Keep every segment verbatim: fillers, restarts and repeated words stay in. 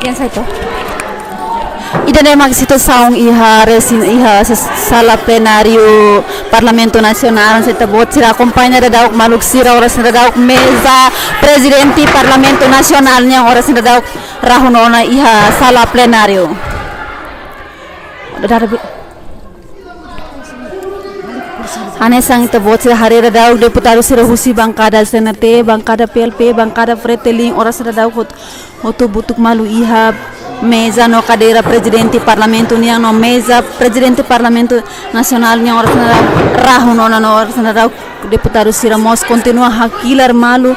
Yang satu. Ida-ne'e mak situasaun iha resin-, iha ses-, sala plenáriu Parlamentu Nasionál, se ita-boot sira akompaña daudaun, maluk sira, oras ne'e daudaun meza Prezidente Parlamentu Nasionál nian oras ne'e daudaun rahun ona iha sala plenáriu. Hanesan ita-boot sira haree daudaun, deputadu sira husi bankada C N R T, bankada P L P, bankada Fretilin, oras ne'e daudaun hot-, hotu butuk malu iha meza no kadeira Prezidente Parlamentu nian no meza Prezidente Parlamentu Nasionál nian, oras ne'e daudaun rahun ona no oras ne'e daudaun deputadu sira mós kontinua hakilar malu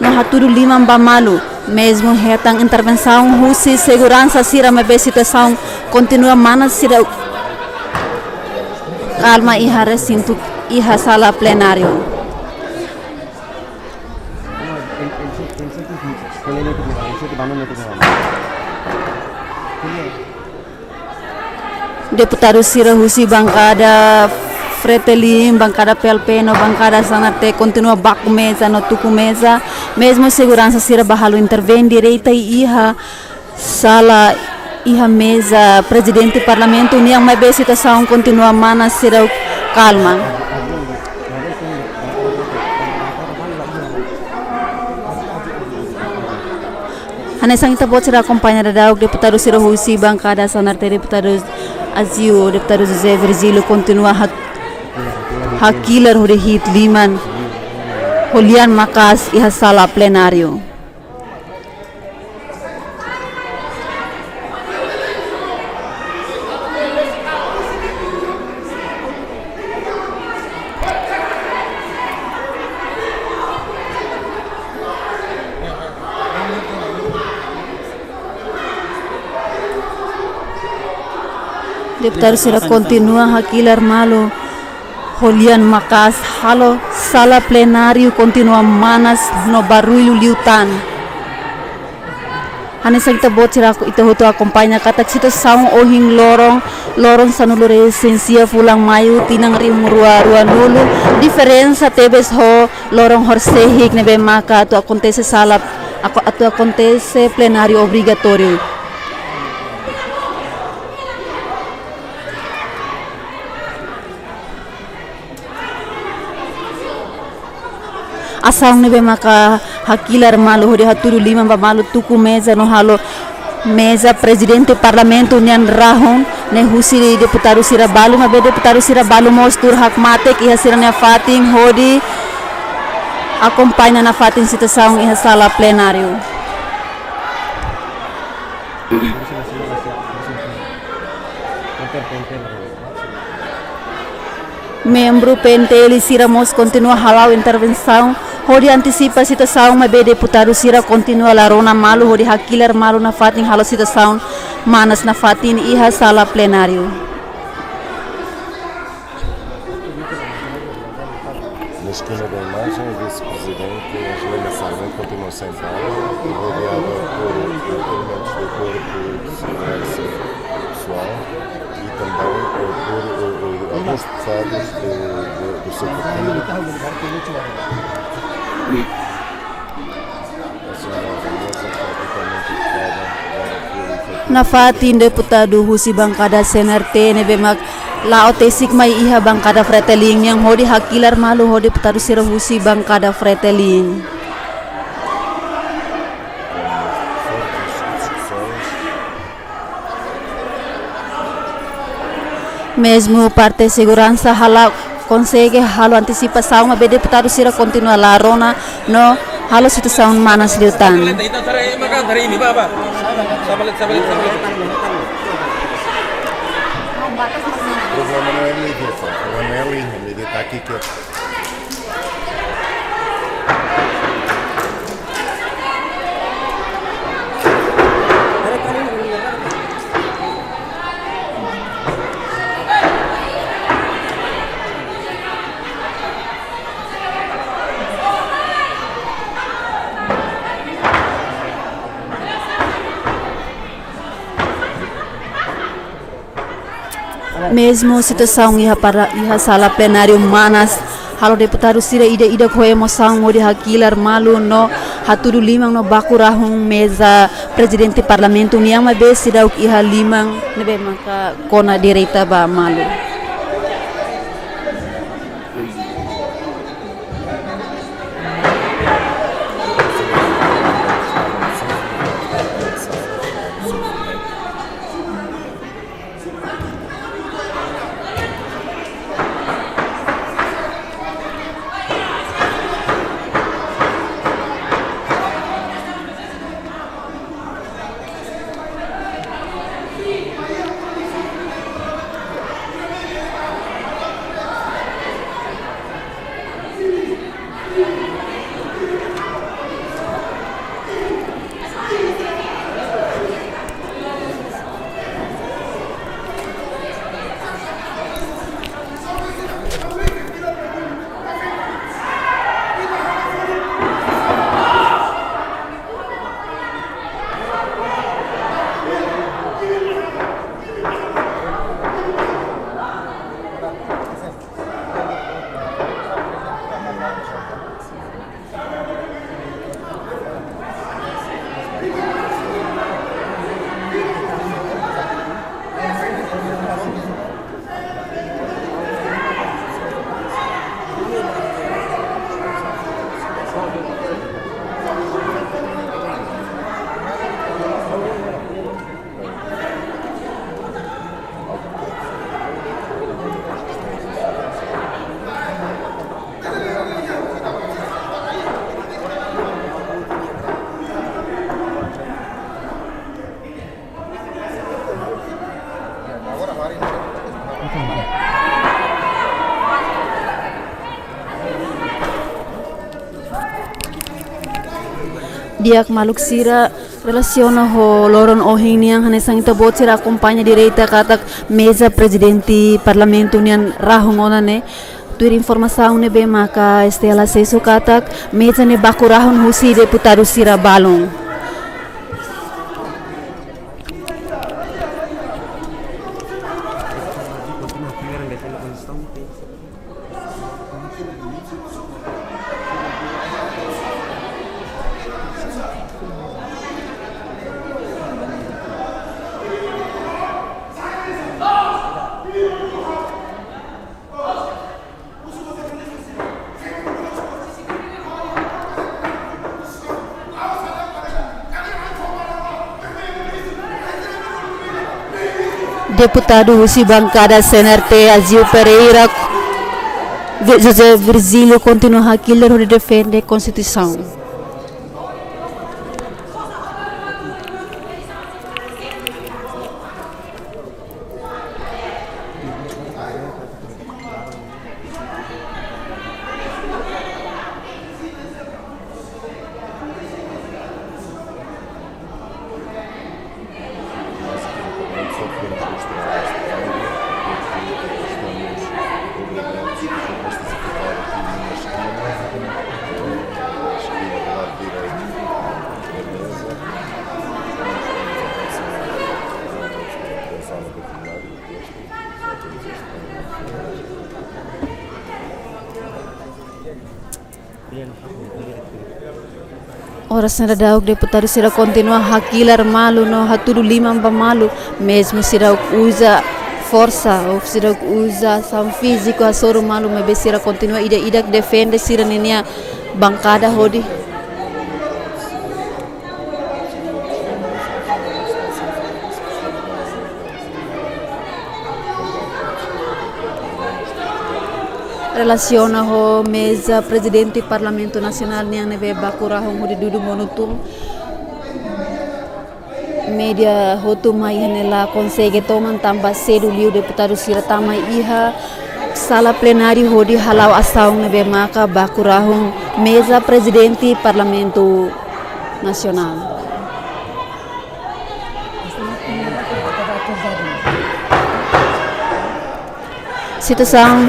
no hatudu liman ba malu. Mezmu hetan intervensaun husi seguransa sira, maibé situasaun kontinua manas, seidauk kalma iha resintu, iha sala plenáriu. Deputadu sira husi bankada Fretilin, bankada P L P no bankada C N R T kontinua baku meza no tuku meza, mezmu seguransa sira bá halo intervein direta iha sala, iha meza Prezidente Parlamentu nian, maibé situasaun kontinua manas, seidauk kalma. Hanesan ita-boot sira akompaña daudaun, deputadu sira husi bankada C N R T, deputadu Aziu, deputadu José Virgílio kontinua ha-, hakilar hodi hi'it liman ho lian maka'as iha sala plenáriu. Deputadu sira kontinua hakilar malu ho lian maka'as, halo sala plenáriu kontinua manas no barullu liután. Hanesan ita-boot sira, ita hotu akompaña katak situasaun ohin loron, loron sanulu-resin-sia fulan Maiu, tinan rihun rua ruanulu, diferensa tebes ho loron horisehik ne'ebé maka atu akontese sala, ako-, atu akontese plenáriu obrigatóriu. Asaun ne'ebé maka hakilar malu hodi hatudu liman ba malu, tuku meza no halo meza Prezidente Parlamentu nian rahun ne'e husi deputadu sira balu, maibé deputadu sira balu mós tuur hakmatek iha sira-nia fatin hodi akompaña nafatin situasaun iha sala plenáriu. Membru P N T L sira mós kontinua hala'o intervensaun hodi antisipa situasaun, maibé deputadu sira kontinua la rona malu hodi hakilar malu nafatin, halo situasaun manas nafatin iha sala plenáriu. Na esquina da imagem, o vice-presidente Angelina Sarmento continua sentado, rodeada por elementos do corpo de segurança pessoal e também, eh, por, eh, eh, alguns deputados do, do, do seu partido. Nafatin deputadu husi bankada C N R T ne'ebé mak la'o tesik mai iha bankada Fretilin nian hodi hakilar malu ho deputadu sira husi bankada Fretilin. Mezmu parte seguransa hala'o konsege halo antisipasaun, maibé deputadu sira kontinua la rona no halo situasaun manas liután. Problema não é mídia, pá. O problema é a linha. A mídia está aqui quieto. Mezmu situasaun iha para, iha sala plenáriu Manas, halo deputadu sira ida-idak ho emosaun hodi hakilar malu no hatudu liman no baku rahun meza Prezidente Parlamentu nian, maibé seidauk iha liman ne'ebé maka kona direta ba malu. Di'ak maluk sira, relasiona ho loron ohin nian, hanesan ita-boot sira akompaña direta katak meza Prezidente Parlamentu nian rahun ona ne'e. Tuir informasaun ne'ebé maka S T L asesu katak meza ne'e baku rahun husi deputadu sira balun. Deputadu husi bankada C N R T, Azil Pereira, José Virgílio kontinua hakilar hodi defende Konstituisaun. Oras ne'e daudaun deputadu sira kontinua hakilar malu no hatudu liman ba malu, mezmu sira uza forsa, ou sira uza asaun fíziku hasoru malu, maibé sira kontinua ida-idak defende sira-ninia bankada hodi. Relasiona ho meza Prezidente Parlamentu Nasionál nian ne'ebé baku rahun hodi dudu monu tun. Média hotu mai iha ne'e la konsege toman tanba sedu liu deputadu sira tama iha sala plenáriu hodi hala'o asaun ne'ebé maka baku rahun meza Prezidente Parlamentu Nasionál. Situasaun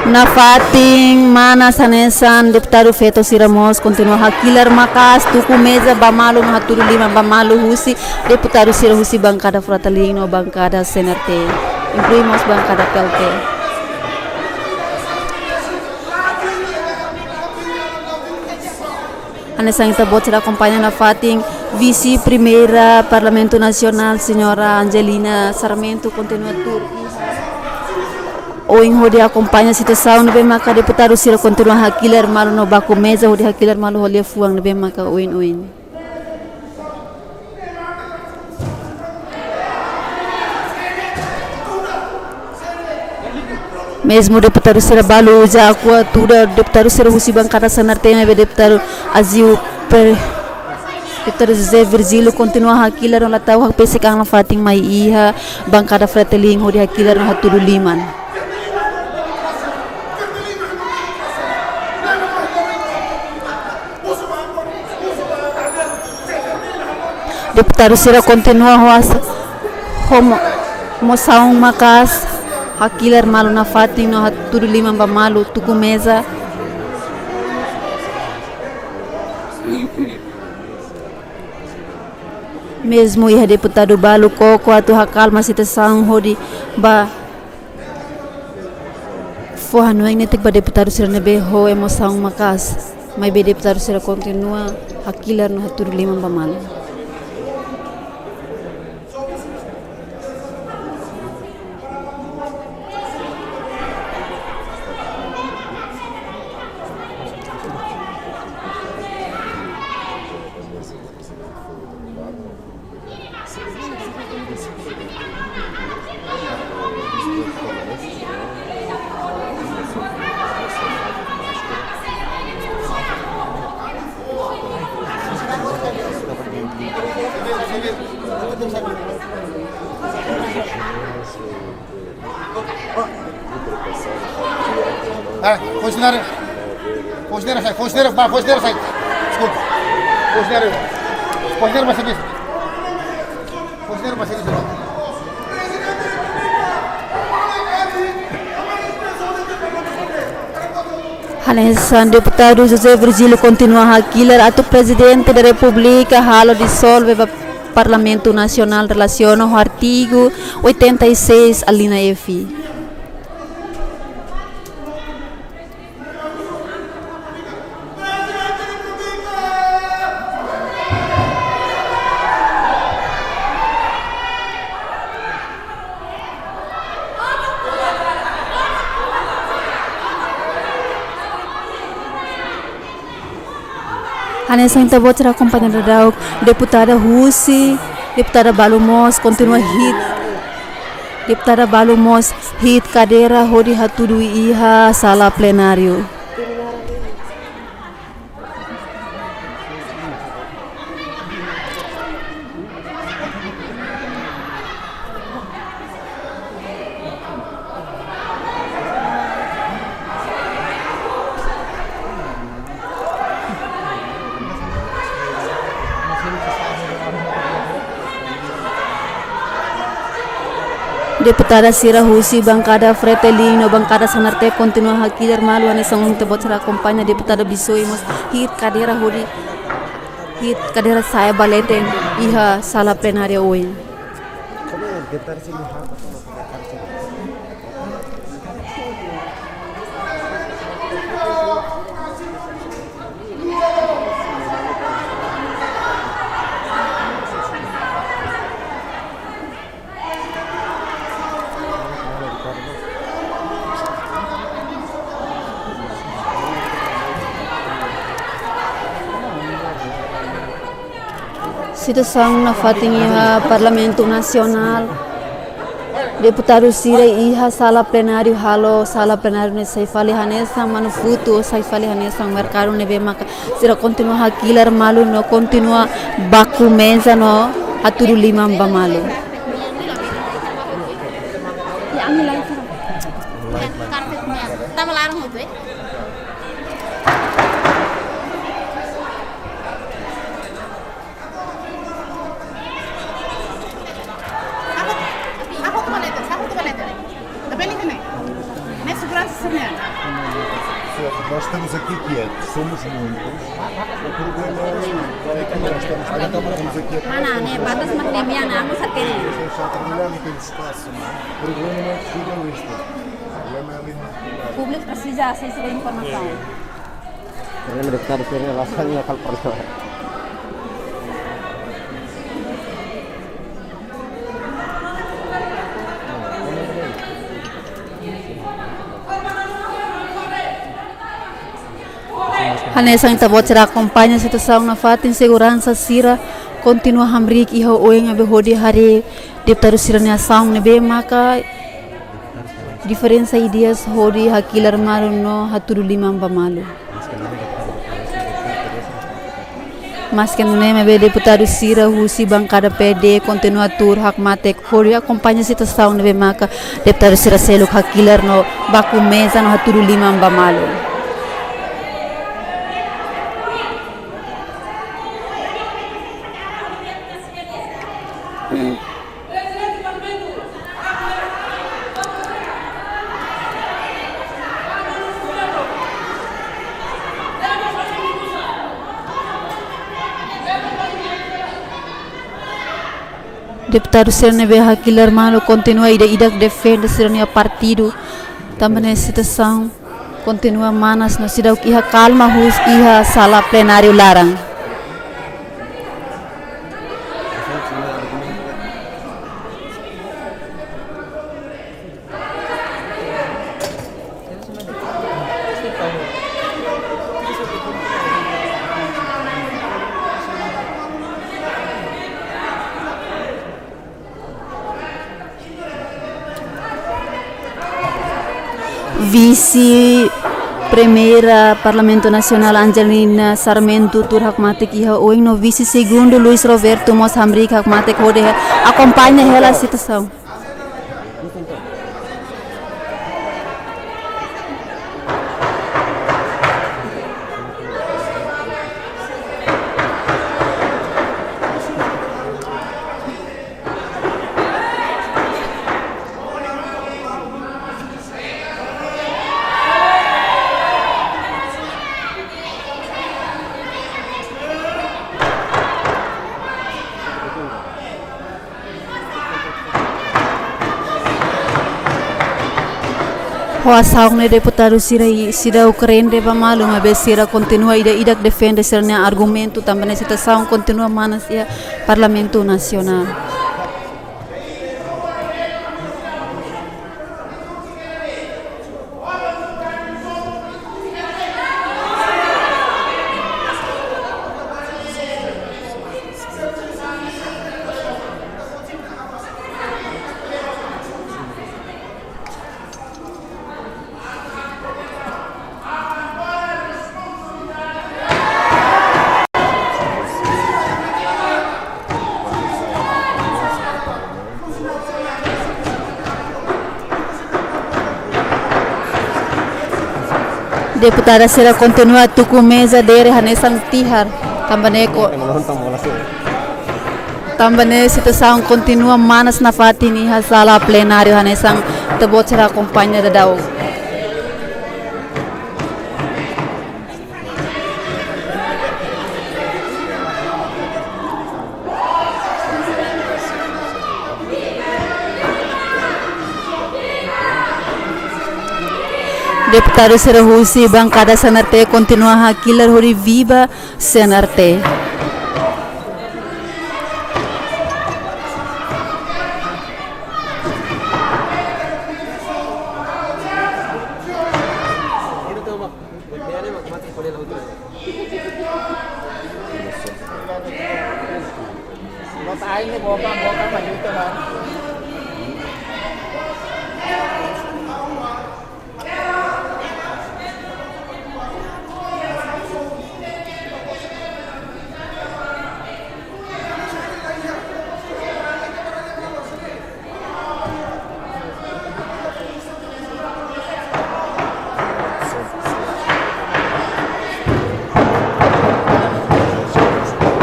nafatin Manas hanesan, deputadu feto sira mós kontinua hakilar maka'as, tuku meza ba malu no hatudu liman ba malu husi deputadu sira husi bankada Fretilin no bankada C N R T. Inklui mós bankada P L T. Hanesan ita-boot sira akompaña nafatin, Vise Primeira Parlamentu Nasionál, Señora Angelina Sarmento, kontinua tuur oin hodi akompaña situasaun ne'ebé maka deputadu sira kontinua hakilar malu no baku meza hodi hakilar malu ho liafuan ne'ebé maka oin-oin. Mezmu deputadu sira balu uza akua tuda, deputadu sira husi bankada Sanarteme be deputadu Aziu per, deputadu José Virgílio kontinua hakilar no la tau hakbesik an nafatin mai iha bankada Fretilin hodi hakilar no hatudu liman. Deputadu sira kontinua ho as-, ho mo-, emosaun maka'as, hakilar malu nafatin no hatudu liman ba malu, tuku meza. Mezmu iha deputadu balu koko atu hakalma situasaun hodi ba fó hanoin netik ba deputadu sira ne'ebé ho emosaun maka'as, maibé deputadu sira kontinua hakilar no hatudu liman ba malu. Ah, funsionáriu. Funsionáriu sai, funsionáriu, vá, funsionáriu sai. Deskulpa. Funsionáriu. Funsionáriu ba servisu. Funsionáriu ba servisu. Hanesan deputadu José Virgílio kontinua hakilar atu Prezidente da Repúblika halo disolve ba Parlamentu Nasionál relasiona ho artigu oitenta e seis, alínea F. Hanesan ita-boot sira akompaña daudaun, deputada husi, deputada balu mós kontinua hi'it, deputada balu mós hi'it kadeira hodi hatudu iha sala plenáriu. Deputada sira husi bankada Fretilin no bankada Sanarteme kontinua hakilar malu, hanesan ohin ita-boot sira akompaña, deputada Bisoi mós hi'it kadeira hodi, hi'it kadeira sa'e ba leten iha sala plenária oin. Situasaun nafatin iha Parlamentu Nasionál. Deputadu sira iha sala plenáriu halo sala plenáriu ne'e sai fali hanesan manu futu, sai fali hanesan merkadu ne'ebé maka sira kontinua hakilar malu no kontinua baku meza no hatudu liman ba malu. Nós estamos aqui quietos, somos muitos. O problema é que nós estamos, estamos aqui a... Mana, ne'e, batas mak ne'e, minha não, não sei o quê. Está a trabalhar, não tem espaço, não é? O problema não é de jornalista. O problema é ali no... O públiku presiza asesu ba informasaun. Problema de ficar de pé, né? Lá sai a calma. Hanesan ita-boot sira akompaña situasaun nafatin, seguransa sira kontinua hamriik iha oin ne'ebé hodi haree deputadu sira-nia asaun ne'ebé maka diferensa ideias hodi hakilar malu no hatudu liman ba malu. Maske nune'e maibé deputadu sira husi bankada P D kontinua tuur hakmatek hodi akompaña situasaun ne'ebé maka deputadu sira seluk hakilar no baku meza no hatudu liman ba malu. Deputadu sira ne'ebé hakilar malu kontinua ida-idak defende sira-nia partidu. Tanba ne'e situasaun kontinua manas no seidauk iha kalma husi iha sala plenáriu laran. Vise-Primeira Parlamentu Nasionál Angelina Sarmento tuur hakmatek iha oin no vise-segundu Luis Roberto mós hamriik hakmatek hodi akompaña hela situasaun. Ho asaun ne'e deputadu sira i sira ukrein de ba malu, maibé sira kontinua ida-idak defende sira-nia argumentu, tanba ne'e situasaun kontinua manas iha Parlamentu Nasionál. Deputada sira kontinua tuku meza dere hanesan tihar. Tanba ne'e ko, tanba ne'e situasaun kontinua manas nafatin iha sala plenáriu hanesan ita-boot sira akompaña daudaun. Deputadu sira husi bankada C N R T kontinua hakilar hodi viva C N R T.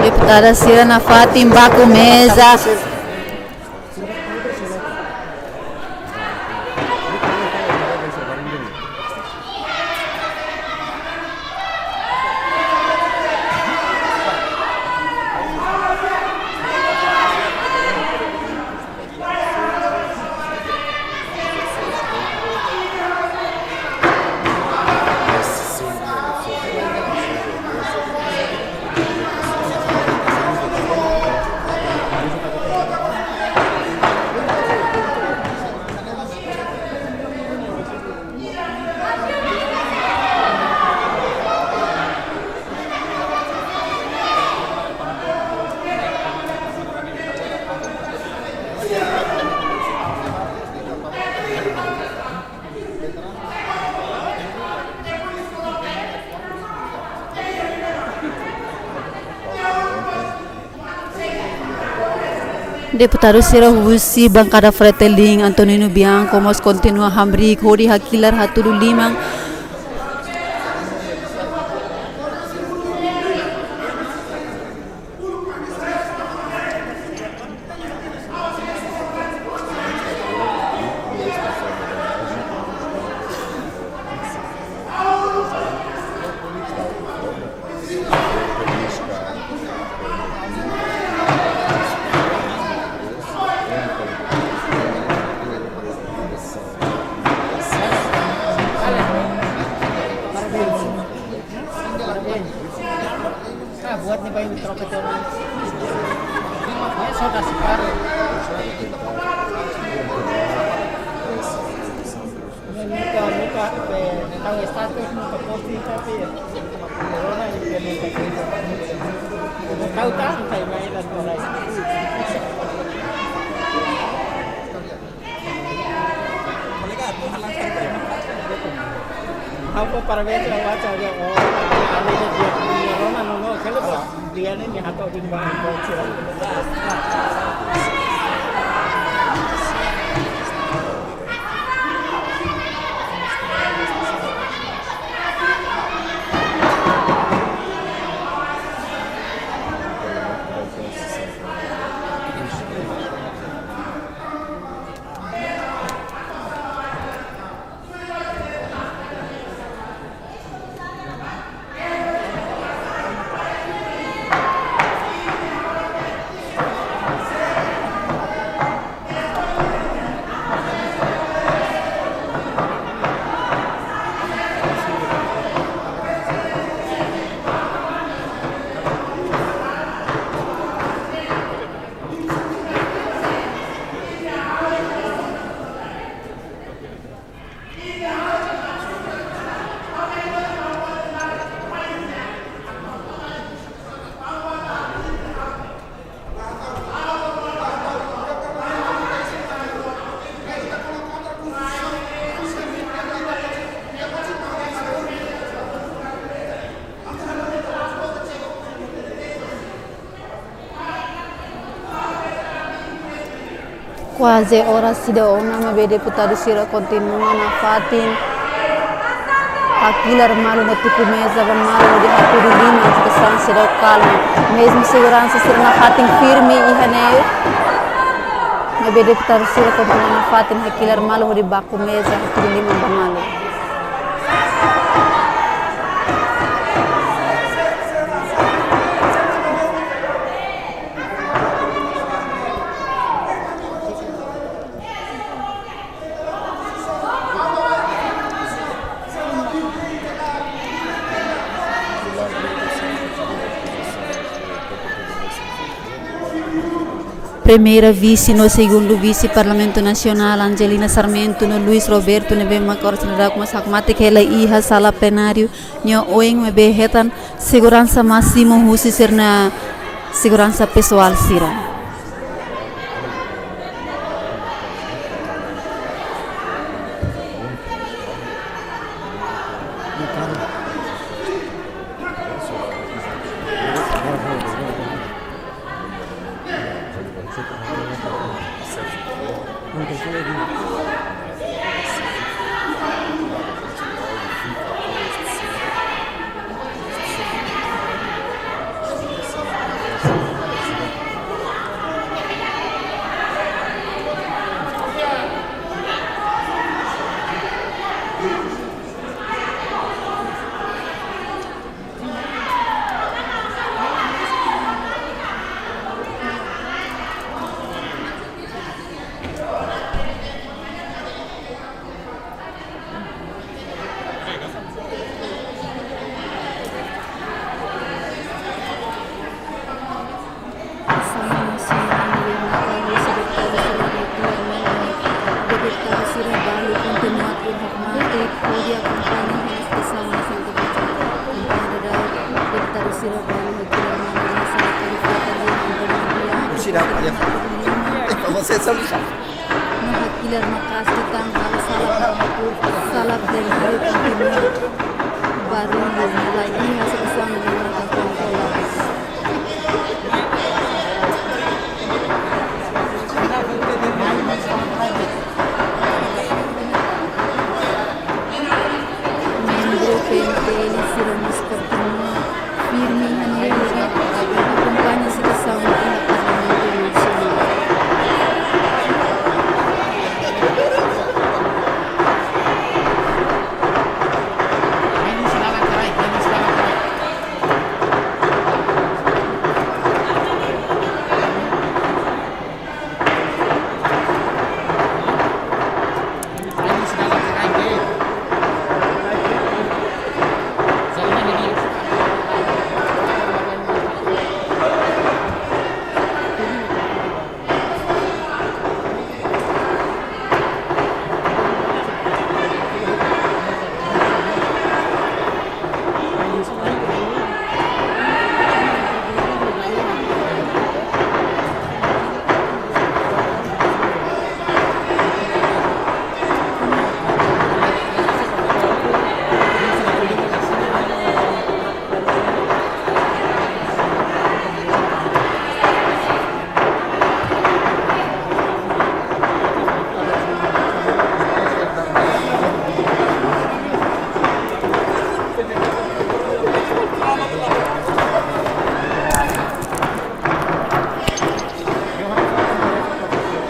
Deputada sira nafatin baku meza. Deputadu sira husi bankada Fretilin, Antonino Bianco, mós kontinua hamriik hodi hakilar hatudu liman. Ah, buat ni bayu troka tona. Ya, sudah sekarang. Nunka, nunka, eh, tahu status, nunka posting, tapi ya. Corona implementa. Tahu, tahu, saya main dan corona. Ha'u parabéns ba Wacha, oh, ami dia, dia Roma, no, no, kele ba, dia ne'e hato'o di ba, Kuaze oras ida ona maibé deputadu sira kontinua nafatin hakilar malu no tuku meza ba malu hodi hatudu liman, situasaun seidauk kalma. Mezmu seguransa sira nafatin firme iha ne'e, maibé deputadu sira kontinua nafatin hakilar malu hodi baku meza, hatudu liman ba malu. Primeira vise no segundu vise Parlamentu Nasionál, Angelina Sarmento no Luis Roberto, ne'ebé mak oras ne'e daudauk mós hakmatek hela iha sala plenáriu nia oin, maibé hetan seguransa másimu husi sira-nia seguransa pesoál sira. Deputadu sira balu kontinua atu hakmatek hodi akompaña hela situasaun iha sentru. Kampaña daudaun deputadu sira balu hakilar malu iha sala Fretilin, Antonino Bianco. Sira, ya. Eh, vamos a hacer solución. No hakilar maka'as liután halo sala, sala plenáriu kontinua barullu, maibé iha situasaun ne'ebé maka kontroladu.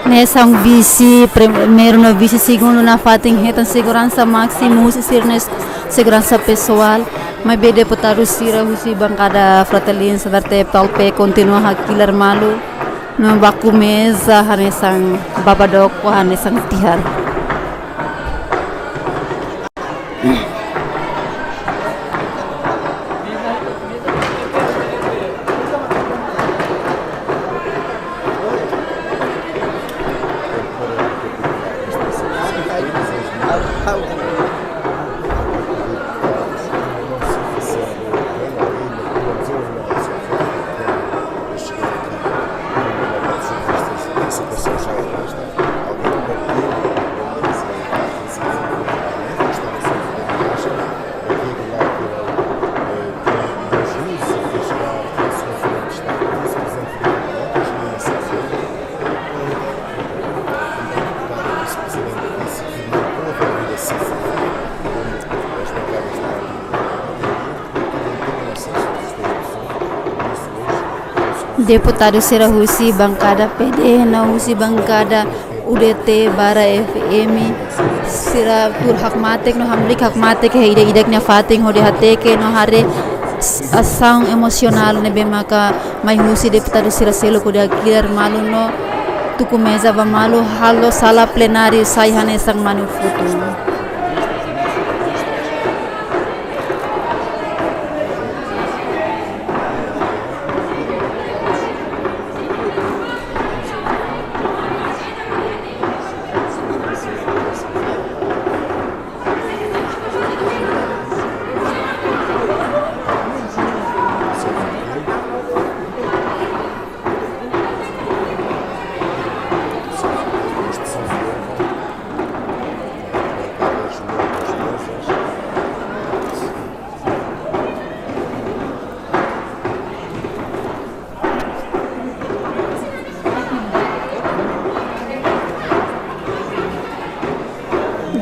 Ne'e hanesan vise primeiru no vise segundu nafatin hetan seguransa másimu husi sira-nia seguransa pesoál. Maibé deputadu sira husi bankada Fretilin sira-ne'e PALP kontinua hakilar malu no baku meza hanesan baba dook, hanesan tiha. Deputadu sira husi bankada P D no husi bankada U D T barra F M sira tuur hakmatek no hamriik hakmatek iha ida-idak nia fatin hodi hateke no haree s-, asaun emosionál ne'ebé maka mai husi deputadu sira seluk hodi hakilar malu no tuku meza ba malu halo sala plenáriu sai hanesan manu futu.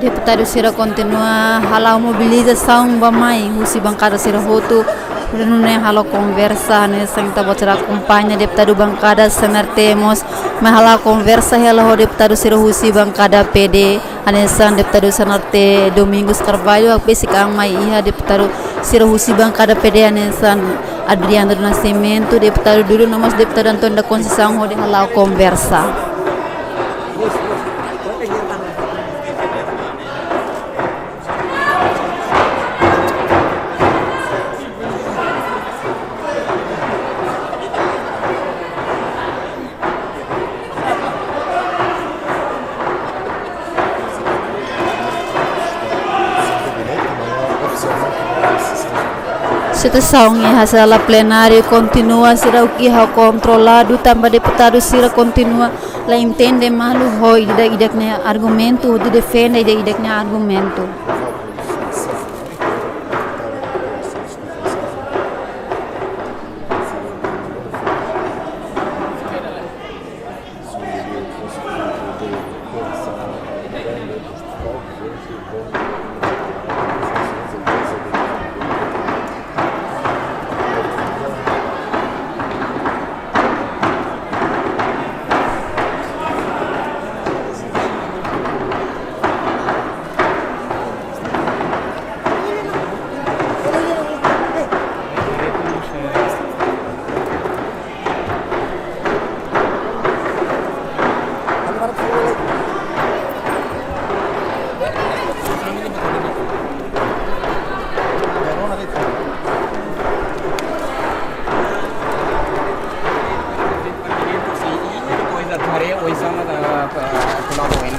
Deputadu sira kontinua hala'o mobilizasaun ba mai husi bankada sira hotu. Nune'e halo konversa, hanesan ita-boot sira akompaña deputadu bankada C N R T mós mai hala'o konversa hela ho deputadu sira husi bankada P D, hanesan deputadu C N R T Domingos Carvalho, hakbesik an mai iha deputadu sira husi bankada P D, hanesan Adriano do Nascimento, deputadu Dudu, no mós deputadu António da Conceição, hodi hala'o konversa. Situasaun iha sala plenáriu kontinua seidauk iha kontroladu, tanba deputadu sira kontinua la entende malu ho ida-idak nia argumentu, hodi defende ida-idak nia argumentu.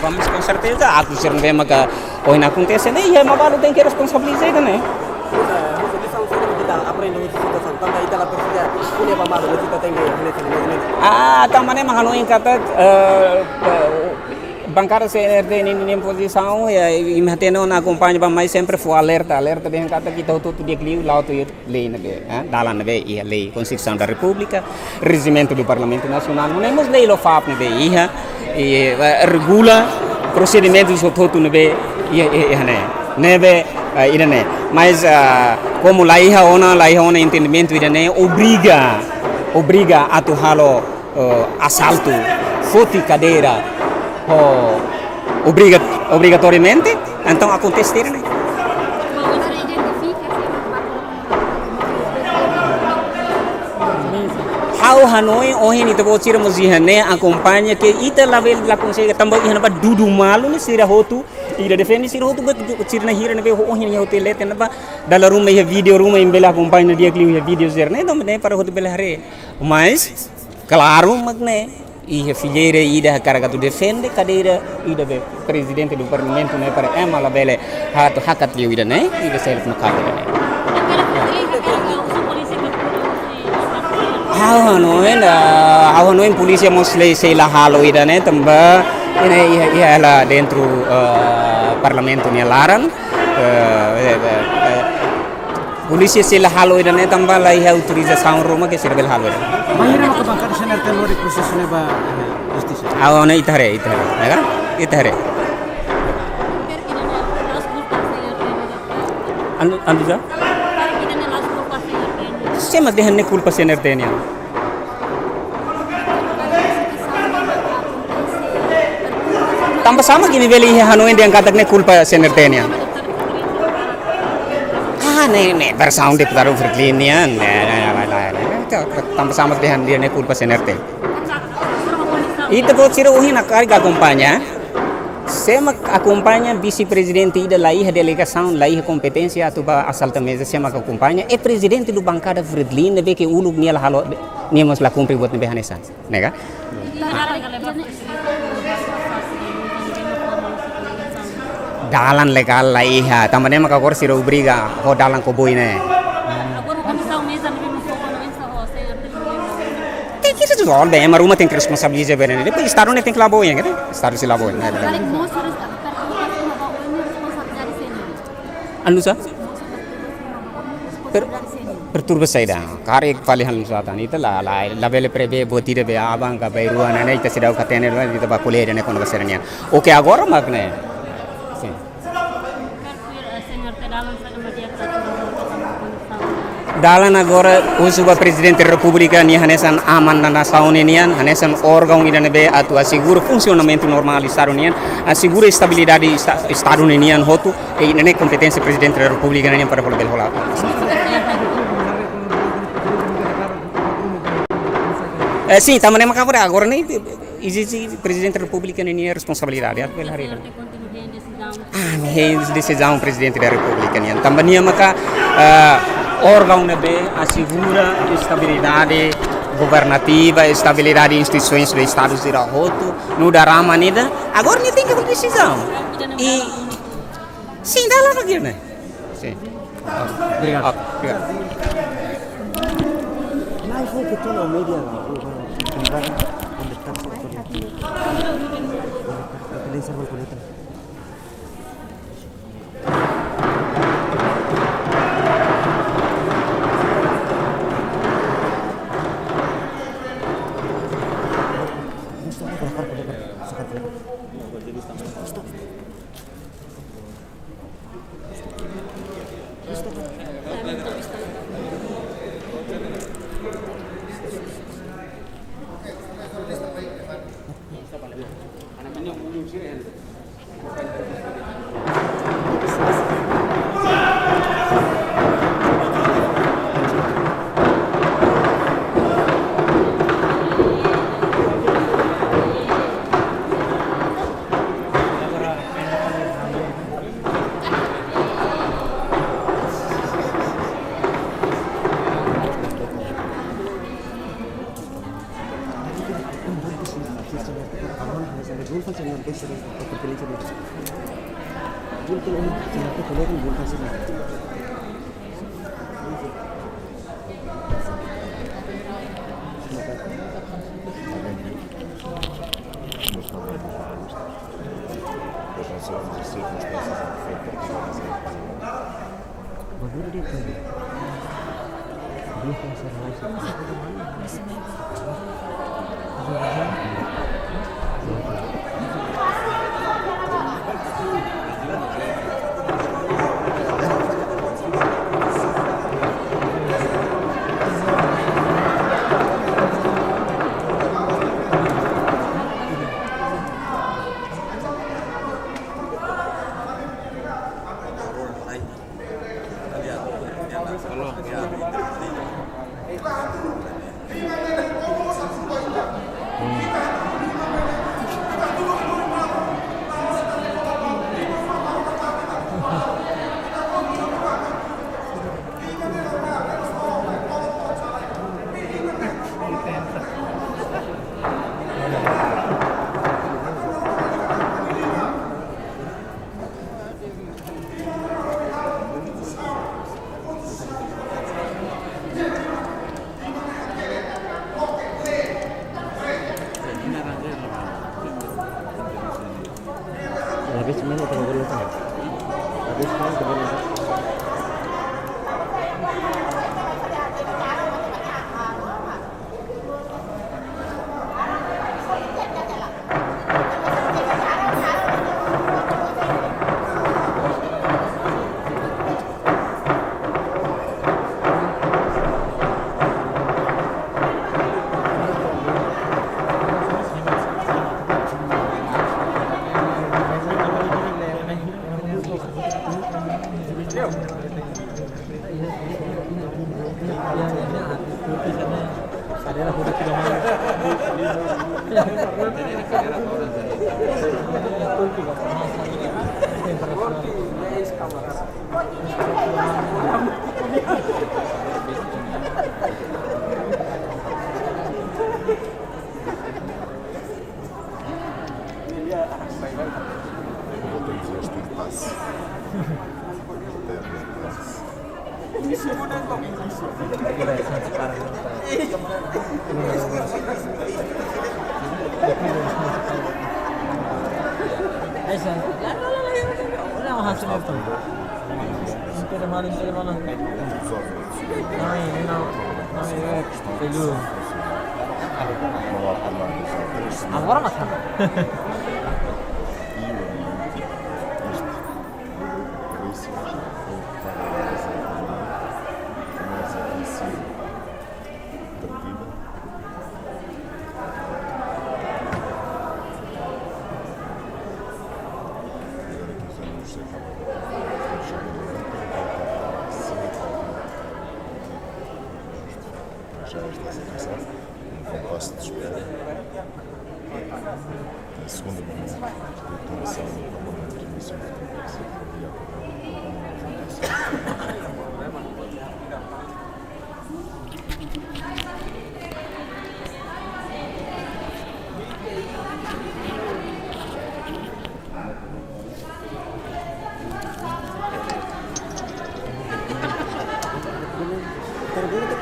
Vamos, com certeza, há que ser bem, mas ohin akontese ne'e, iha ema balu tenke responsabiliza ida-ne'e. Ah, tanba ne'e mak ha'u hanoin katak, eh, eh, bankada C N R T ninia, ninia pozisaun, eh, imi hatene ona akompaña ba mai sempre fó alerta, alerta dehan katak ita hotu-hotu di'ak liu la'o tuir lei ne'ebé, eh, dalan ne'ebé iha lei Konstituisaun da Repúblika, rejimentu do Parlamentu Nasionál, no mós lei Lofap ne'ebé iha, i, eh, regula prosedimentus hotu-hotu ne'ebé iha, iha, iha ne'e. Ne'ebé, eh, ida-ne'e. Mas, ah, komu la iha ona, la iha ona entendimentu ida-ne'e, obriga, obriga atu halo, eh, asaltu, foti kadeira, Ho obriga-, obrigatoriamente, entaun akontese ne'e. Ha'u hanoin ohin ita-boot sira mós iha ne'e akompaña ke ita labele la konsege tanba iha ne'ebá dudu malu ne'e sira hotu, ida defende sira hotu, buat sira na'in hira ne'ebé ohin iha hotu leten ne'ebá, dala ruma iha vídeo ruma imi bele akompaña di'ak liu iha vídeo sira ne'e, entaun ne'e para hotu bele haree. Mas, klaru mak ne'e, iha fileira ida hakarak atu defende kadeira ida be prezidente do parlamentu ne'e para ema labele atu hakat liu ida ne'e, ida seluk no kabe ida ne'e. Ha'u hanoin, ah, ha'u hanoin polísia mós sei, sei la halo ida ne'e, tanba ne'e iha, iha hela dentru, ah, parlamentu nia laran, ah, eh, eh, eh, polísia sei la halo ida ne'e tanba la iha autorizasaun ruma ke sira bele halo ida. Bainhira maka bankada C N R T lori prosesu ne'e ba, eh, justisa? Ha'u hanoin ita haree, ita haree, ya kan? Ita haree. Anu, anu ja? Sé mak dehan ne'e kulpa C N R T nian? Tanba sá mak imi bele iha hanoin dehan katak ne'e kulpa C N R T nian? Ah, ne'e, ne'e versaun deputadu Fretilin nian. Ne'e, ne'e, ne'e, ne'e, ne'e. Tanba sá mak dehan dehan ne'e kulpa C N R T? Ita-boot sira ohin hakarak akompaña. Sé mak akompaña vise-prezidente ida la iha delegasaun, la iha kompeténsia atu ba asalta meza, sé mak akompaña? É prezidente do bankada Fretilin ne'ebé ke uluk nia la halo, nia mós la kumpre buat ne'ebé hanesan. Ne'e ka? Dalan legál la iha. Tanba ne'e mak agora sira obriga ho dalan koboi ne'e. Agora komisaun meza ne'ebé mós fó na meza ho C N R T. Tenke rezolve, ema ruma tenke responsabiliza bele ne'e. Depois Estadu ne'e tenke la boia, kan? Estadu sei la boia, ne'e. Anu sá? Per-, perturba saida. Karik fali hal satan. Ita la, la, labele prevee buat ida be aban ka bainrua ne'e, ita seidauk hatene, ita bá ko'alia ne'e kona-ba sira-nian. Oke, agora mak ne'e. Sin. Dalan agora husu ba Prezidente Repúblika nia hanesan aman nasaun ninian, hanesan órgaun ida ne'ebé atu asegura funsionamentu normál Estadu nian, asegura estabilidade esta-, Estadu ninian hotu, i ne'e kompeténsia Prezidente Repúblika nian para hola bele hola. Eh, sin, tanba ne'e mak agora, agora ne'e ezije Prezidente Repúblika ninia responsabilidade, atu bele haree. Ah, ne'e desizaun Prezidente da Repúblika nian. Tanba nia maka, ah, órgaun ne'ebé asegura estabilidade governativa, estabilidade instituisoens do Estadu sira hotu, nu'udar aman ida. Agora nia tenke halo desizaun. I, sin, dalan lagi ne'e. Sin. Obrigadu. Ok, obrigadu. Live hotu to'o media, onde está, onde está, onde está. Voltamos a este impasse. Eterno impasse. Agora mata. Por isso, eu estava a dizer também, mas aqui sim, perdida. Agora que os anos acabaram, já não é tão bom, sim, já esta situação, um compasso de espera. A segunda mão de coração no Parlamento Nacional de Conversa. Por exemplo,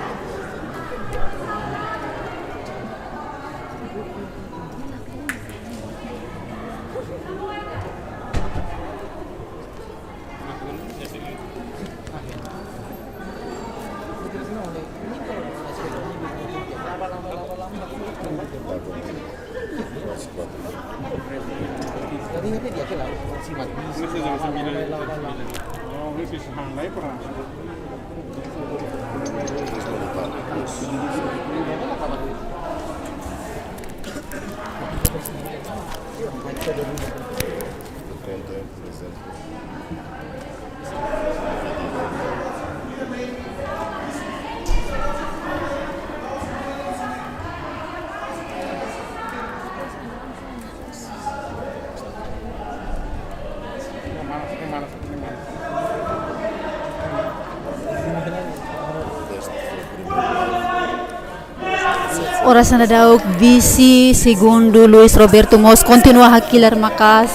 Oras ne'e daudaun, vise segundu Luis Roberto mós kontinua hakilar maka'as,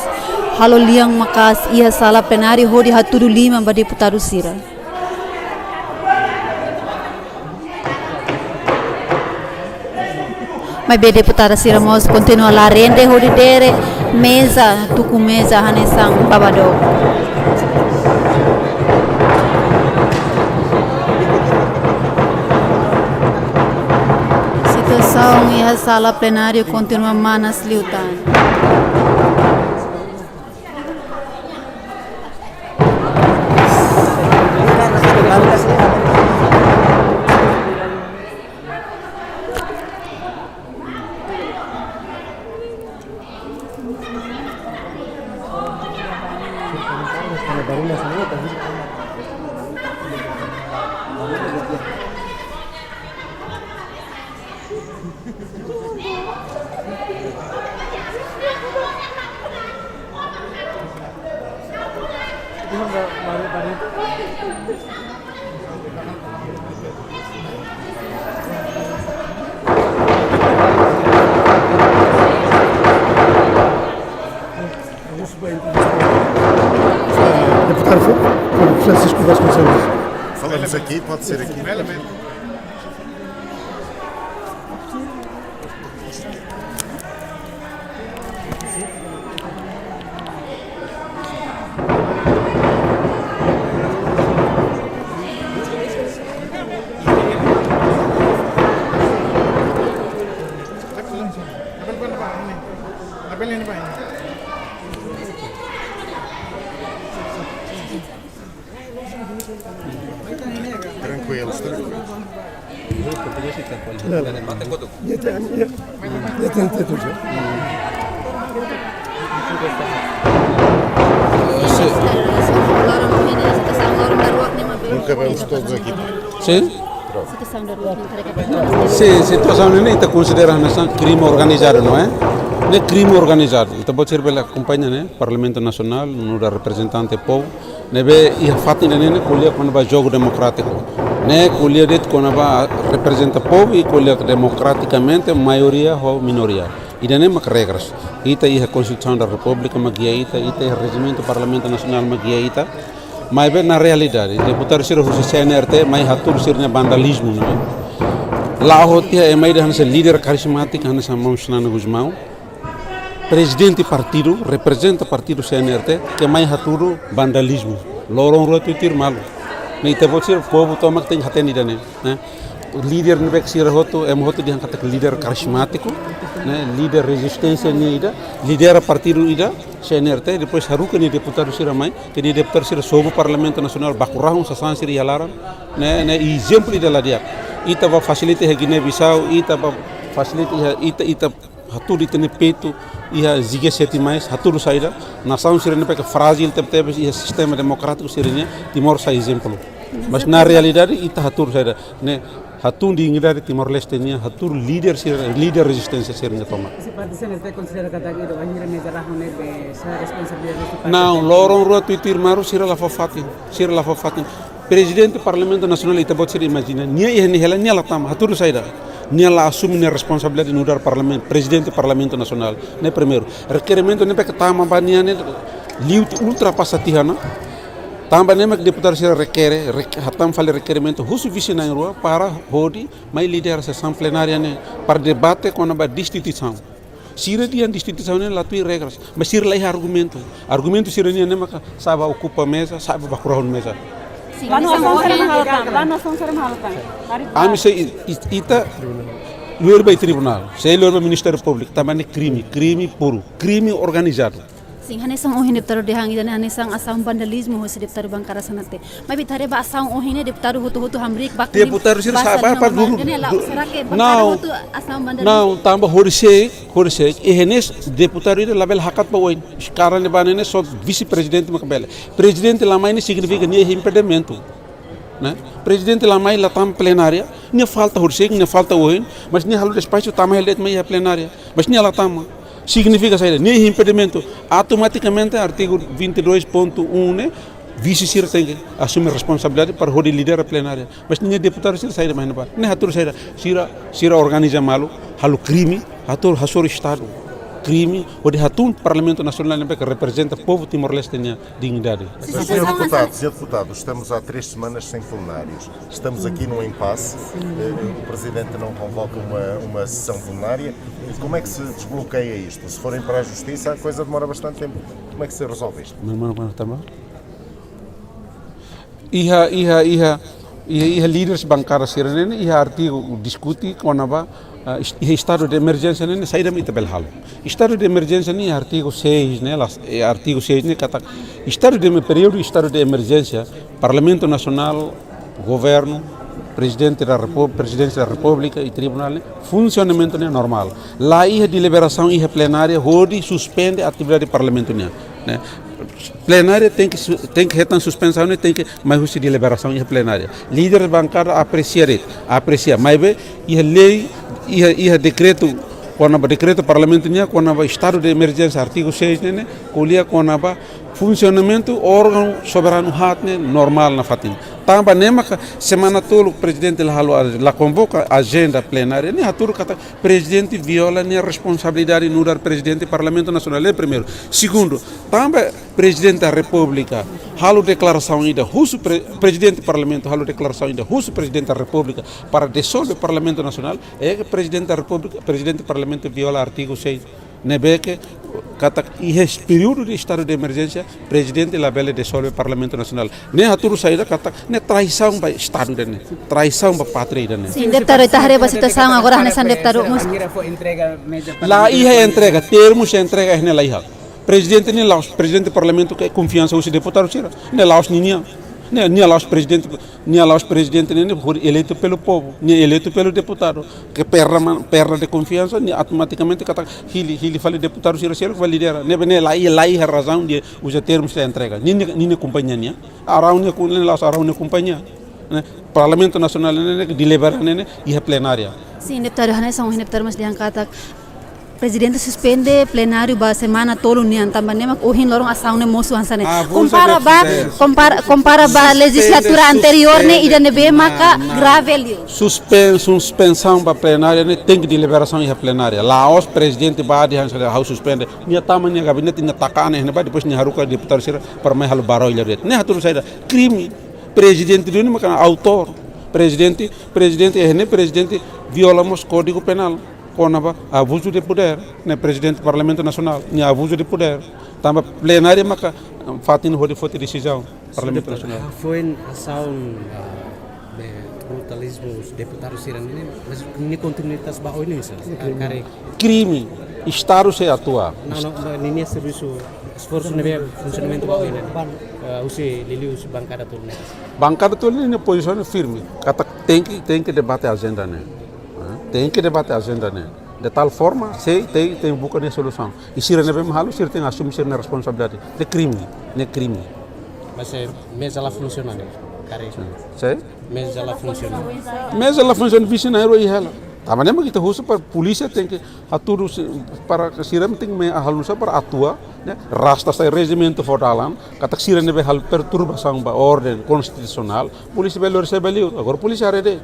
halo lian maka'as iha sala plenária hodi hatudu liman ba deputadu sira. Maibé deputada sira mós kontinua la rende hodi dere meza, tuku meza hanesan baba dook. Situasaun iha sala plenária kontinua manas liután. Deputado Francisco Vasconcelos. Falamos aqui, pode ser aqui. Tranquilo, tranquilo. Não, não. Já tem, já, já tem tudo já. Os cabelos todos aqui. Sim? Sim, situasaun ne'e ita konsidera hanesan krime organizadu, não é? Ne'e krime organizadu. Ita-boot sira bele akompaña, ne'e, Parlamentu Nasionál, nu'udar reprezentante povu. Ne'ebé iha fatin ida-ne'e ne'e ko'alia kona-ba jogu demokrátiku. Ne'e ko'alia de'it kona-ba reprezenta povu i ko'alia demokratikamente maioria ho minoria. Ida-ne'e mak regras. Ita iha Konstituisaun da Repúblika mak gia ita, ita iha rejimentu Parlamentu Nasionál mak gia ita. Maibé na realidade, deputadu sira husi C N R T mai hatudu sira-nia vandalizmu, ne'e. La'o hotu iha ema ida hanesan líder karizmátiku hanesan maun Xanana Gusmão. Prezidente partidu, reprezenta partidu C N R T, ke mai hatudu vandalizmu. Loron rua tuir malu. Ne'e ita-boot sira povu tomak tenke hatene ida-ne'e, ne'e. Líder ne'ebé ke sira hotu, ema hotu dehan katak líder karizmátiku, ne'e, líder rezisténsia nian ida, lidera partidu ida, C N R T, depois haruka nia deputadu sira mai, ke nia deputadu sira sobu Parlamentu Nasionál, baku rahun sasán sira iha laran, ne'e, ne'e, ezemplu ida la di'ak. Ita bá fasilita iha Guiné-Bissau, ita bá fasilita iha, ita, ita hatudu ita-nia peitu iha G sete mais, hatudu saida, nasaun sira ne'ebé ke frájil tebetebes iha sistema demokrátiku sira-nian, Timor sai ezemplu. Mas na realidade, ita hatudu saida, ne'e, hatún dignidade Timor-Leste nian, hatudu líder sira, líder rezisténsia sira-nia tomak. Se parte C N R T konsidera katak ida bainhira meza rahun ne'e sai responsabilidade husi parte Não, C N R T. Loron rua tuir malu sira la fó fatin, sira la fó fatin. Prezidente Parlamentu Nasionál ita-boot sira imajina, nia iha ne'e hela, nia la tama, hatudu saida. Nia la asume nia responsabilidade nu'udar parlamentu, prezidente Parlamentu Nasionál, ne'e primeiru. Rekerimentu ne'ebé ke tama ba nia ne'e liu ultrapasa tiha ona. Tanba ne'e mak deputadu sira rekere, rek-, hatán fali rekerimentu husi vise na'in-rua para hodi mai lidera sesaun plenária ne'e para debate kona-ba destituisaun. Sira dehan destituisaun ne'e la tuir regras, mas sira la iha argumentu. Argumentu sira-nian ne'e maka sa'e bá okupa meza, sa'e bá baku rahun meza. Sim, ba no asaun sira mak halo tan, ba no asaun sira mak halo tan. Ami sei i-, i-, ita lori ba iha tribunál, sei lori ba Ministériu Públiku, tanba ne'e krime, krime puru, krime organizadu. Sim, hanesan ohin deputadu dehan ida-ne'e hanesan asaun vandalizmu husi deputadu bankada C N R T. Maibé ita haree ba asaun ohin ne'e deputadu hotu-hotu hamriik baku nia. Deputadu sira basa sa'e bá, liu bá normal. Duni la'ós, será ke bankada Não. Hotu asaun vandalizmu? Não, tanba horisehik, horisehik, iha ne'e deputadu ida labele hakat ba oin. Sekarang ne'ebá ne'e só vise-prezidente mak bele. Prezidente la mai ne'e signifika nia iha impedimentu. Ne'e? Prezidente la mai, la tama plenária, nia falta horisehik, nia falta ohin, mas nia halo despaxu tama hela de'it mai iha plenária. Mas nia la tama. Signifika saida? Nia iha impedimentu. Automatikamente, artigu vinte e dois ponto um ne'e, vise sira tenke asume responsabilidade para hodi lidera plenária. Mas nia deputadu sira saida mai ne'ebá? Nia hatudu saida? Sira, sira organiza malu, halo krime, hatudu hasoru Estadu. Krime, hodi hatún Parlamentu Nasionál ne'ebé ke reprezenta povu Timor-Leste nia dignidade. Mas, senhor deputado, senhor deputado, estamos há três semanas sem plenários. Estamos aqui num impasse. Eh, o presidente não convoca uma, uma sessão plenária. Como é que se desbloqueia isto? Se forem para a justiça, a coisa demora bastante tempo. Como é que se resolve isto? Meu irmão, como é que tá mal? Iha, iha, iha, iha, iha líderes bankada sira-ne'e, iha artigu diskute kona-ba, ah, est-, iha estadu de emerjénsia ne'e, saida mak ita bele halo. Estadu de emerjénsia ne'e, artigu seis ne'e, la, eh, artigu seis ne'e, katak, estadu de, períodu estadu de emerjénsia, Parlamentu Nasionál, Governu, Prezidente da Repú-, Prezidénsia da Repúblika i tribunál ne'e, funsionamentu ne'e normál. La iha deliberasaun iha plenária, hodi suspende atividade Parlamentu nian, ne'e. Plenária tenke su-, tenke hetan suspensaun ne'e, tenke mai husi deliberasaun iha plenária. Líder bankada apresia de'it, apresia. Maibé, iha lei, iha, iha dekretu, kona-ba dekretu Parlamentu nian, kona-ba estadu de emerjénsia, artigu seis ne'e, ne'e, ko'alia kona-ba funsionamentu órgaun soberanu haat ne'e normál nafatin. Tanba ne'e maka semana tolu prezidente la halo, la konvoka ajenda plenária, ne'e hatudu katak prezidente viola nia responsabilidade nu'udar prezidente Parlamentu Nasionál, ne'e primeiru. Segundu, tanba Prezidente da Repúblika halo deklarasaun ida husu pre-, prezidente Parlamentu halo deklarasaun ida husu Prezidente da Repúblika para disolve Parlamentu Nasionál, é ke Prezidente da Repúblika, prezidente Parlamentu viola artigu seis. Ne'ebé ke katak iha períodu de estadu de emerjénsia, prezidente labele disolve Parlamentu Nasionál. Ne'e hatudu saida katak ne'e traisaun ba Estadu ida-ne'e, traisaun ba pátria ida-ne'e. Sim, deputadu, ita haree ba situasaun agora hanesan deputadu mós. La iha entrega, termus entrega ne'e la iha. Prezidente ne'e la'ós, prezidente Parlamentu ke konfiansa husi deputadu sira, ne'e la'ós ninian. Nia, nia la'ós prezidente, nia la'ós prezidente ne'e, ne'e hodi eleitu pelo povu, nia eleitu pelo deputadu. Ke perda man, perda de konfiansa, nia automatikamente katak hili, hili fali deputadu sira seluk fali lidera. Ne'ebé ne'e la iha, la iha razaun ida uza termus de entrega. Nia, nia, nia kompañia nia. Araun nia kun, la'ós Araun nia kompañia. Ne'e, Parlamentu Nasionál ne'e, ne'e, delibera ne'e, ne'e, iha plenária. Sin, deputadu, hanesan ohin deputadu mós dehan katak prezidente suspende plenáriu ba semana tolu nian, tanba ne'e mak ohin loron asaun ne'e mosu hanesan ne'e. Ah, vos Kompara ba, kompara, kompara ba lejislatura anteriór ne'e, ida ne'ebé maka grave liu. Suspen-, suspensaun ba plenária ne'e tenke deliberasaun iha plenária. La'ós prezidente ba dehan hanesan ha'u suspende. Nia tama nia gabinete nia taka ne'e, ne'ebá depois nia haruka deputadu sira para mai halo barullu de'it. Ne'e hatudu saida? Krime. Prezidente duni maka autór. Prezidente, prezidente, eh, ne'e prezidente viola mós Kódigu Penál. Kona-ba abuzu de podér, ne'e prezidente Parlamentu Nasionál, nia abuzu de podér. Tanba plenária maka, eh, fatin hodi foti desizaun Parlamentu Nasionál. Hafoin asaun, ah, de brutalizmu deputadu sira ne'e, mas nia kontinuidade ba oin nian, karik. Krime, Estadu sei atua. Não, não, não, ninia servisu, esforsu ne'ebé funsionamentu ba oin nian. Ah, husi liuliu husi bankada tolu ne'e. Bankada tolu ne'e pozisaun firme. Katak tenke, tenke debate ajenda ne'e. Ah, tenke debate ajenda ne'e. De tal forma, sei, tenke, tenke buka nia solusaun. I sira ne'ebé mak halo, sira tenke asume sira-nia responsabilidade. Ne'e krime, ne'e krime. Mas, eh, meza la funsiona, ne'e? Karik. Sin. Sei? Meza la funsiona. Meza la funsiona, vizinhansa rua iha hela. Tanba ne'e mak ita husu para polísia tenke hatudu si-, para sira tenke mai halo nu'usá para atua, ne'e? Rasta sai rejimentu fó dalan, katak sira ne'ebé halo perturbasaun ba orden konstitusionál, polísia bele lori sai ba liur. Agora polísia haree de'it.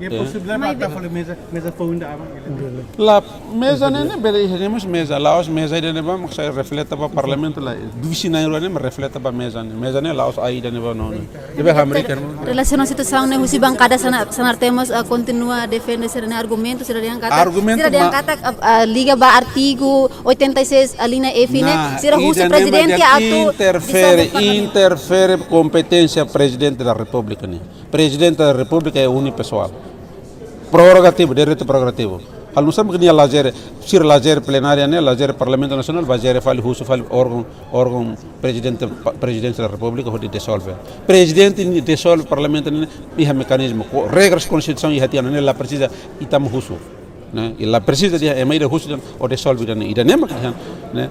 E posibilidade ba ita fali meza, meza foun ida aban? La meza ne'e, ne'e bele iha ne'e mós meza, la'ós meza ida ne'ebá mak sai refleta ba Parlamentu lae. Vizinhansa rua ne'e mak refleta ba meza ne'e. Meza ne'e la'ós ai ida ne'ebá, no, no. Ne'ebé hamriik kan. Relasiona situasaun ne'e husi bankada Sanar, Sanartemoos, ah, kontinua defende sira-nia argumentu, sira dehan katak, argumentu sira dehan katak, ah, ah, liga ba artigu oitenta e seis alínea F ne'e, sira husu prezidente atu interfere, disolve Parlamentu. Interfere kompeténsia Prezidente da Repúblika ne'e. Prezidente da Repúblika é unipessoal. Prorrogativu, direitu prorrogativu. Halo nu'usá mak nia la jere, sira la jere plenária ne'e, la jere Parlamentu Nasionál, ba jere fali husu fali órgaun, órgaun prezidente, pa-, Prezidente da Repúblika, hodi disolve. Prezidente nia disolve Parlamentu ne'e, iha mekanizmu, ko-, regras konstituisaun iha tiha ona ne'e, la presiza ita mak husu. Ne'e, i la presiza dehan ema ida husu dehan, o disolve ida ne'e, ida ne'e mak dehan, ne'e,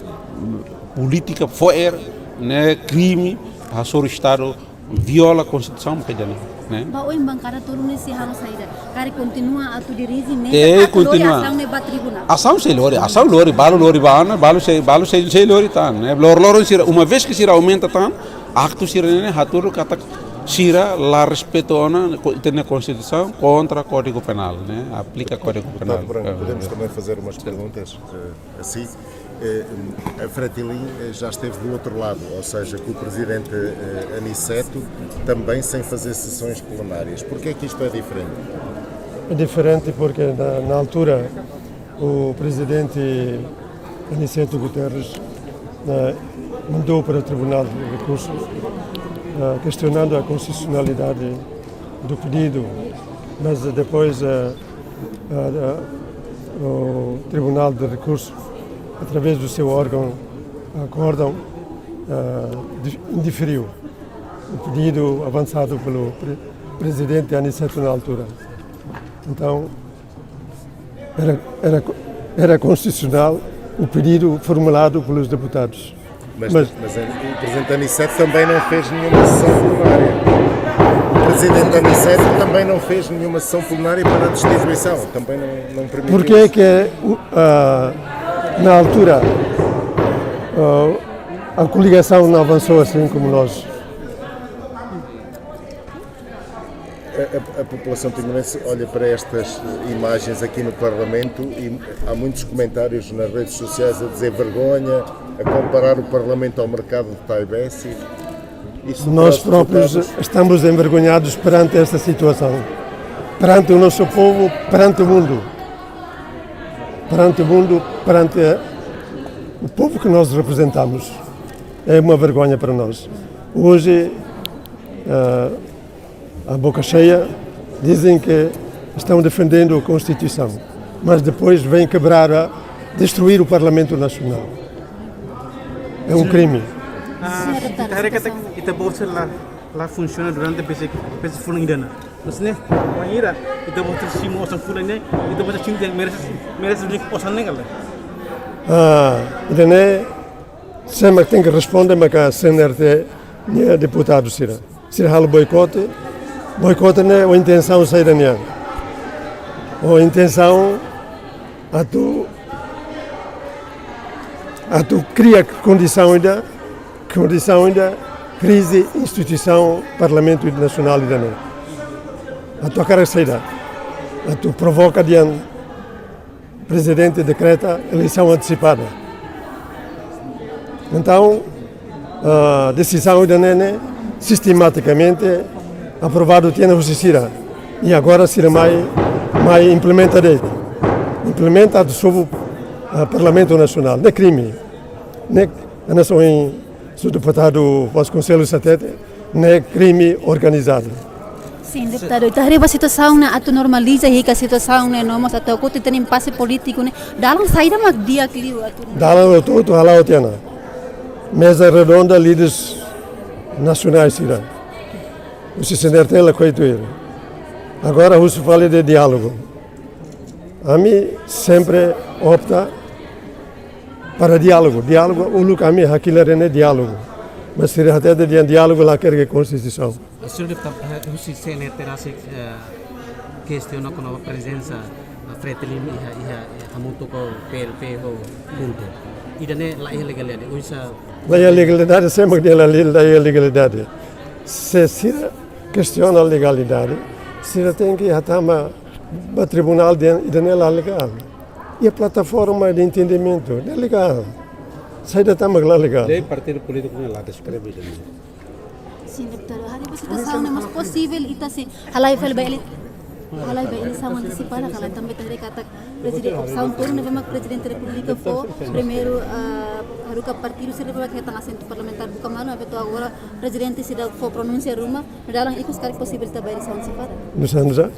polítika fo'er, ne'e, krime, hasoru Estadu, viola Konstituisaun, mak ida ne'e, ne'e. Ba oin bankada tolu ne'e sei halo saida? Karik kontinua atu dirije meza, atu lori asaun ne'e ba tribunál? Asaun sei lori, asaun lori, balu lori ba ona, balu sei, balu sei, sei lori tan, ne'e. Lor-loron sira, uma vez ke sira aumenta tan, aktu sira ne'e hatudu katak sira la respeitu ona, ko-, ita-nia Konstituisaun, kontra Kódigu Penál, ne'e. Aplika Kódigu Penál. Deputado Branco, podemos também fazer umas perguntas, eh, assim? Eh, a Fretilin, eh, já esteve do outro lado, ou seja, com o presidente, eh, Aniceto, também sem fazer sessões plenárias. Porquê é que isto é diferente? É diferente porque na, na altura o presidente Aniceto Guterres, eh, mandou para o Tribunal de Recursos, eh, questionando a constitucionalidade do pedido, mas depois, eh, eh, eh, o Tribunal de Recursos, através do seu órgão, acórdão, eh, di-, indeferiu o pedido avançado pelo pre-, presidente Aniceto na altura. Então, era, era, era constitucional o pedido formulado pelos deputados. Mas, mas, mas o presidente Aniceto também não fez nenhuma sessão plenária. O presidente Aniceto também não fez nenhuma sessão plenária para a destituição. Também não, não permitiu. Porquê é que o, a, na altura, a, a coligação não avançou assim como nós? A, a, a população timorense olha para estas imagens aqui no Parlamento e há muitos comentários nas redes sociais a dizer vergonha, a comparar o Parlamento ao mercado de Taibesi. Isso traz resultados? Nós próprios estamos envergonhados perante esta situação, perante o nosso povo, perante o mundo. Perante o mundo, perante o povo que nós representamos. É uma vergonha para nós. Hoje, eh, a boca cheia, dizem que estão defendendo a Constituição, mas depois vêm quebrar, a destruir o Parlamento Nacional. É um crime. Ah, ita haree katak ita-boot sira la, La funsiona durante pese, pese fulan ida ona. Mas ne'e, wainhira ita-boot simu osan fulan ne'e, ita-boot sente merese, merese duni osan ne'e ka lae? Ah, ida-ne'e sé mak tenke responde maka C N R T nia deputadu sira. Sira halo boikote, boikote ne'e ho intensaun saida nian? Ho intensaun atu, atu kria kondisaun ida, kondisaun ida krize instituisaun Parlamentu Nasionál ida-ne'e. Atu hakarak saida? Atu provoka dehan Prezidente dekreta eleisaun antesipada. Entaun, ah, desizaun ida-ne'e ne'e sistematikamente aprovadu tiha ona husi sira. I agora sira mai, mai implementa de'it. Implementa atu sobu, ah, Parlamentu Nasionál. Ne'e krime. Ne'e, hanesan ohin señór deputadu Vasconcelos hatete, ne'e krime organizadu. Sin, deputadu. Ita haree ba situasaun ne'e atu normaliza, hika situasaun ne'e no mós atu hakotu ita-nia impase polítiku ne'e. Dalan saida mak di'ak liu atu? Dalan hotu-hotu hala'o tiha ona. Meza redonda líderes nasionais sira. Husi C N R T lakohi tuir. Agora husu fali de'it diálogu. Ami sempre opta para diálogu. Diálogu, uluk ami hakilar ne'e diálogu. Mas sira hatete dehan diálogu lakohi konstituisaun. Señór deputadu, eh, husi C N R T rasik, eh, kestiona kona-ba prezensa, eh, Fretilin iha, iha, iha hamutuk ho P L P ho KHUNTO. Ida-ne'e la iha legalidade, oinsá? La iha legalidade, sé mak dehan la, la iha legalidade. Se sira kestiona legalidade, sira tenke hatama ba tribunál dehan ida-ne'e la legál. Iha plataforma de entendimentu, ne'e legál. Saida tan mak la legál? Lei partidu polítiku ne'e la deskreve ida-ne'e. Sin, deputadu. Haree ba situasaun ne'e mós posivel ita sei halai fali ba ele-, halai ba eleisaun antesipada ka lae, tanba ita haree katak prezide-, opsaun tolu ne'ebé mak Prezidente Repúblika fó, primeiru, ah, haruka partidu sira ne'ebé mak hetan asentu parlamentár buka malu, maibé to'o agora Prezidente seidauk fó pronúnsia ruma, no dalan ikus karik posivel ita ba eleisaun antesipada? Nusa, nusa?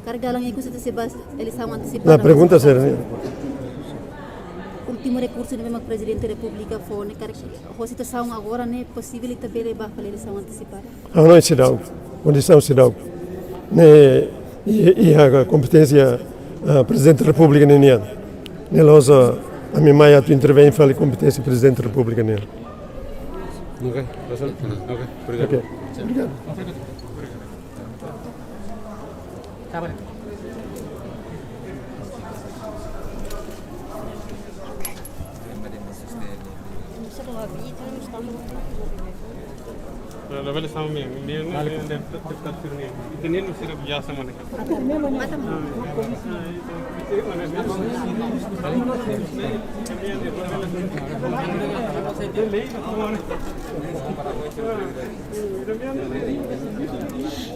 Karik dalan ikus ita sei ba eleisaun antesipada? Nah, pergunta sira ne'e. Últimu rekursu ne'ebé mak Prezidente Repúblika fó ne'e karik ho situasaun agora ne'e posivel ita bele ba fali eleisaun antesipada? Ah, no, seidauk. Kondisaun seidauk. Ne'e, i, iha kompeténsia, ah, Prezidente Repúblika ninian. Ne'e la'ós, ah, ami mai atu intervein fali kompeténsia Prezidente Repúblika nian. Ok, Rasul. Ok, obrigadu. Ok, obrigadu.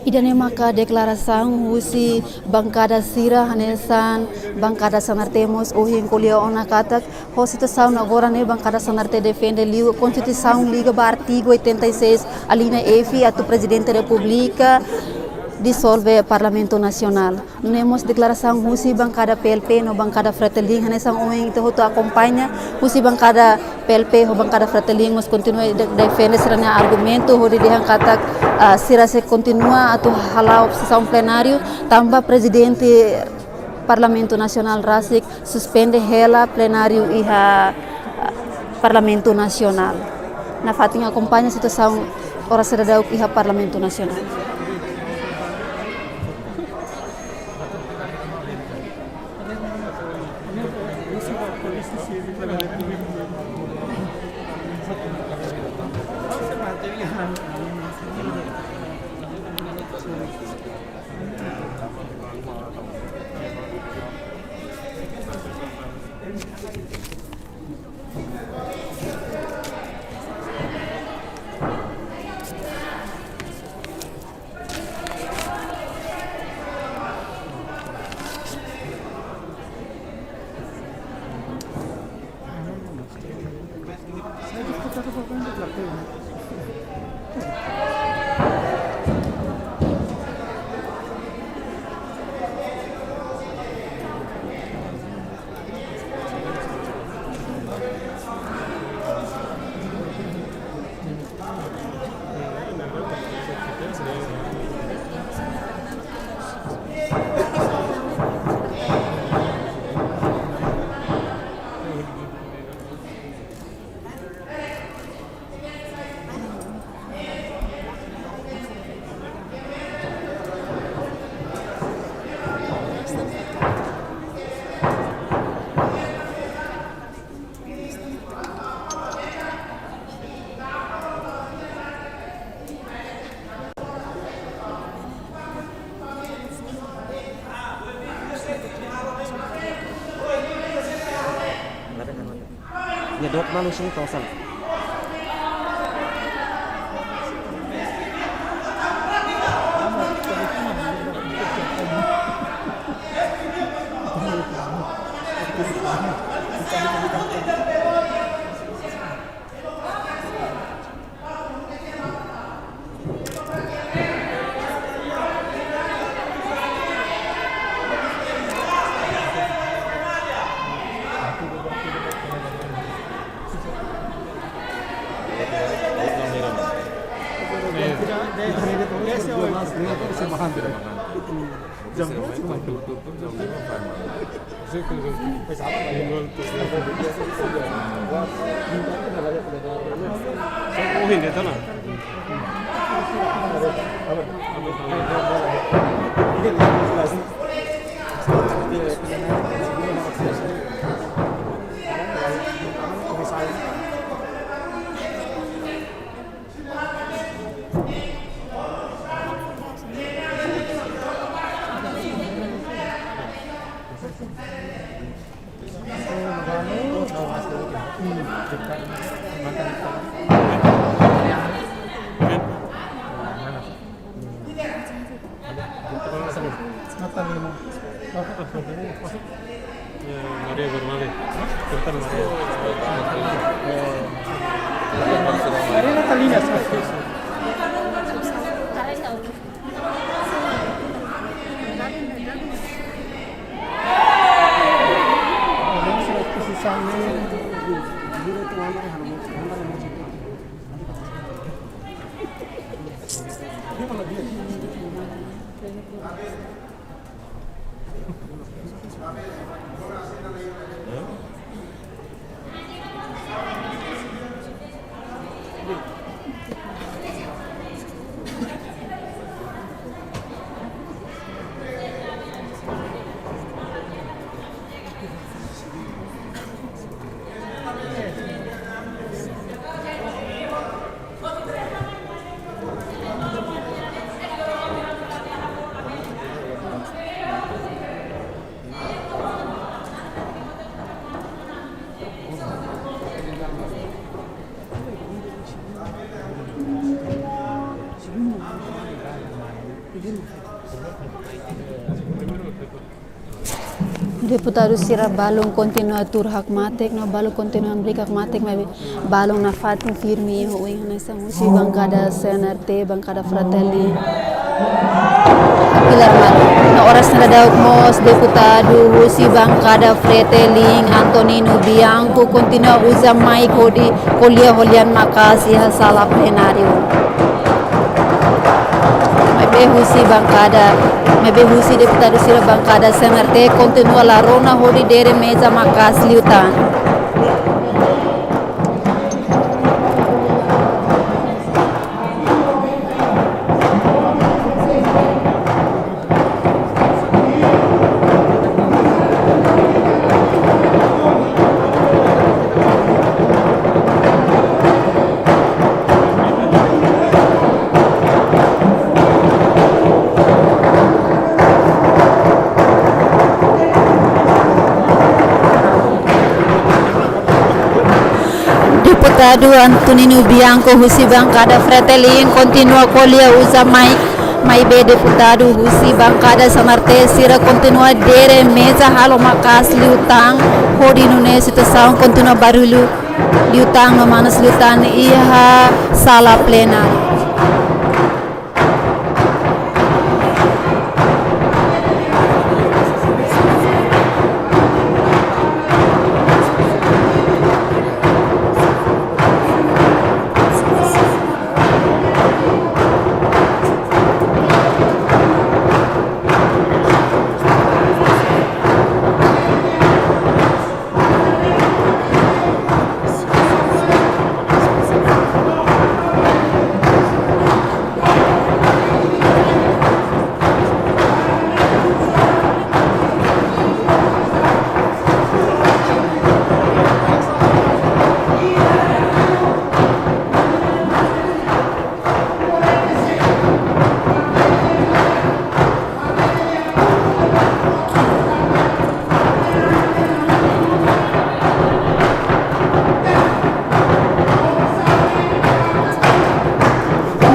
Ida-ne'e maka deklarasaun husi bankada sira, hanesan bankada C N R T mós ohin ko'alia ona katak ho situasaun agora ne'e bankada C N R T defende liu konstituisaun liga ba artigu oitenta e seis alínea F atu Prezidente Repúblika disolve Parlamentu Nasionál. Nune'e mós deklarasaun husi bankada P L P no bankada Fretilin, hanesan ohin ita hotu akompaña, husi bankada P L P ho bankada Fretilin mós kontinua de-, defende sira-nia argumentu hodi dehan katak, ah, sira sei kontinua atu hala'o sesaun plenáriu tanba Prezidente Parlamentu Nasionál rasik suspende hela plenáriu iha, ah, Parlamentu Nasionál. Nafatin akompaña situasaun oras daudauk iha Parlamentu Nasionál. Dok malu sini kawasan. Natalina. Ya, Maria Gormale. Sultan Maria. Maria Natalina. Deputadu sira balun kontinua tuur hakmatek, no balun kontinua hamriik hakmatek, maibé balun nafatin firme iha oin hanesan husi bankada C N R T, bankada Fretilin. Pilar mat. No oras ne'e daudaun mós deputadu husi bankada Fretilin, Antonino Bianco, kontinua uza maik hodi ko'alia ho lian maka'as iha sala plenáriu. Maibé husi bankada, maibé husi deputadu sira bankada C N R T kontinua la rona hodi dere meza maka'as liután. Deputadu Antonino Bianco husi bankada Fretilin kontinua ko'alia uza maik, maibé deputadu husi bankada C N R T sira kontinua dere meza halo maka'as liután, hodi nune'e situasaun kontinua barullu liután no manus liután iha sala plenáriu.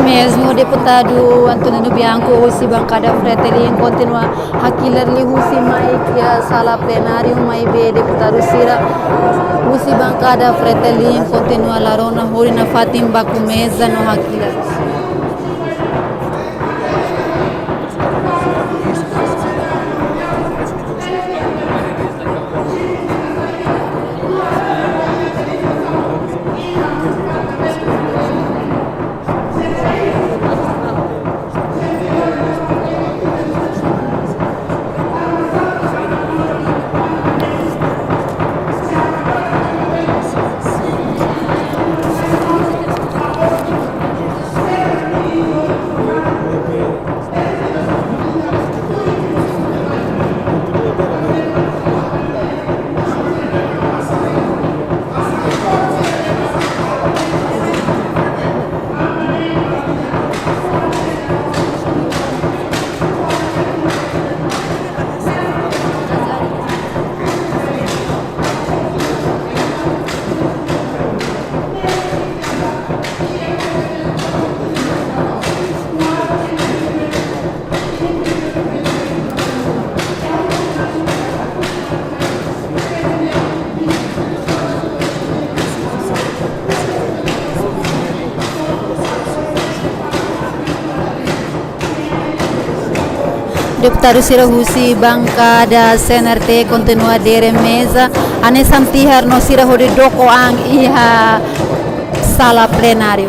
Mezmu deputadu Antonino Bianco husi bankada Fretilin kontinua hakilar liuhusi mai iha sala plenáriu, maibé deputadu sira husi bankada Fretilin kontinua la rona hodi nafatin baku meza no hakilar. Deputadu sira husi bankada C N R T kontinua dere meza, hanesan tiha no sira hodi doko an iha sala plenáriu.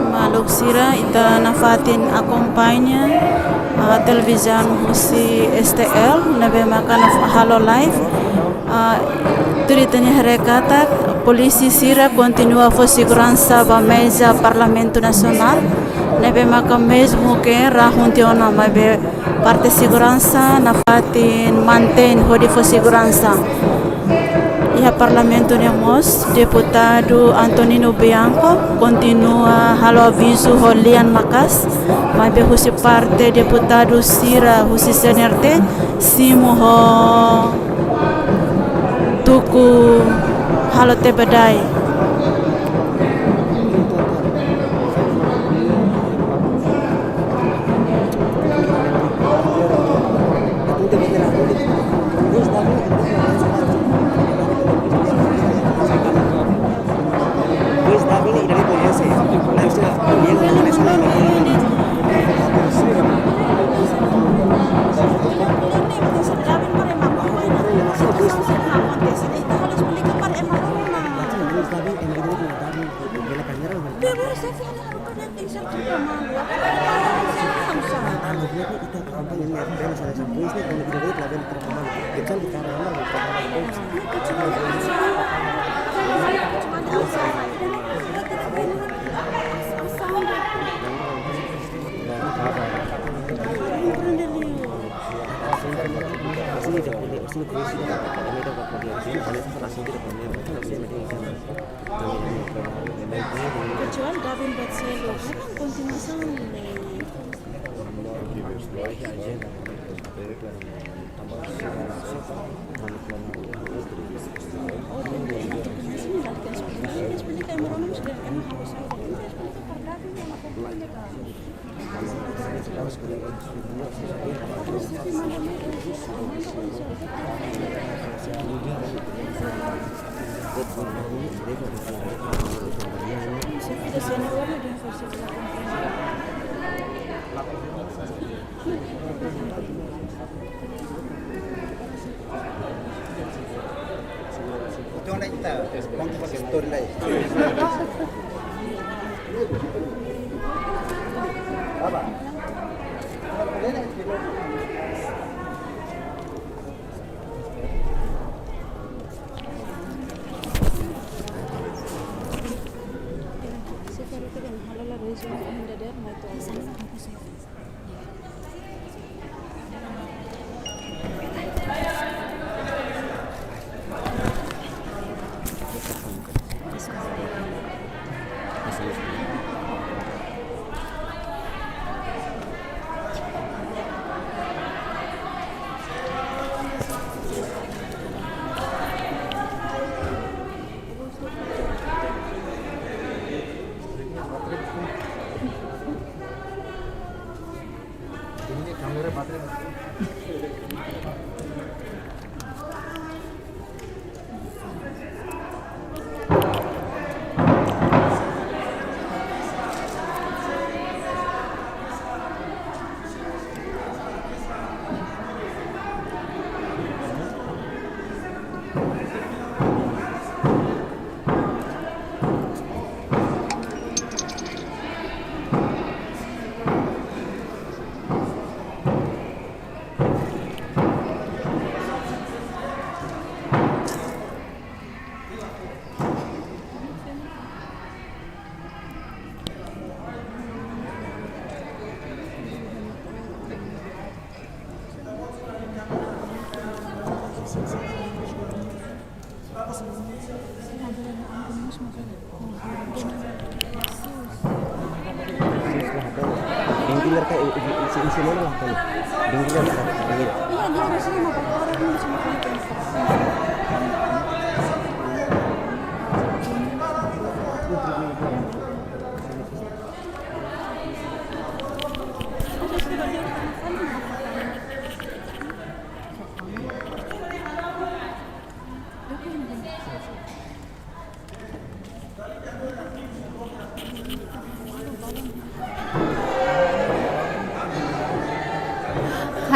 Maluk sira, ita nafatin akompaña, ah, televizaun husi S T L, ne'ebé maka naf-, halo live. Ah, tuir ita-nia haree katak, polísia sira kontinua fó seguransa ba meza Parlamentu Nasionál, ne'ebé maka mezmu ke rahun tiha ona, maibé parte seguransa nafatin mantein hodi fó seguransa. Iha Parlamentu nian mós, Deputadu Antonino Bianco kontinua halo avizu ho lian maka'as, maibé husi parte deputadu sira husi C N R T simu ho tuku halo tebedai. Kecuali Davin Batselo, kan kontinuasaun de. Então, onde é que tá? Vamos fazer story lá.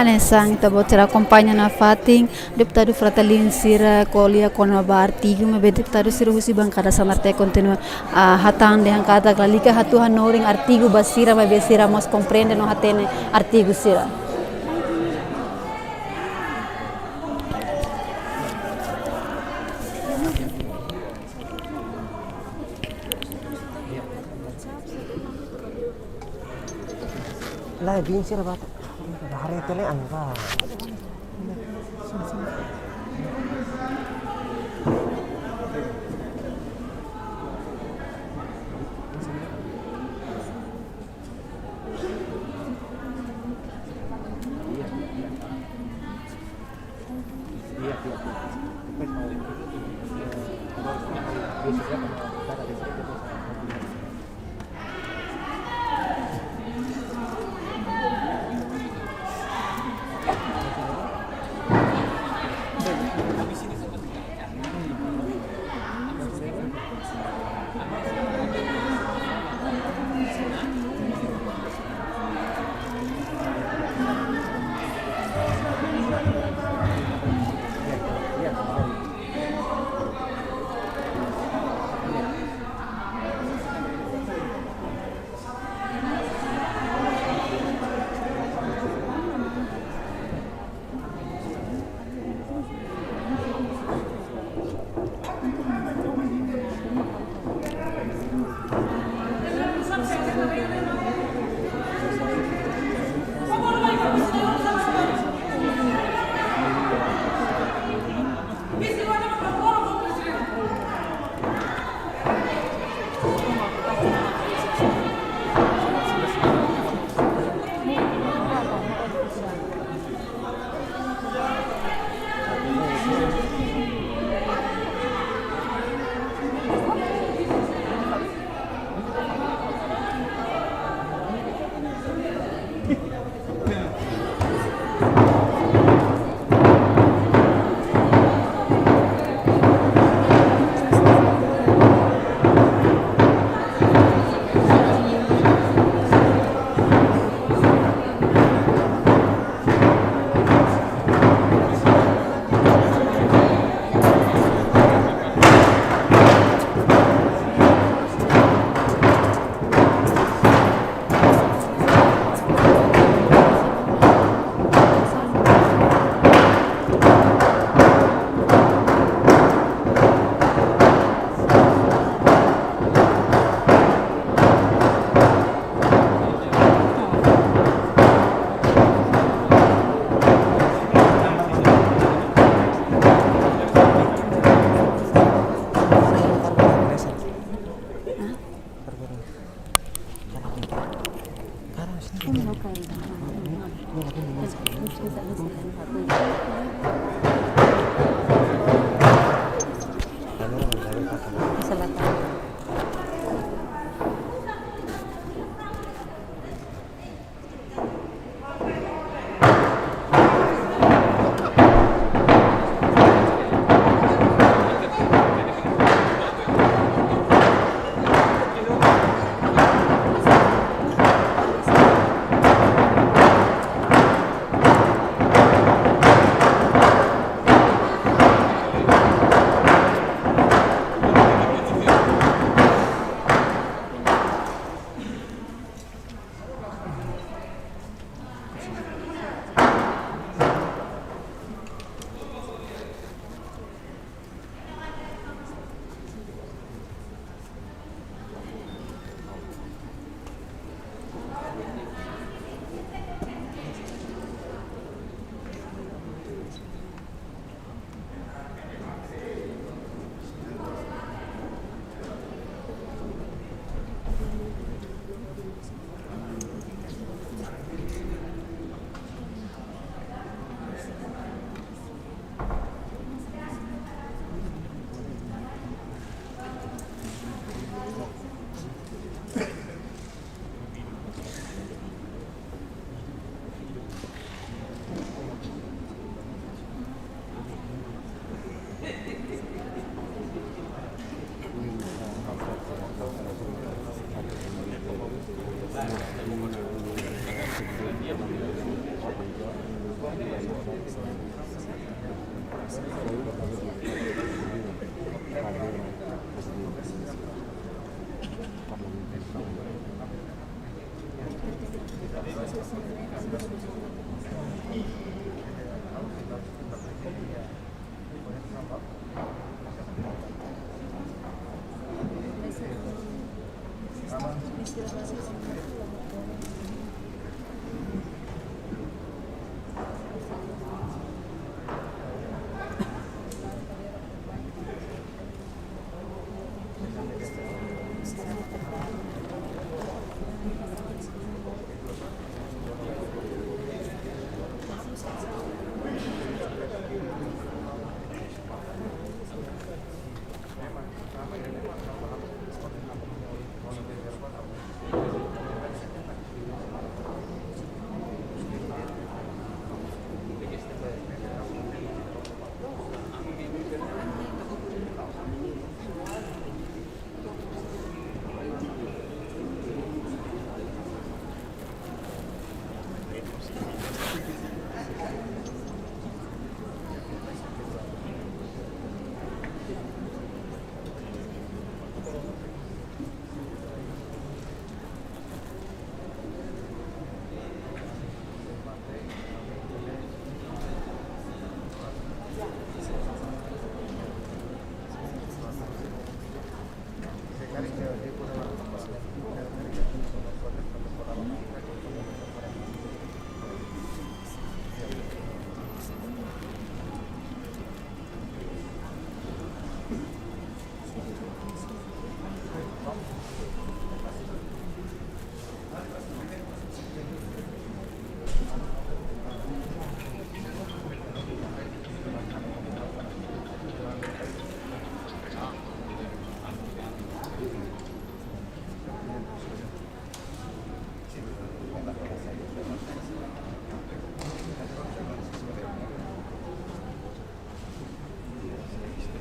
Hanesan ita-boot sira akompaña nafatin, deputadu Fretilin sira ko'alia kona-ba artigu, maibé deputadu sira husi bankada Sanarte kontinua, ah, hatán dehan katak lalika hato'o hanorin artigu ba sira, maibé sira mós komprende no hatene artigu sira. Lai bin sira ba. Hari tele anga.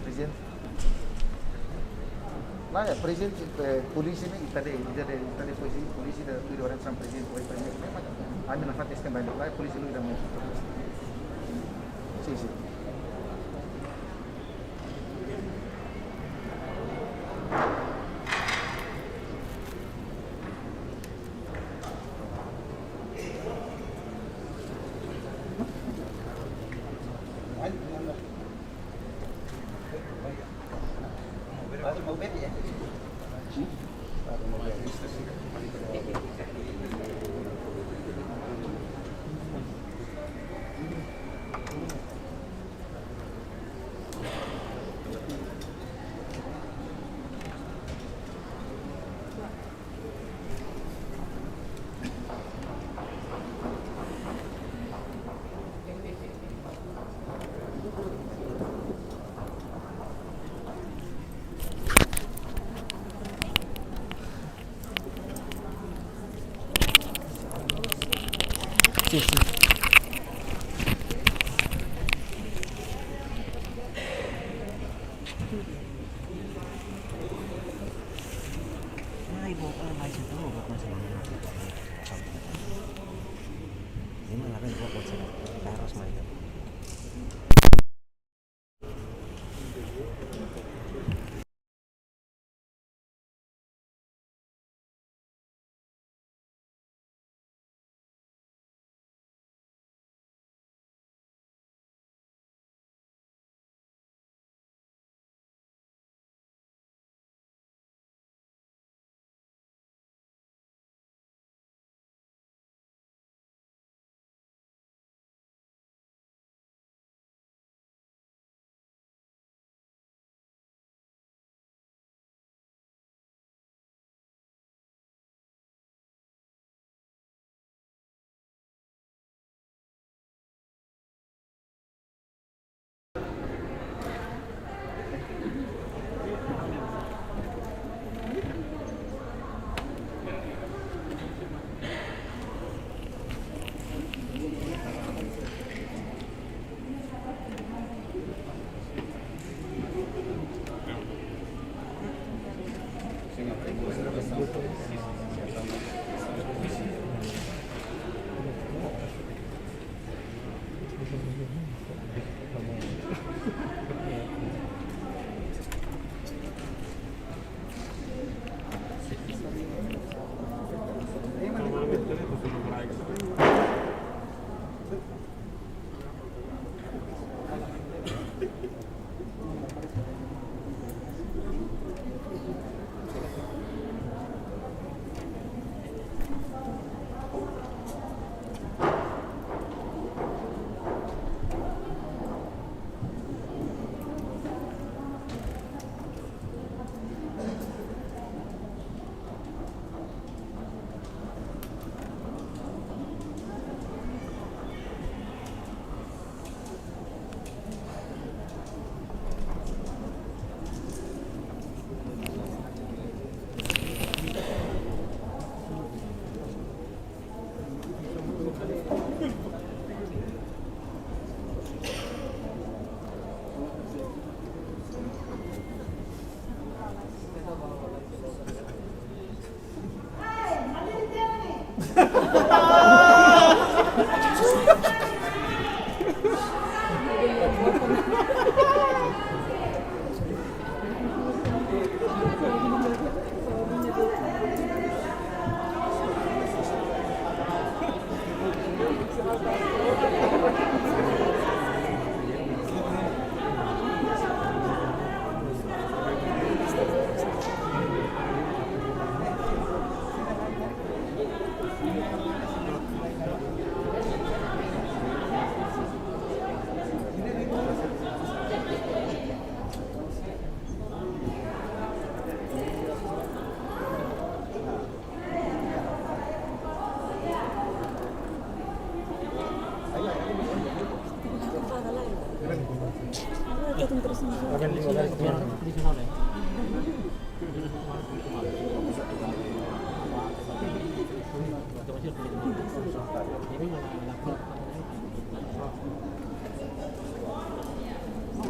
Prezidente. Lae, prezidente, eh, polísia ne'e, ita dehan, ita dehan, ita dehan polísia, polísia ida tuir orientasaun prezidente, oi prezidente, ne'e mak ami nafatin stand by, lae, polísia liu ida mai. Sin, sin. Bom,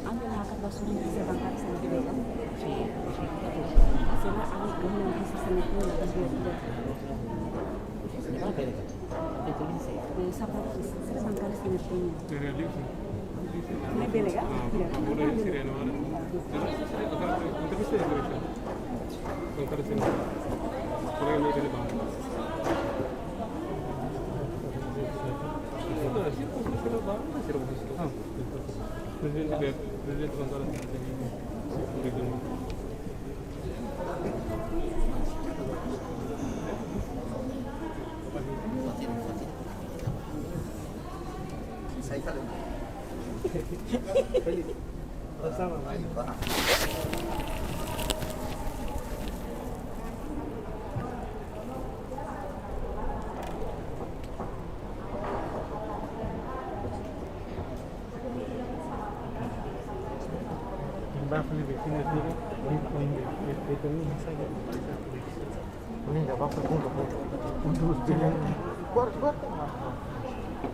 ami la hakat basura di sira bankada sira ne'ebé, ya? Sira ami guna di sira ne'ebé, la hakat basura. Eh, sapa di sira bankada sira ne'ebé? Ne'ebé, ya? Ya.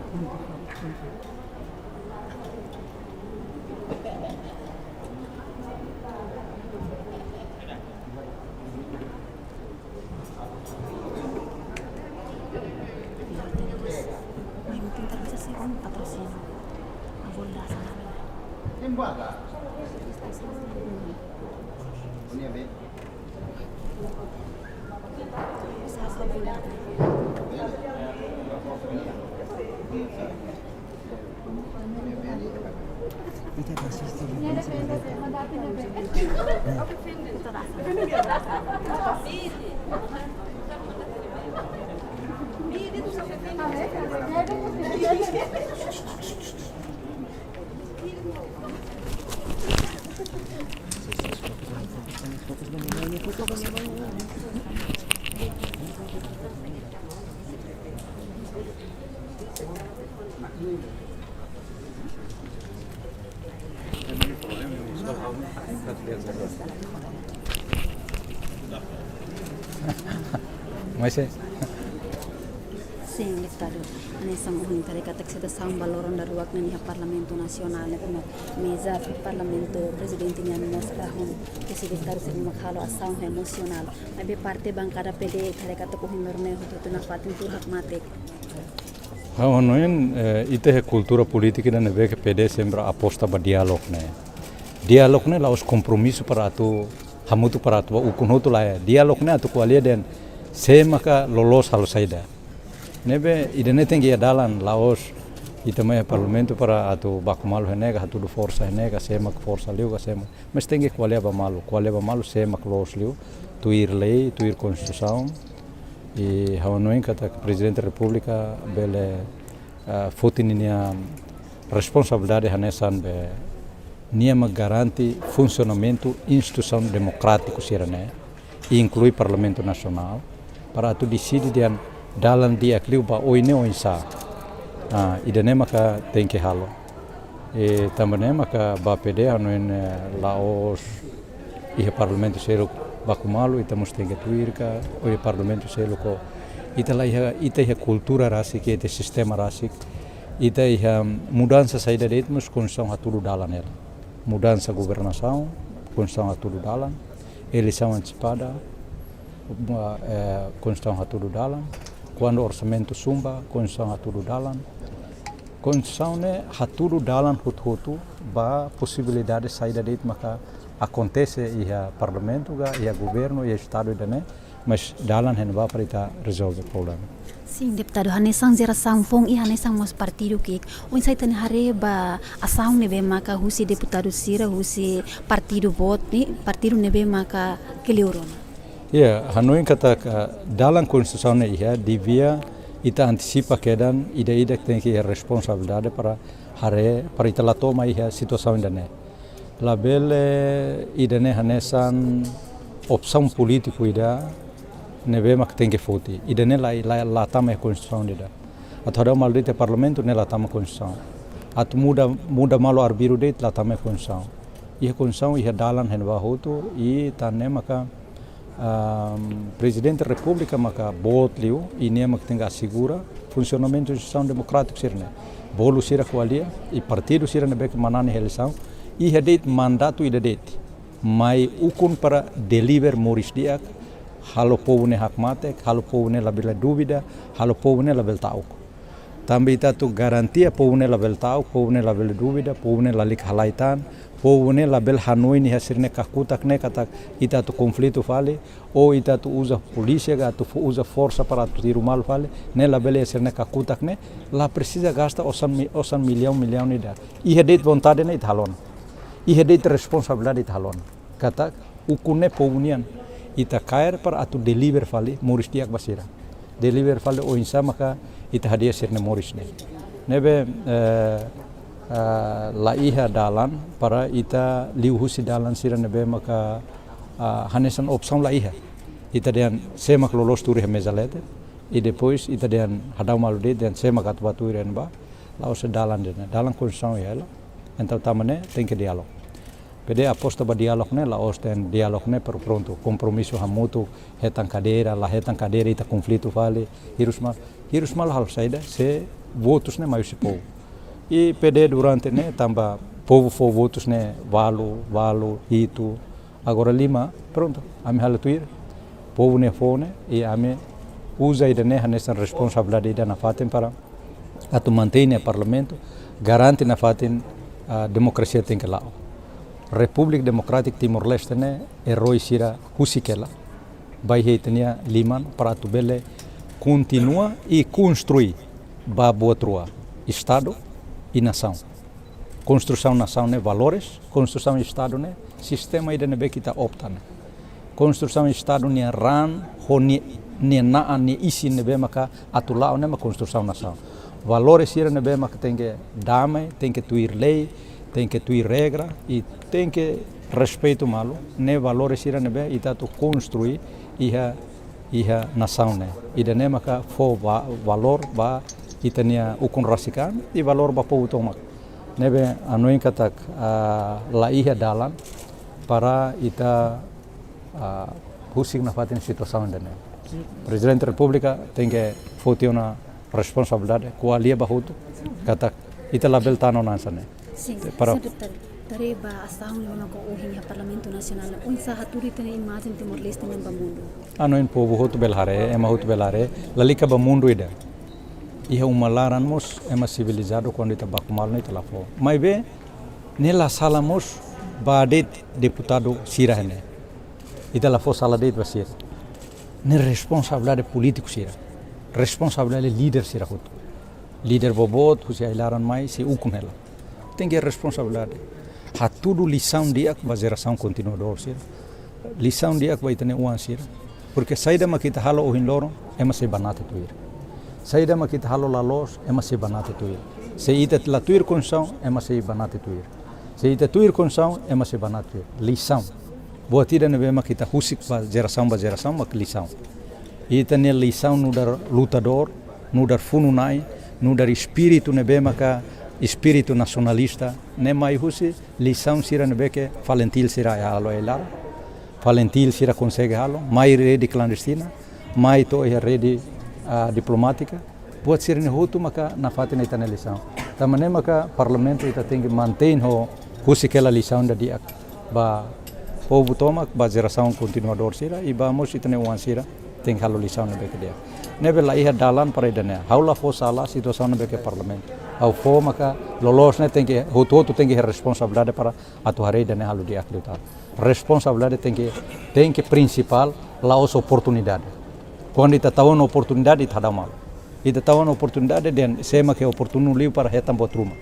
Yang penting tak bisa sih, Om, patrosina. Abon dah sana. Mas é. Sin, deputadu. Hanesan ohin ita haree katak situasaun ba loron daruak ne'e iha Parlamentu Nasionál ne'e, iha meza Parlamentu, Prezidente nian mós, eh, husi deputadu sira mak halo asaun emosionál. Maibé parte bankada P D ita haree katak ohin loron ne'e hotu-hotu nafatin tuur hakmatek. Ha'u hanoin, eh, ita iha kultura polítika ida ne'ebé ke P D sempre aposta ba diálogu ne'e. Diálogu ne'e la'ós kompromisu para atu hamutuk para atu ba ukun hotu lae. Diálogu ne'e atu ko'alia dehan sé maka loloos halo saida. Ne'ebé ida-ne'e tenke iha dalan, la'ós ita mai iha Parlamentu para atu baku malu iha ne'e ka, hatudu forsa iha ne'e ka, sé mak forsa liu ka, sé mak, mas tenke ko'alia ba malu, ko'alia ba malu sé mak loos liu, tuir lei, tuir Konstituisaun. I ha'u hanoin katak Prezidente Repúblika bele, eh, foti ninia responsabilidade hanesan be nia mak garante funsionamentu instituisaun demokrátiku sira-ne'e, inklui Parlamentu Nasionál, para atu deside dehan dalan di'ak liu ba oin ne'e oinsá. Ah, ida-ne'e maka tenke halo. I tanba ne'e maka ba P D hanoin, eh, la'ós iha parlamentu seluk baku malu, ita mós tenke tuir ka, ou iha parlamentu seluk ka. Ita la iha, ita iha kultura rasik, ita sistema rasik, ita iha mudansa saida de'it mós Konstituisaun hatudu dalan hela. Mudansa governasaun, Konstituisaun hatudu dalan, eleisaun antesipada, eh, Konstituisaun hatudu dalan, kuandu orsamentu zumba, Konstituisaun hatudu dalan. Konstituisaun ne'e hatudu dalan hotu-hotu ba posibilidade saida de'it maka akontese iha parlamentu ka, iha governu, iha estadu ida-ne'e, mas dalan iha ne'ebá para ita rezolve problema. Sin, deputadu, hanesan jerasaun foun i hanesan mós partidu ki'ik, oinsá ita-nia haree ba asaun ne'ebé maka husi deputadu sira, husi partidu boot, i partidu ne'ebé maka kleur ona? Iya, hanoin katak, ah, dalan Konstituisaun ne'e iha, devia ita antesipa kedan, ida-idak tenke iha responsabilidade para haree, para ita la to'o mai iha situasaun ida-ne'e. Labele ida-ne'e hanesan opsaun polítiku ida ne'ebé mak tenke foti. Ida-ne'e la, la, la tama iha Konstituisaun ida. Atu hadau malu de'it iha parlamentu ne'e la tama Konstituisaun. Atu muda, muda malu arbiru de'it la tama iha Konstituisaun. Iha Konstituisaun, iha dalan iha ne'ebá hotu, i tan ne'e maka, ahm, Prezidente Repúblika maka boot liu, i nia mak tenke asegura funsionamentu instituisaun demokrátiku sira-ne'e. Bolu sira ko'alia, i partidu sira ne'ebé ke manán iha eleisaun, iha de'it mandatu ida de'it. Mai ukun para deliver moris di'ak, halo povu ne'e hakmatek, halo povu ne'e labele dúvida, halo povu ne'e labele ta'uk. Tanba ita atu garantia povu ne'e labele ta'uk, povu ne'e labele dúvida, povu ne'e lalika halai tan, povu ne'e labele hanoin iha sira-nia kakutak ne'e katak ita atu konflitu fali, ou ita atu uza polísia ka atu fo-, uza forsa para atu tiru malu fali, ne'e labele iha sira-nia kakutak ne'e, la presiza gasta osan mi-, osan millaun, millaun ida. Iha de'it vontade ne'e ita halo ona. Iha de'it responsabilidade ita halo ona. Katak ukun ne'e povu nian, ita kaer para atu deliver fali moris di'ak ba sira. Deliver fali oinsá maka ita hadi'a sira-nia moris ne'e. Ne'ebé, eh, eh, la iha dalan para ita liuhusi dalan sira ne'ebé maka, ah, hanesan opsaun la iha. Ita dehan sé mak loloos tuur iha meza leten, i depois ita dehan hadau malu de'it dehan sé mak atu bá tuur iha ne'ebá, la'ós dalan de'it ne'e. Dalan Konstituisaun iha hela. Entaun tanba ne'e tenke diálogu. P D aposta ba diálogu ne'e, la'ós dehan diálogu ne'e para prontu, kompromisu hamutuk, hetan kadeira, la hetan kadeira, ita konflitu fali, hirus malu, hirus malu halo saida, se Votus ne'e mai husi povu. I P D durante ne'e tanba povu fó votus ne'e ualu, ualu, hitu, agora lima, prontu, ami halo tuir. Povu ne'e fó ne'e, i ami uza ida-ne'e hanesan responsabilidade ida nafatin para atu mantein ne'e parlamentu, garante nafatin, ah, demokrasia tenke la'o. Repúblika Demokrátika Timor-Leste ne'e eroi sira husik hela ba iha ita-nia liman para atu bele kontinua i konstrui ba buat rua, Estadu i nasaun. Konstrusaun nasaun ne'e valores, konstrusaun Estadu ne'e sistema ida ne'ebé ke ita opta ne'e. Konstrusaun Estadu nia raan, ho nia, nia na'an, nia isin ne'ebé maka atu la'o ne'e mak konstrusaun nasaun. Valores sira ne'ebé maka tenke dame, tenke tuir lei, tenke tuir regra, i tenke respeitu malu, ne'e valores sira ne'ebé ita atu konstrui iha, iha nasaun ne'e. Ida-ne'e maka fó va-, valór ba ita-nia ukun rasik an, i valór ba povu tomak. Ne'ebé hanoin katak, ah, la iha dalan para ita, ah, husik nafatin situasaun ida-ne'e. Prezidente Repúblika tenke foti ona responsabilidade, ko'alia ba hotu, katak ita labele tan ona hanesan ne'e. Sin, para sin, doutór. Haree ba asaun ne'ebé maka ohin iha Parlamentu Nasionál, oinsá hatudu ita-nia imajen Timor-Leste nian ba mundu? Hanoin povu hotu bele haree, ema hotu bele haree, lalika ba mundu ida. Iha uma laran mós, ema sivilizadu kuandu ita baku malu ne'e ita la fó. Maibé, ne'e la sala mós ba de'it deputadu sira ne'e. Ita la fó sala de'it ba sira. Ne'e responsabilidade polítiku sira. Responsabilidade líder sira hotu. Líder boboot, husi ai-laran mai, sei ukun hela. Tenke responsabilidade. Hatudu lisaun di'ak ba jerasaun kontinuadór sira. Lisaun di'ak ba ita-nia oan sira. Porke saida mak ita halo ohin loron, ema sei banati tuir. Saida mak ita halo la loos, ema sei banati tuir. Se ita la tuir Konstituisaun, ema sei banati tuir. Se ita tuir Konstituisaun, ema sei banati tuir. Lisaun. Buat ida ne'ebé mak ita husik ba jerasaun ba jerasaun mak lisaun. Ita-nia lisaun nu'udar lutadór, nu'udar funu-na'in, nu'udar espíritu ne'ebé maka espíritu nasionalista, ne'e mai husi lisaun sira ne'ebé ke FALINTIL sira halo hela. FALINTIL sira konsege halo, mai rede klandestina, mai to'o iha rede, ah, diplomátika. Buat sira-ne'e hotu maka nafatin ita-nia lisaun. Tanba ne'e maka parlamentu ita tenke mantein ho husik hela lisaun ida di'ak ba povu tomak, ba jerasaun kontinuadór sira, i ba mós ita-nia oan sira tenke halo lisaun ne'ebé ke di'ak. Ne'ebé la iha dalan para ida-ne'e. Ha'u la fó sala situasaun ne'ebé ke parlamentu. Ha'u fó maka loloos ne'e tenke, hotu-hotu tenke iha responsabilidade para atu haree ida-ne'e halo di'ak liután. Responsabilidade tenke, tenke prinsipál, la'ós oportunidade. Kuandu ita tau ona oportunidade, ita hadau malu. Ita tau ona oportunidade, dehan sé mak oportunu liu para hetan buat ruma.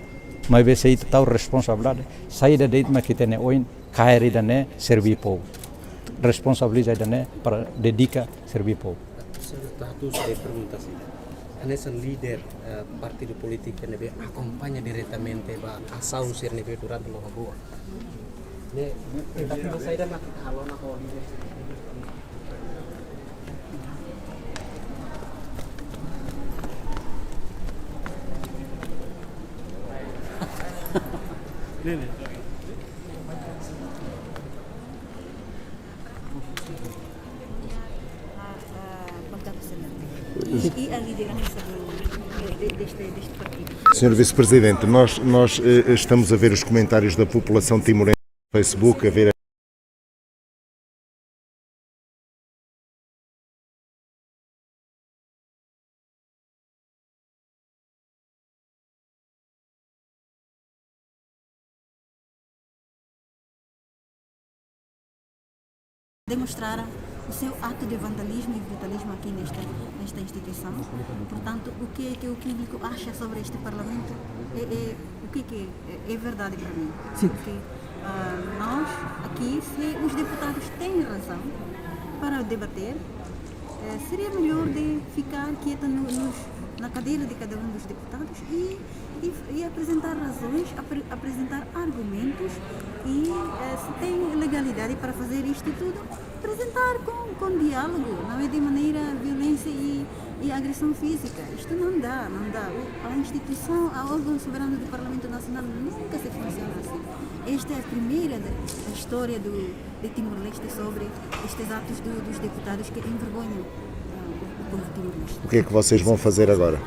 Maibé se ita tau responsabilidade, saida de'it mak ita-nia oin kaer ida-ne'e serbí povu. Responsabiliza ida-ne'e para dedika serbí povu. Señór, atu hato'o sai pergunta sira. Hanesan líder, eh, partidu polítiku ne'ebé akompaña diretamente ba asaun sira ne'ebé durante loron rua. Ne'e, tentativa saida mak ita halo ona ho líder sira? Ne'e, ne'e. A, a bancada C N R T e, e a liderança do, de, deste, deste partido. Senhor Vice-Presidente, nós, nós, eh, estamos a ver os comentários da população timorense no Facebook, a ver demonstraram o seu ato de vandalismo e brutalismo aqui nesta, nesta instituição. Portanto, o que é que o público acha sobre este Parlamento é, é o que é que é, é verdade para mim. Sim. Porque, ah, nós aqui, se os deputados têm razão para debater, eh, seria melhor de ficar quieta no, nos, na cadeira de cada um dos deputados e, e, e apresentar razões, apre-, apresentar argumentos e, eh, se tem legalidade para fazer isto tudo, apresentar com, com diálogo, não é de maneira violência e, e agressão física. Isto não dá, não dá. O, a instituição, a órgão soberano do Parlamento Nacional nunca se funciona assim. Esta é a primeira da, da história do, de Timor-Leste sobre estes atos do, dos deputados que envergonham, ah, o, o povo timor-leste. O que é que vocês vão fazer agora?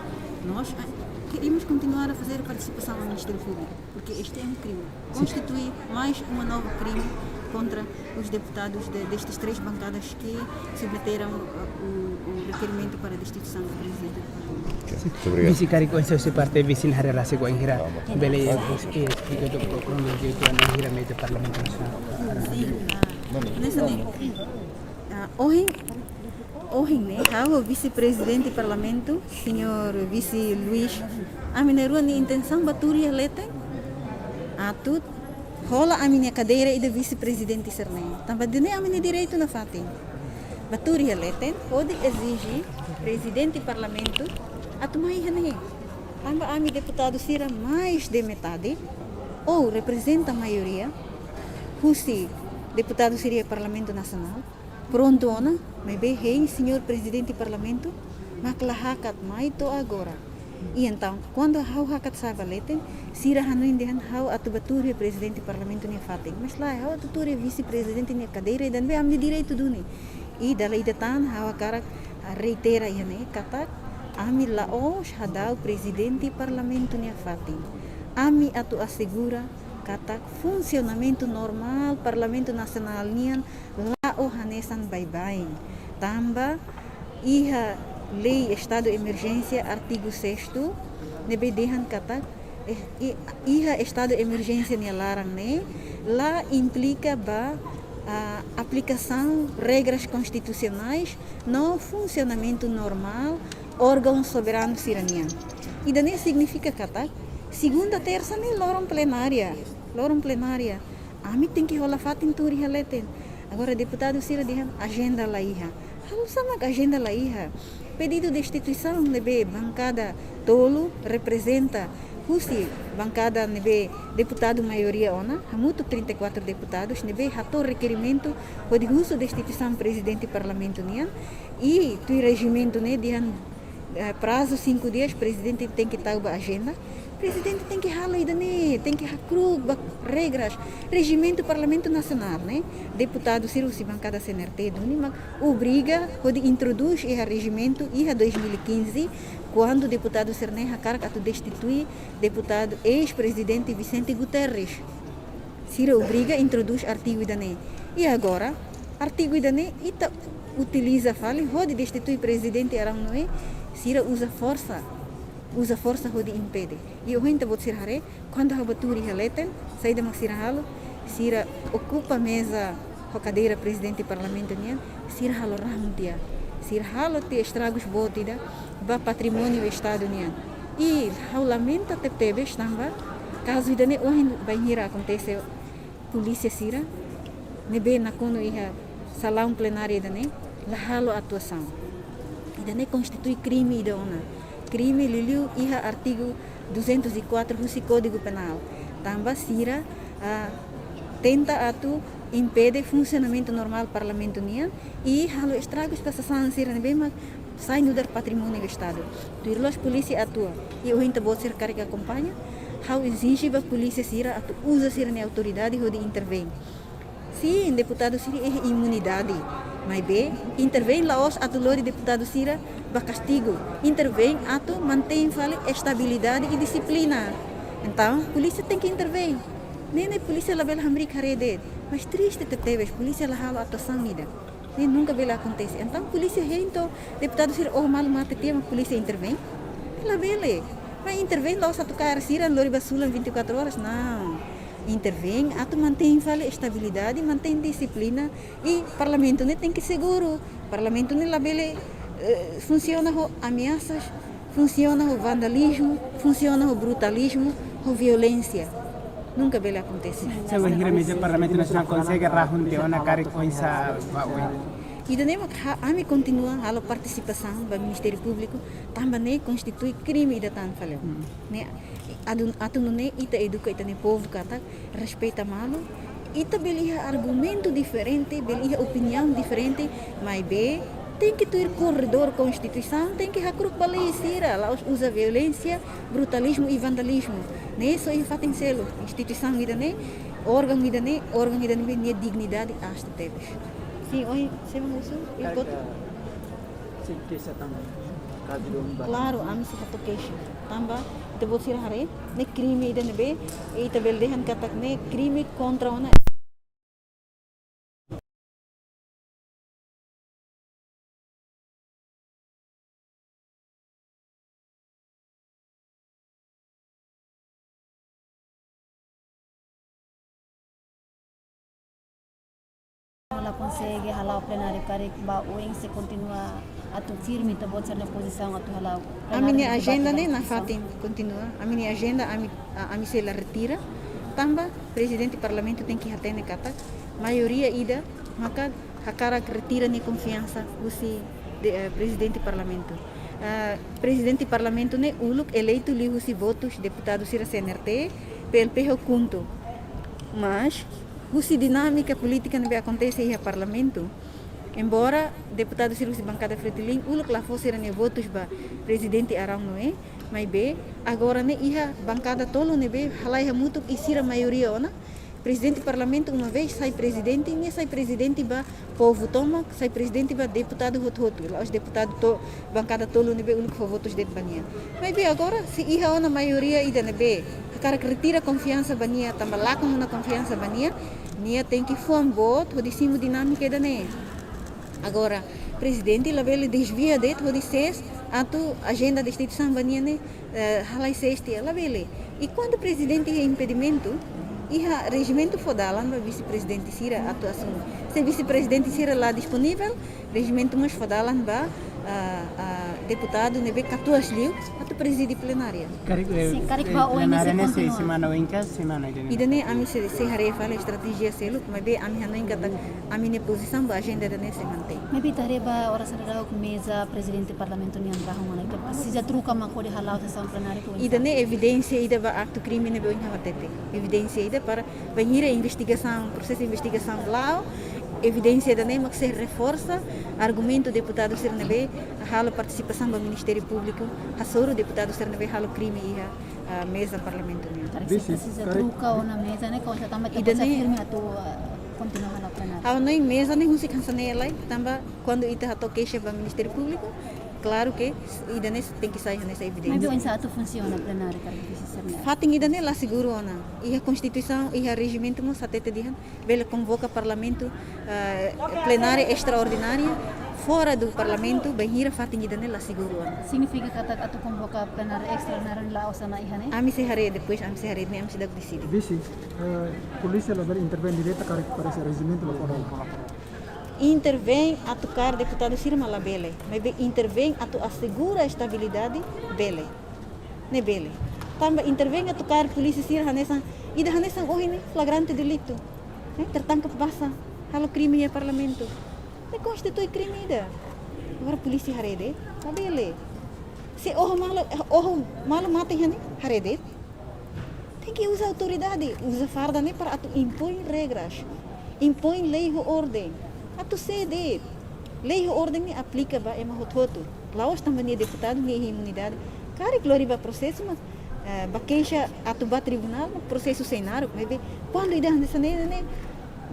Nós, ah, Queremos continuar a fazer participação ao Ministério Público, porque este é um crime. Constitui mais uma nova crime contra os deputados de, destas três bancadas que submeteram, eh, o, o requerimento para destituição do presidente do Parlamento. Muito obrigado. Vise, karik oinsá husi parte vise, haree rasik wainhira bele esplika took kronolojia uitoan wainhira mete Parlamentu Nasionál. Sin, ah, hanesan ne'e. Ah, ohin, ohin ne'e, ha'u ho Vise-Prezidente Parlamentu, señór Vise Luis, ami na'in-rua nia intensaun bá tuur iha leten atu hola ami-nia kadeira ida vise-prezidente sira-ne'e. Tanba ida-ne'e ami-nia direitu nafatin. Bá tuur iha leten hodi ezije Prezidente Parlamentu atu mai iha ne'e. Tanba ami deputadu sira mais de metade, ou reprezenta maioria, husi deputadu sira iha Parlamentu Nasionál, prontu ona, maibé hein señór Prezidente Parlamentu mak la hakat mai to'o agora. I entaun, kuandu ha'u hakat sa'e ba leten, sira hanoin dehan ha'u atu bá tuur iha Prezidente Parlamentu nia fatin. Mas lae, ha'u atu tuur iha Vise-Prezidente nia kadeira, ida-ne'ebé ami-nia direitu duni. I dala ida tan, ha'u hakarak reitera iha ne'e katak ami la'ós hadau Prezidente Parlamentu nia fatin. Ami atu asegura katak funsionamentu normál Parlamentu Nasionál nian la'o hanesan baibain. Tanba iha Lei Estadu Emerjénsia artigu sestu, ne'ebé dehan katak, eh, i-, iha estadu emerjénsia nia laran ne'e la implika ba, ah, aplikasaun regras konstitusionais no funsionamentu normál órgaun soberanu sira-nian. Ida-ne'e signifika katak segunda, tersa ne'e loron plenária, loron plenária. Ami tenke hola fatin tuur iha leten. Agora deputadu sira dehan ajenda la iha. Halo sá mak ajenda la iha? Pedidu destituisaun ne'ebé bankada tolu reprezenta husi bankada ne'ebé deputadu maioria ona, hamutuk trinta e quatro deputadus, ne'ebé hato'o rekerimentu hodi husu destituisaun Prezidente Parlamentu nian. I tuir rejimentu ne'e dehan, eh, prazu cinco dias, Prezidente tenke tau ba ajenda. Prezidente tenke halo ida-ne'e, tenke hakru'uk ba regras, rejimentu Parlamentu Nasionál ne'e. Deputadu sira husi bankada C N R T duni mak obriga hodi introdús iha rejimentu iha dois mil e quinze, kuandu deputadu sira-ne'e hakarak atu destitui deputadu eis-Prezidente Vicente Guterres. Sira obriga introdús artigu ida-ne'e. I agora, artigu ida-ne'e ita utiliza fali hodi destitui Prezidente Arão Noé, sira uza forsa, uza forsa hodi impede. I ohin ita-boot sira haree, kuandu ha'u bá tuur iha leten, saida mak sira halo, sira okupa meza ho kadeira Prezidente Parlamentu nian, sira halo rahun tiha. Sira halo tiha estragus boot ida ba patrimóniu Estadu nian. I ha'u lamenta tebetebes tanba kazu ida-ne'e ohin bainhira akontese, polísia sira ne'ebé nakonu iha salaun plenária ida-ne'e la halo atuasaun. Ida-ne'e konstitui krime ida ona. Krime liuliu iha artigu duzentos e quatro husi Kódigu Penál. Tanba sira, ah, tenta atu impede funsionamentu normál Parlamentu nian i halo estragus ba sasán sira ne'ebé mak sai nu'udar patrimóniu Estadu. Tuir loos polísia atua. I ohin ita-boot sira karik akompaña, ha'u ezije ba polísia sira atu uza sira-nia autoridade hodi intervein. Sin, deputadu sira iha imunidade. Maibé, intervein la'ós atu lori deputadu sira ba kastigu. Intervein atu mantein fali estabilidade i dixiplina. Entaun, polísia tenke intervein. Ne'e ne'e polísia labele hamriik haree de'it. Mas triste tebetebes, polísia la halo atuasaun ida. Ne'e nunka bele akontese. Entaun, polísia hein to'o deputadu sira oho malu mate tiha mak polísia intervein? Labele. Mas intervein la'ós atu kaer sira lori ba sulan vinte e quatro horas, não. Intervein atu mantein fali estabilidade, mantein dixiplina i Parlamentu ne'e tenke seguru. Parlamentu ne'e labele, eh, funsiona ho ameasas, funsiona ho vandalizmu, funsiona ho brutalizmu, ho violénsia. Nunka bele akontese. Se wainhira meza Parlamentu Nasionál konsege rahun tiha ona, karik oinsá ba oin? Ida-ne'e mak ha-, ami kontinua halo partisipasaun ba Ministériu Públiku, tanba ne'e konstitui krime ida tan fali. Hmm. Ne'e, atu, atu nune'e ita eduka ita-nia povu katak respeita malu. Ita bele iha argumentu diferente, bele iha opiniaun diferente, maibé tenke tuir korredór Konstituisaun, tenke hakru'uk ba lei sira, la'ós uza violénsia, brutalizmu i vandalizmu. Ne'e só iha fatin seluk, instituisaun ida-ne'e, órgaun ida-ne'e, órgaun ida-ne'ebé nia dignidade aas tebes. Sin, ohin, sé mak husu, i Karik, kota? Sin, keixa tanba. Kazu do Klaru, ami sei hato'o keixa. Tanba ita-boot sira haree, ne'e krime ida ne'ebé ita bele dehan katak ne'e krime kontra ona. La konsege hala'o plenária karik ba oin, se kontinua atu firme ita-boot sira-nia pozisaun atu hala'o plenária? Ami-nia ajenda ne'e nafatin kontinua. Ami-nia ajenda, ami, a-, ami sei la retira. Tanba Prezidente Parlamentu tenke hatene katak maioria ida maka hakarak retira nia konfiansa husi de, eh, Prezidente Parlamentu. Ah, Prezidente Parlamentu ne'e uluk eleitu liuhusi votus deputadu sira C N R T, P L P ho KHUNTO. Mas husi dinámika polítika ne'ebé akontese iha Parlamentu, embora deputadu sira husi bankada Fretilin uluk la fó sira-nia votus ba Prezidente Araun Noé, maibé agora ne'e iha bankada tolu ne'ebé halai hamutuk i sira maioria ona. Prezidente Parlamentu, uma vez sai prezidente, nia sai prezidente ba povu tomak, sai prezidente ba deputadu hotu-hotu. La'ós deputadu to, bankada tolu ne'ebé uluk fó votus de'it ba nia. Maibé agora, se iha ona maioria ida ne'ebé hakarak retira konfiansa ba nia, tanba lakon ona konfiansa ba nia, nia tenke fuan boot hodi simu dinámika ida-ne'e. Agora, prezidente labele desvia de'it hodi sees atu ajenda destituisaun ba nia ne'e, eh, halai sees tiha, labele. I kuandu prezidente iha impedimentu, iha rejimentu fó dalan ba vise-prezidente sira atu asume. Se vise-prezidente sira la disponivel, rejimentu mós fó dalan ba, ah, ah, deputadu ne'ebé katuas liu atu prezide plenária. Karik, eh, Sin, karik eh, ba oin plenária ne'e sei kontinua semana oin ka semana ida-ne'e? Ida-ne'e ami sei, sei haree fali estratéjia seluk, maibé ami hanoin katak ami-nia pozisaun ba ajenda ida-ne'e sei mantein. Maibé ita haree ba oras ne'e daudaun meza Prezidente Parlamentu nian rahun ona, ita presiza troka mak hodi hala'o sesaun plenária oinsá? Ida-ne'e evidénsia ida ba aktu krime ne'ebé ohin ha'u hatete. Evidénsia ida para bainhira investigasaun, prosesu investigasaun la'o, evidénsia ida-ne'e mak sei reforsa argumentu deputadu sira ne'ebé halo partisipasaun ba Ministériu Públiku, hasoru deputadu sira ne'ebé halo krime iha, ah, meza Parlamentu nian. Karik Vise, presiza karik troka ona meza ne'e, kau tanba ita Ida-ne'e firme atu, ah, kontinua hala'o plenária. Ha'u hanoin meza ne'e husik hanesan ne'e lai, tanba kuandu ita hato'o keixa ba Ministériu Públiku, klaru ke ida-ne'e tenke sai hanesan evidénsia. Maibé oinsá atu funsiona plenária karik vise sira-ne'e? Fatin ida-ne'e la seguru ona. Iha Konstituisaun, iha rejimentu mós hatete dehan bele konvoka Parlamentu, eh, plenária estraordinária fora do Parlamentu, bainhira fatin ida-ne'e la seguru ona. Signifika katak atu konvoka plenária estraordinária la'ós ona iha ne'e? Ami sei haree depois, ami sei haree ne'e, ami seidauk deside. Vise, eh, polísia labele intervein direta karik parese rejimentu la fó dalan? Intervein atu kaer deputadu sira mak labele, maibé intervein atu asegura estabilidade, bele. Ne'e bele. Tanba intervein atu kaer polísia sira hanesan, ida hanesan ohin ne'e flagrante delitu. Eh, tertangkap basah, halo krime iha Parlamentu. Ne'e konstitui krime ida. Agora polísia haree de'it, labele. Se oho malu, oho malu mate iha ne'e, haree de'it. Tenke uza autoridade, uza farda ne'e para atu impoin regras, impoin lei ho orden. Atu sé de'it. Lei ho orden ne'e aplika ba ema hotu-hotu. La'ós tanba nia deputadu, nia iha imunidade. Karik lori ba prosesu mak, eh, ba keixa atu ba tribunál, mak prosesu sei naruk, maibé kuandu ida hanesan ne'e, ne'e,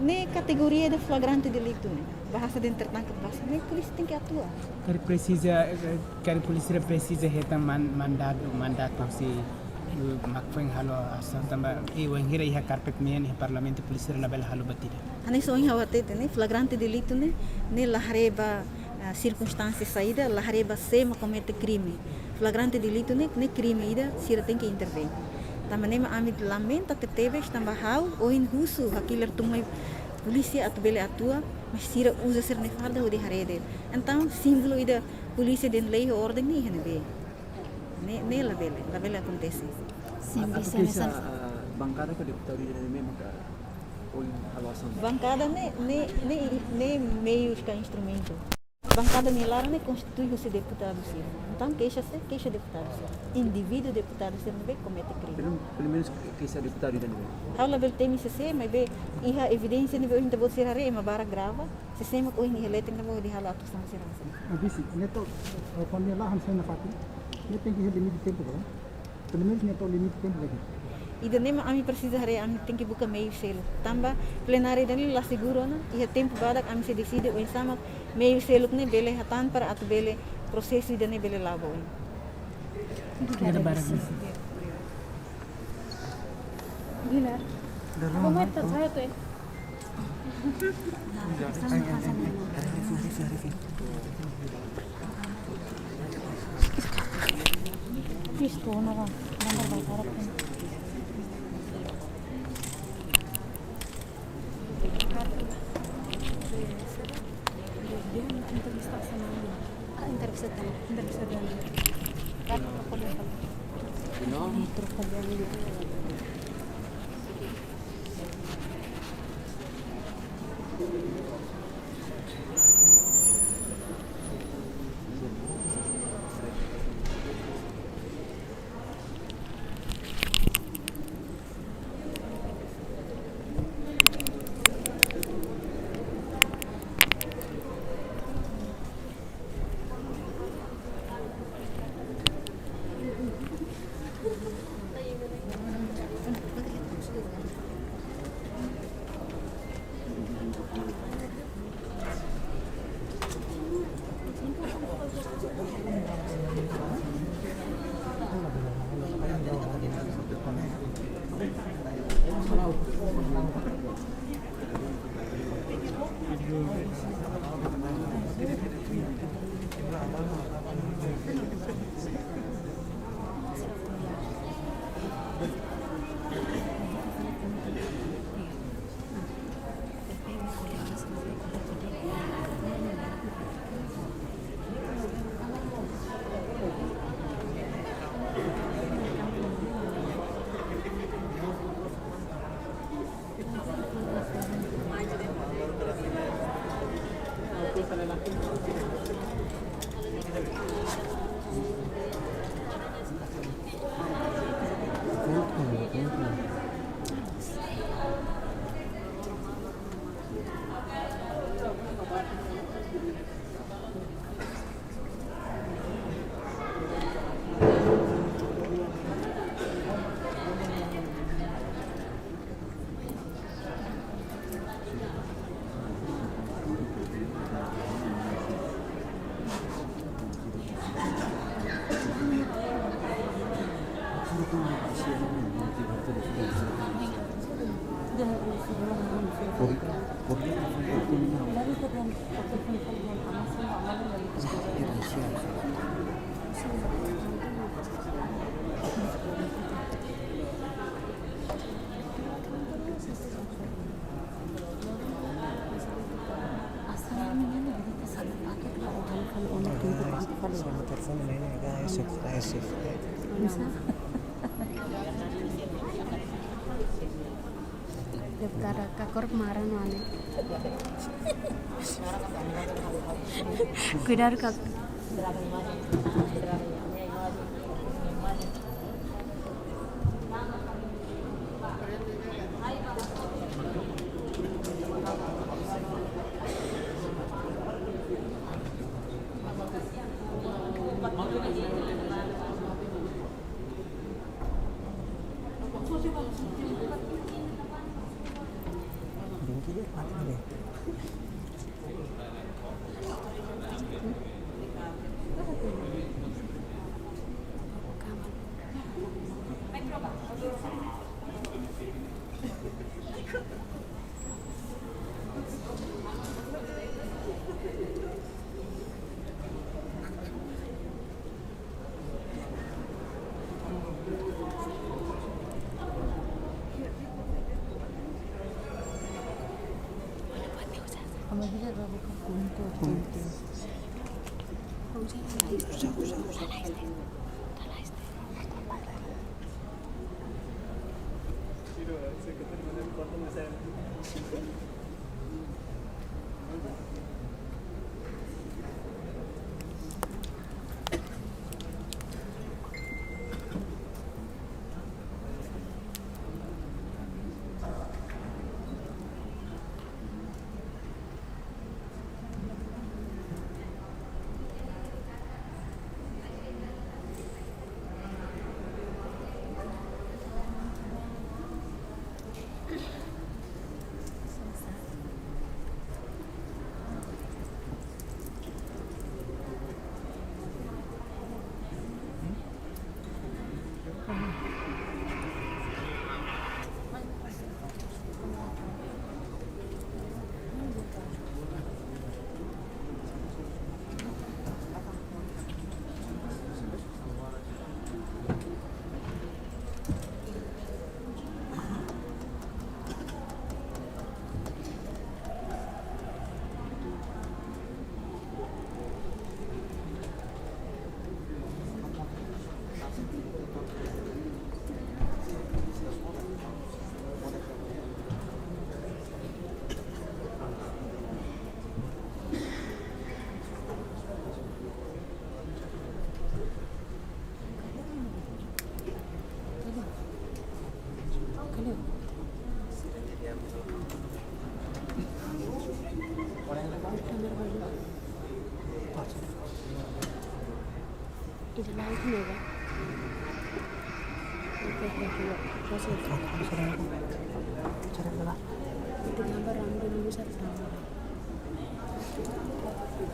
ne'e kategoria ida flagrante delitu ne'e. Bahasa dehan tertangkap basah ne'e, polísia tenke atua. Karik presiza, eh, karik polísia presiza hetan man-, mandatu, mandatu husi, eh, mak foin halo asaun tanba, eh, wainhira iha karpet mean iha Parlamentu polísia labele halo buat ida. Hanesan ohin ha'u hatete ne'e, flagrante delitu ne'e, ne'e la haree ba, ah, sirkunstánsia saida, la haree ba sé mak komete krime. Flagrante delitu ne'e, ne'e krime ida, sira tenke intervein. Tanba ne'e mak ami lamenta tebetebes, tanba ha'u ohin husu hakilar tun mai polísia atu bele atua, mas sira uza sira-nia farda hodi haree de'it. Entaun, símbolu ida polísia dehan lei ho orden ne'e iha ne'ebé? Ne'e, ne'e labele, labele akontese. Sin, Atu bisa keixa, misan ah, bankada ka deputadu ida ne'ebé maka ohin halo asaun? Bankada ne'e, ne'e, ne'e, ne'e meius ka instrumentu. Bankada nia laran ne'e konstitui husi deputadu sira. Entaun, keixa sé, keixa deputadu sira. Indivíduu deputadu sira ne'ebé komete krime. Pelu, pelumenus ke-, keixa deputadu ida ne'ebé? Ha'u labele temi sé sé, maibé iha evidénsia ne'ebé ohin ita-boot sira haree, ema barak grava, sé sé mak ohin iha leten ne'ebé hodi halo atuasaun sira hanesan ne'e. Ah, vise, ne'e to'o, eh, kuandu nia la hanesan ne'e nafatin, ne'e tenke iha limite tempu, kan? Pelumenus ne'e to'o limite tempu lagi. Ida-ne'e mak ami presiza haree, ami tenke buka meius seluk. Tanba plenária ida-ne'e la seguru ona, iha tempu badak ami sei deside oinsá mak meius seluk ne'e bele hatán para atu bele prosesu ida-ne'e bele la'o ba oin. Gila. Gila. Kamu itu saya tuh, eh. Isto, no, no, no, no, no. Dia entrevista sama dia. Ah, entrevista tadi. Entrevista tadi. Kan aku lihat. Ini terus kerja ini. Asal ini kan kita satu paket lah, kalau, kalau orang tua aku kalau Sama telefon ini, guys, guys. Bisa. Daripada kakor marah mana. Kuidadu kak.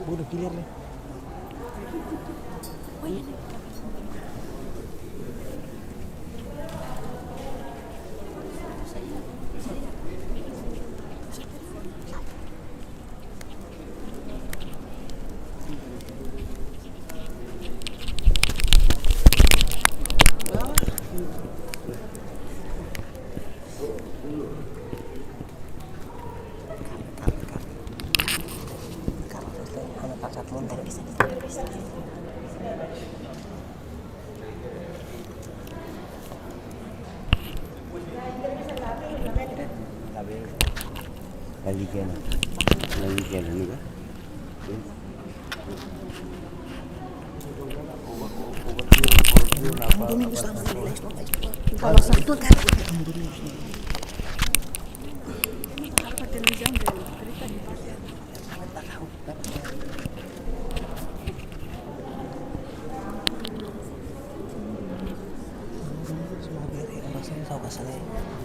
Bodoh, clear deh.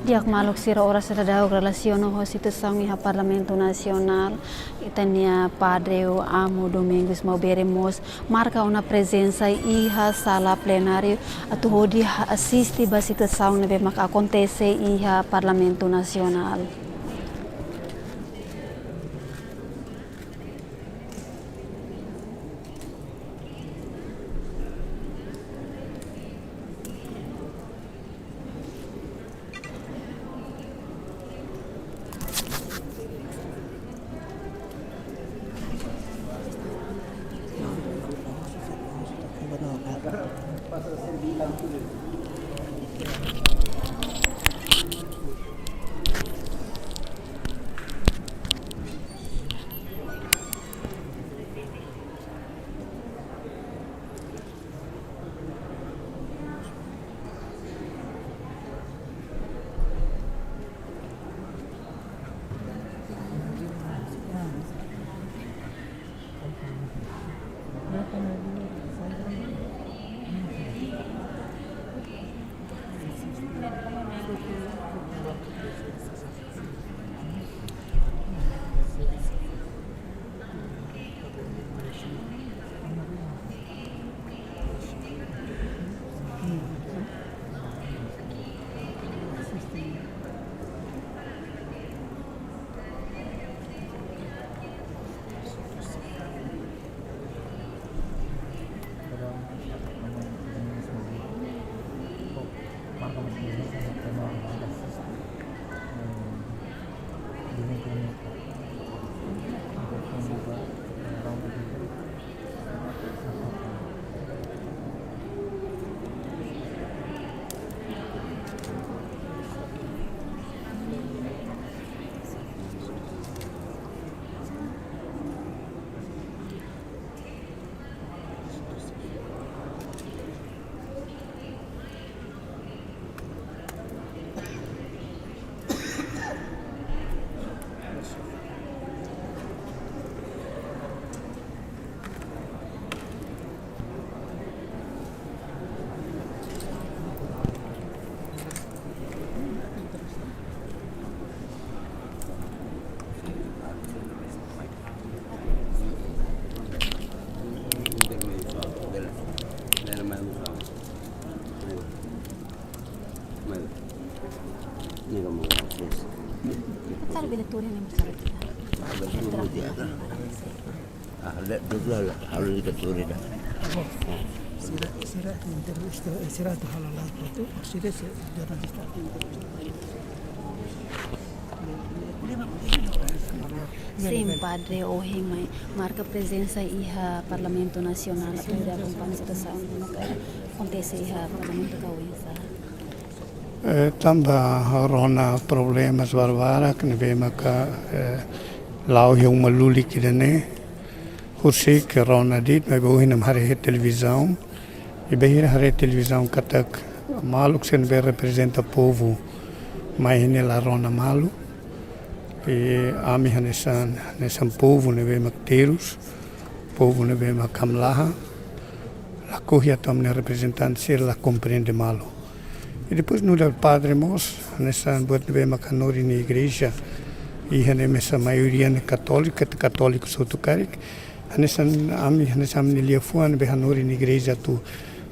Di'ak, maluk sira, oras sira daudaun relasiona ho situasaun iha Parlamentu Nasionál, ita-nia Padre Amo Domingos Maubere mós marka ona prezensa iha sala plenáriu atu hodi asiste ba situasaun ne'ebé mak akontese iha Parlamentu Nasionál. Sabe bele tuur ne'e, mas sabe. Ah, la, la, la, la, la, la, la. Sira, sira, entrevista, sira atu halo live foto, sira, sira, jornalista. Sin, Padre, ohin mai marka prezensa iha Parlamentu Nasionál, atu akompaña situasaun ne'ebé akontese iha Parlamentu ka oinsá? Eh, tanba rona problemas barbarak ne'ebé maka, eh, la'o iha uma lulik ida-ne'e. Husik rona de'it, maibé ohin ami haree iha televizaun. I bainhira haree televizaun katak maluk sira ne'ebé reprezenta povu mai iha ne'e la rona malu. I ami hanesan, hanesan povu ne'ebé mak terus, povu ne'ebé mak hamlaha, Lakohi atu ami-nia reprezentante sira la komprende malu. I depois nu'udar padre mós, hanesan buat ne'ebé maka hanorin iha igreja, i hanesan maioria ne'e katóliku, ita katóliku hotu karik, hanesan ami, hanesan ami-nia liafuan ne'ebé hanorin iha igreja atu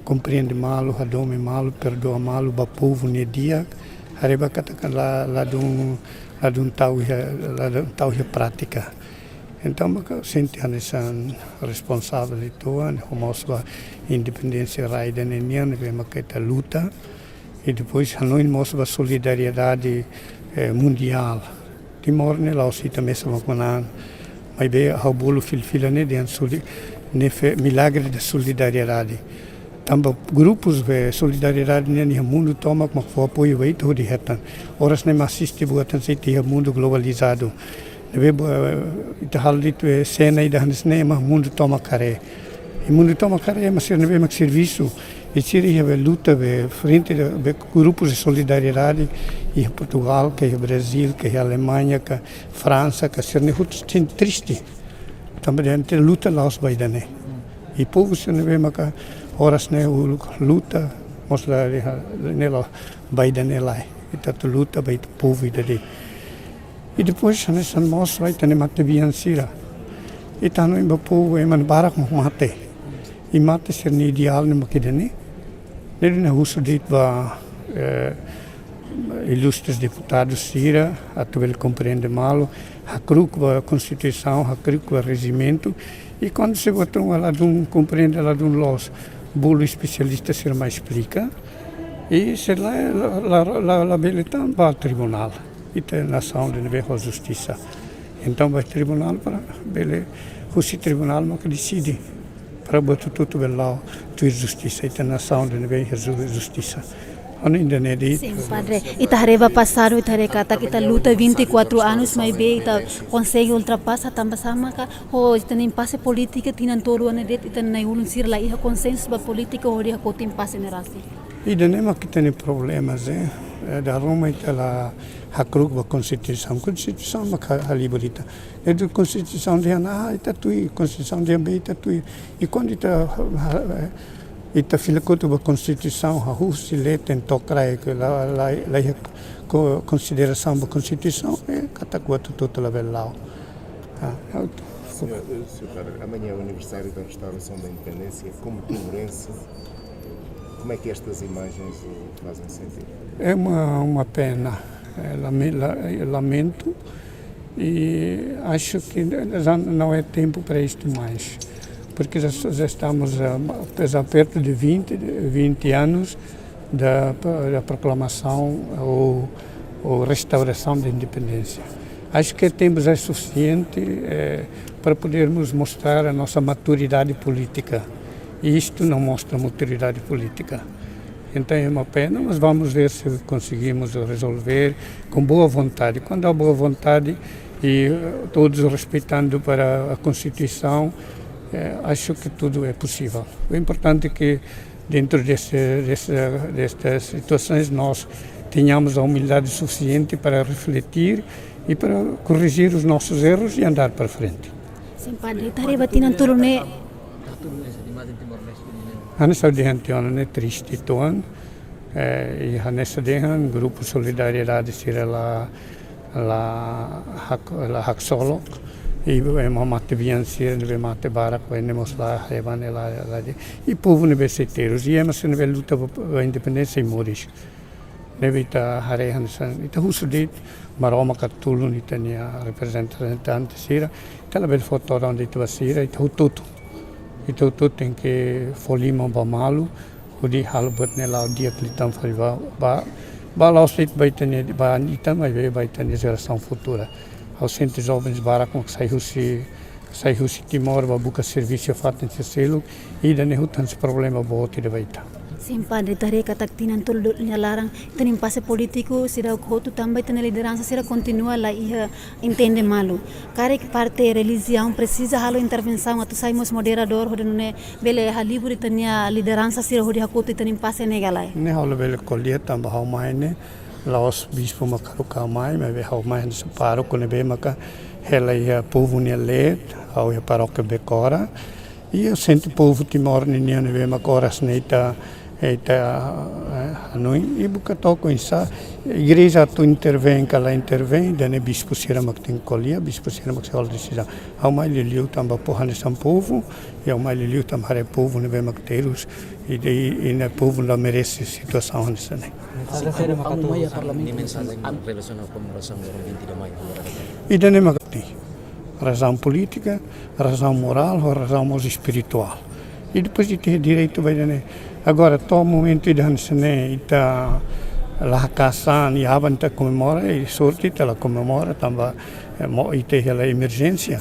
komprende malu, hadomi malu, perdua malu ba povu nia di'ak, haree ba katak la, ladún, ladún tau iha, ladún tau iha prátika. Entaun, maka sente hanesan responsavel ituan, ho mós ba independénsia rai ida-ne'e nian, ne'ebé maka ita luta. I depois hanoin mós ba solidariedade, eh, mundiál. Timor ne'e la'ós ita mesak mak manán, maibé ha'u bolu fila-fila ne'e dehan soli-, ne'e fe-, milagre da solidariedade. Tanba grupus be solidariedade nian iha mundu tomak mak fó apoiu ba ita hodi hetan. Oras ne'e mak asiste buat hanesan ita iha mundu globalizadu. Ne'ebé bo-, ita halo de'it be sena ida hanesan ne'e mak mundu tomak haree. I mundu tomak haree mak sira ne'ebé mak servisu. I sira iha be luta be frente da be grupus de solidariedade iha Portugal, ka iha Brazil, ka iha Alemaña, ka Fransa, ka sira-ne'e hotu sente triste. Tanba dehan ita luta la'ós ba ida-ne'e. I povu sira ne'ebé maka oras ne'e uluk luta, mós la iha ne'e la'ós ba ida-ne'e lai. Ita atu luta ba ita povu ida de'it. I depois hanesan mós ba ita-nia matebian sira. Ita hanoin ba povu ema barak mak mate. I mate sira-nia ideál ne'e mak ida-ne'e. Ne'e duni husu de'it ba, eh, ilustres deputadus sira, atu bele komprende malu, hakru'uk ba Konstituisaun, hakru'uk ba rejimentu, i kuandu se buat ruma ladún komprende, ladún loos, bolu espesialista sira mai esplika, i se la, la, la, la, labele tan ba tribunál, ita nasaun ida ne'ebé ho justisa. Entaun ba tribunál para bele, husi tribunál maka deside. Para buat hotu-hotu bele la'o tuir justisa, ita nasaun ida ne'ebé iha ju-, justisa. Ha'u hanoin ida-ne'e de'it. Sin, padre. Ita haree ba pasadu, ita haree katak ita luta vinte e quatro anos, maibé ita konsege ultrapasa, tanba sá maka ho ita-nia impase polítika tinan tolu ona de'it, ita na'in-ulun sira la iha konsensu ba polítika hodi hakotu impase ne'e rasik. Ida-ne'e mak ita-nia problema, eh. Eh, dala ruma ita la hakru'uk ba Konstituisaun. Konstituisaun mak ha-, halibur ita. Entaun Konstituisaun dehan A, ita tuir, Konstituisaun dehan B, ita tuir. I kuandu ita, eh, ita fila kotuk ba Konstituisaun, hahú husi leten to'o kraik, la, la, la iha ko-, konsiderasaun ba Konstituisaun, eh, katak buat hotu-hotu labele la'o. Ah, é o Senhor, eh, senhor Padre, amanhã é o aniversário da restauração da independência. Como timorense, como é que estas imagens o fazem sentir? É uma, uma pena. É lame-, la-, é lamento. E acho que já não é tempo para isto mais, porque já, já estamos a, já perto de vinte, vinte anos da, da proclamação ou, ou restauração da independência. Acho que tempo já é suficiente, eh, para podermos mostrar a nossa maturidade política. E isto não mostra maturidade política. Então é uma pena, mas vamos ver se conseguimos resolver com boa vontade. Quando há boa vontade e, eh, todos respeitando para a Constituição, eh, acho que tudo é possível. O importante é que dentro desse, desse, destas situações nós tenhamos a humildade suficiente para refletir e para corrigir os nossos erros e andar para frente. Sin, padre, ita haree ba tinan tolu ne'e. Hanesan ha'u dehan tiha ona, ne'e triste uitoan. Eh, i hanesan dehan grupu solidariedade sira la, la hak-, la haksolok. I ema matebian sira ne'ebé mate barak, ne'e mós la hebat, ne'e la, la de'it. I povu ne'ebé sei terus, i ema sira ne'ebé luta ba, ba independénsia sei moris. Ne'ebé ita haree hanesan, ita husu de'it Maromak atu tulun ita-nia reprezentante sira, ita labele fó todan de'it ba sira, ita hotu-hotu. Ita hotu-hotu tenke fó liman ba malu, hodi halo buat ne'e la'o di'ak liután fali ba, ba, ba la'ós de'it ba ita-nia, ba ita, maibé ba ita-nia jerasaun futura. Ha'u sente jovens barak mak sai husi, sai husi Timor ba buka servisu iha fatin sira seluk, ida-ne'e hotu hanesan problema boot ida ba ita. Sin, padre, ita haree katak tinan tolu nia laran, ita-nia impase polítiku seidauk hotu tanba ita-nia lideransa sira kontinua la iha entende malu. Karik parte relijiaun presiza halo intervensaun atu sai mós moderadór hodi nune'e bele halibur ita-nia lideransa sira hodi hakotu ita-nia impase ne'e ka lae? Ne'e ha'u labele ko'alia tanba ha'u mai ne'e la'ós bispu mak haruka ha'u mai, maibé ha'u mai hanesan pároku ne'ebé maka hela iha povu nia leet, ha'u iha parókia Becora. I ha'u sente povu Timor ninian ne'ebé mak oras ne'e ita, ita, eh, hanoin, i buka to'o oinsá igreja atu intervein ka la intervein, ida-ne'e bispu sira mak tenke ko'alia, bispu sira mak sei hola desizaun. Ha'u mai liuliu tanba povu, hanesan povu, i ha'u mai liuliu tanba haree povu ne'ebé mak terus, i de, i ne'e povu la merese situasaun hanesan ne'e. Sin, anu, anu, mai iha Parlamentu. Nia mensajen relasiona ho komemorasaun vinte de Maio agora. Ida-ne'e mak razaun polítika, razaun morál, ho razaun mós espirituál. I depois ita iha direitu ba ida-ne'e. Agora, to'o momentu ida hanesan ne'e, ita la haka'as an, i aban ita komemora, i sorte ita la komemora, tanba, eh, mo ita iha hela emerjénsia.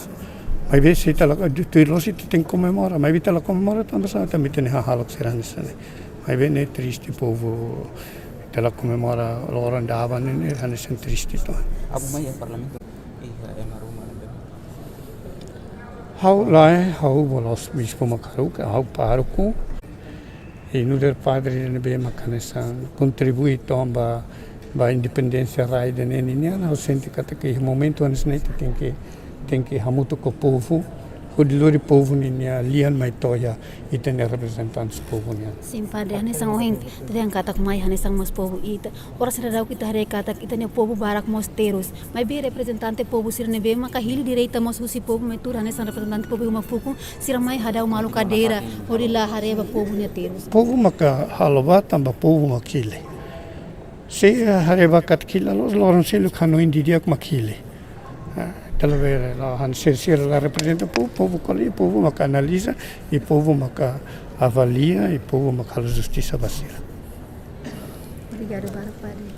Maibé se ita la, tuir loos ita tenke komemora, maibé ita la komemora, tanba sá, tanba ita-nia hahalok sira hanesan ne'e. Maibé ne'e triste povu, ita la komemora loron ida aban ne'e, ne'e hanesan triste to. Abu mai iha Parlamentu, iha ema ruma ne'ebé? Ha'u lae, ha'u bolu bispu mak haruka, ha'u pároku. I nu'udar padre ne'ebé mak hanesan kontribui to'o ba, ba independénsia rai ida-ne'e ninian, ha'u sente katak iha momentu hanesan ne'e ita tenke, tenke hamutuk ho povu, hodi lori povu ninia lian mai to'o iha ita-nia reprezentante povu nian. Sin, padre, hanesan ohin, tadi yang katak mai hanesan mós povu ita, oras sira daudauk ita haree katak ita-nia povu barak mós terus. Maibé reprezentante povu sira ne'ebé maka hili direta mós husi povu mai tuur hanesan reprezentante povu uma fukun, sira mai hadau malu kadeira, hodi la haree ba povu nia terus. Povu maka halo ba tanba povu mak hili. Se haree ba katak hili la loos, loron seluk hanoin didi'ak mak hili. Ah, ita labele, la han sira, sira la reprezenta povu, povu ko'alia, povu maka analiza, i povu maka avalia, i povu maka halo justisa ba sira. Obrigada barak, padre.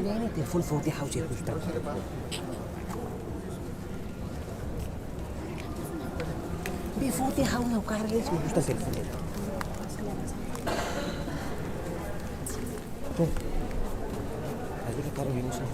Ne'e, ne'e telefone foun tiha ha'u sei kusta. Be foun tiha ha'u, ha'u karga, sei kusta telefone. Tuh. Lagi ke karga ini sih.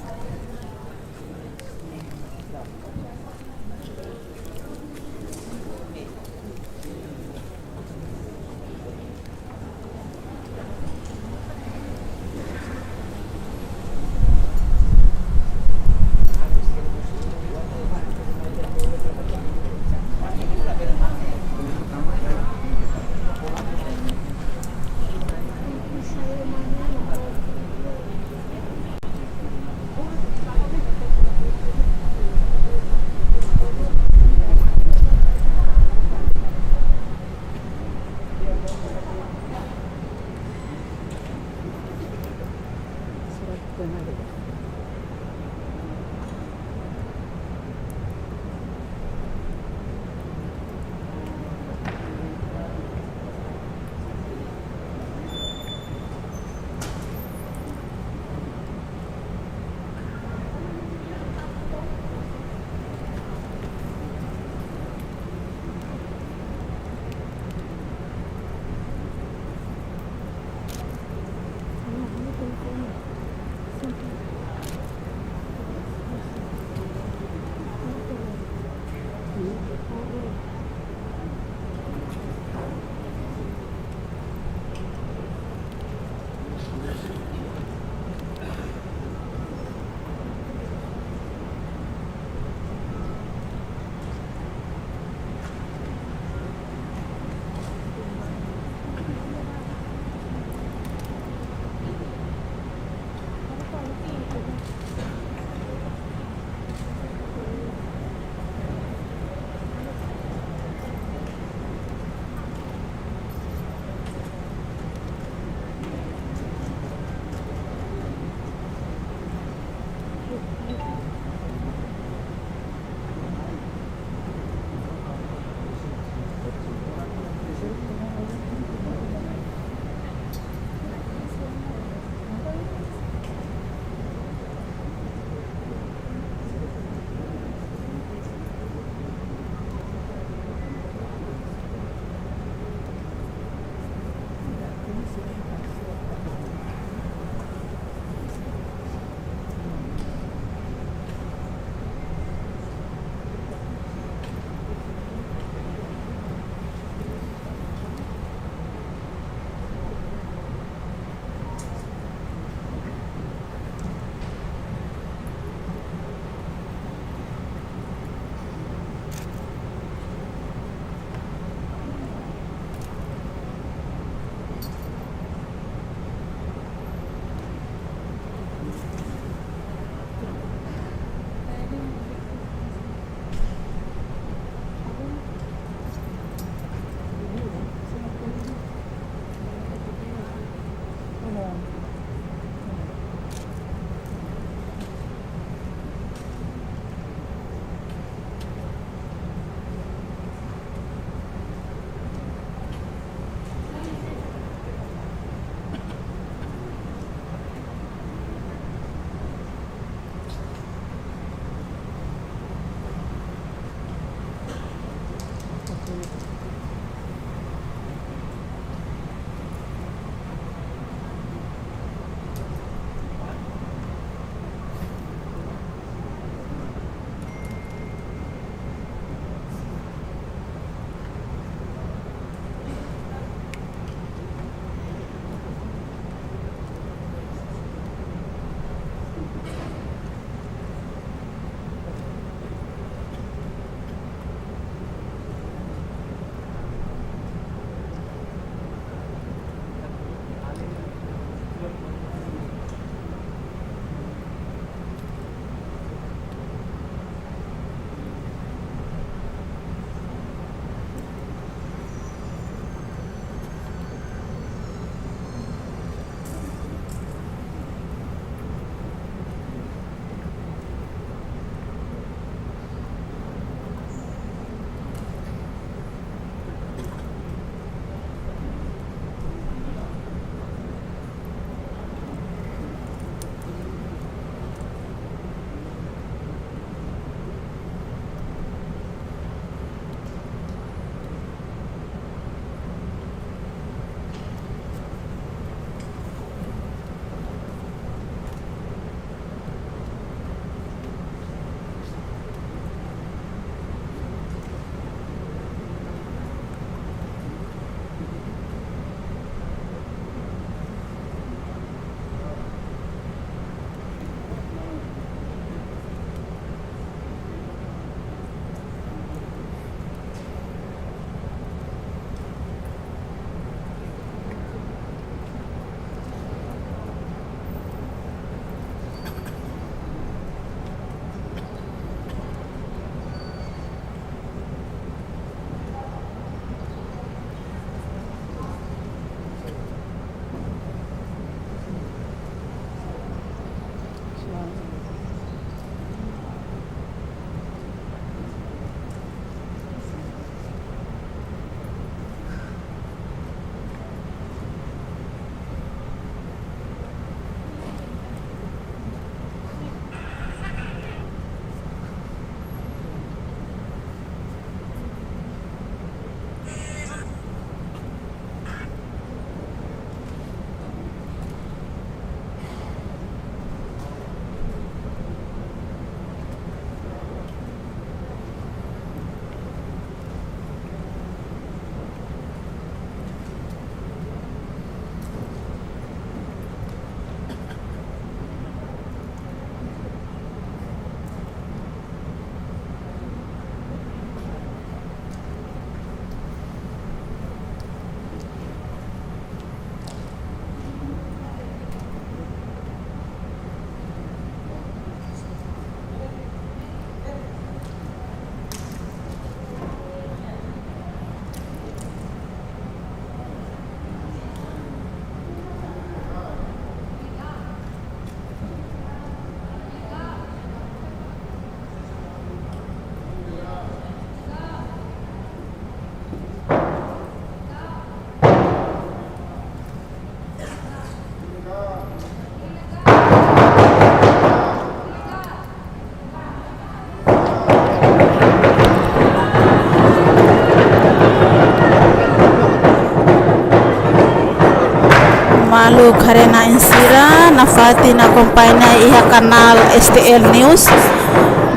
Maluk haree-na'in sira, nafatin akompaña iha kanál S T L News.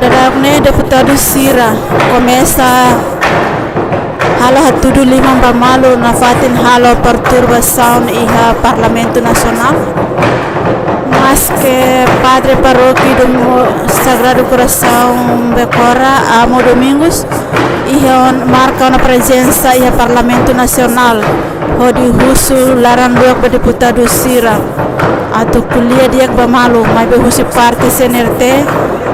Daudaun ne'e deputadu sira komesa halo hatudu liman ba malu nafatin halo perturbasaun iha Parlamentu Nasionál. Maske Padre Parókia Domo Sagrado Coração Becora, Amo Domingos, iha ona, marka ona prezensa iha Parlamentu Nasionál, hodi husu laran-luak ba deputadu sira atu ko'alia di'ak ba malu, maibé husi parte C N R T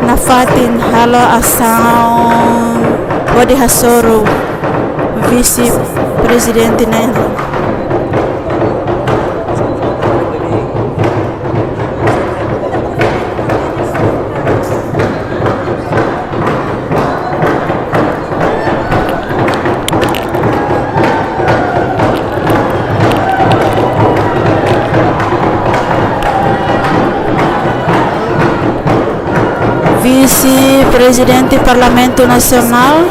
nafatin halo asaun hodi hasoru vise-prezidente na'in rua. Vise-Prezidente Parlamentu Nasionál,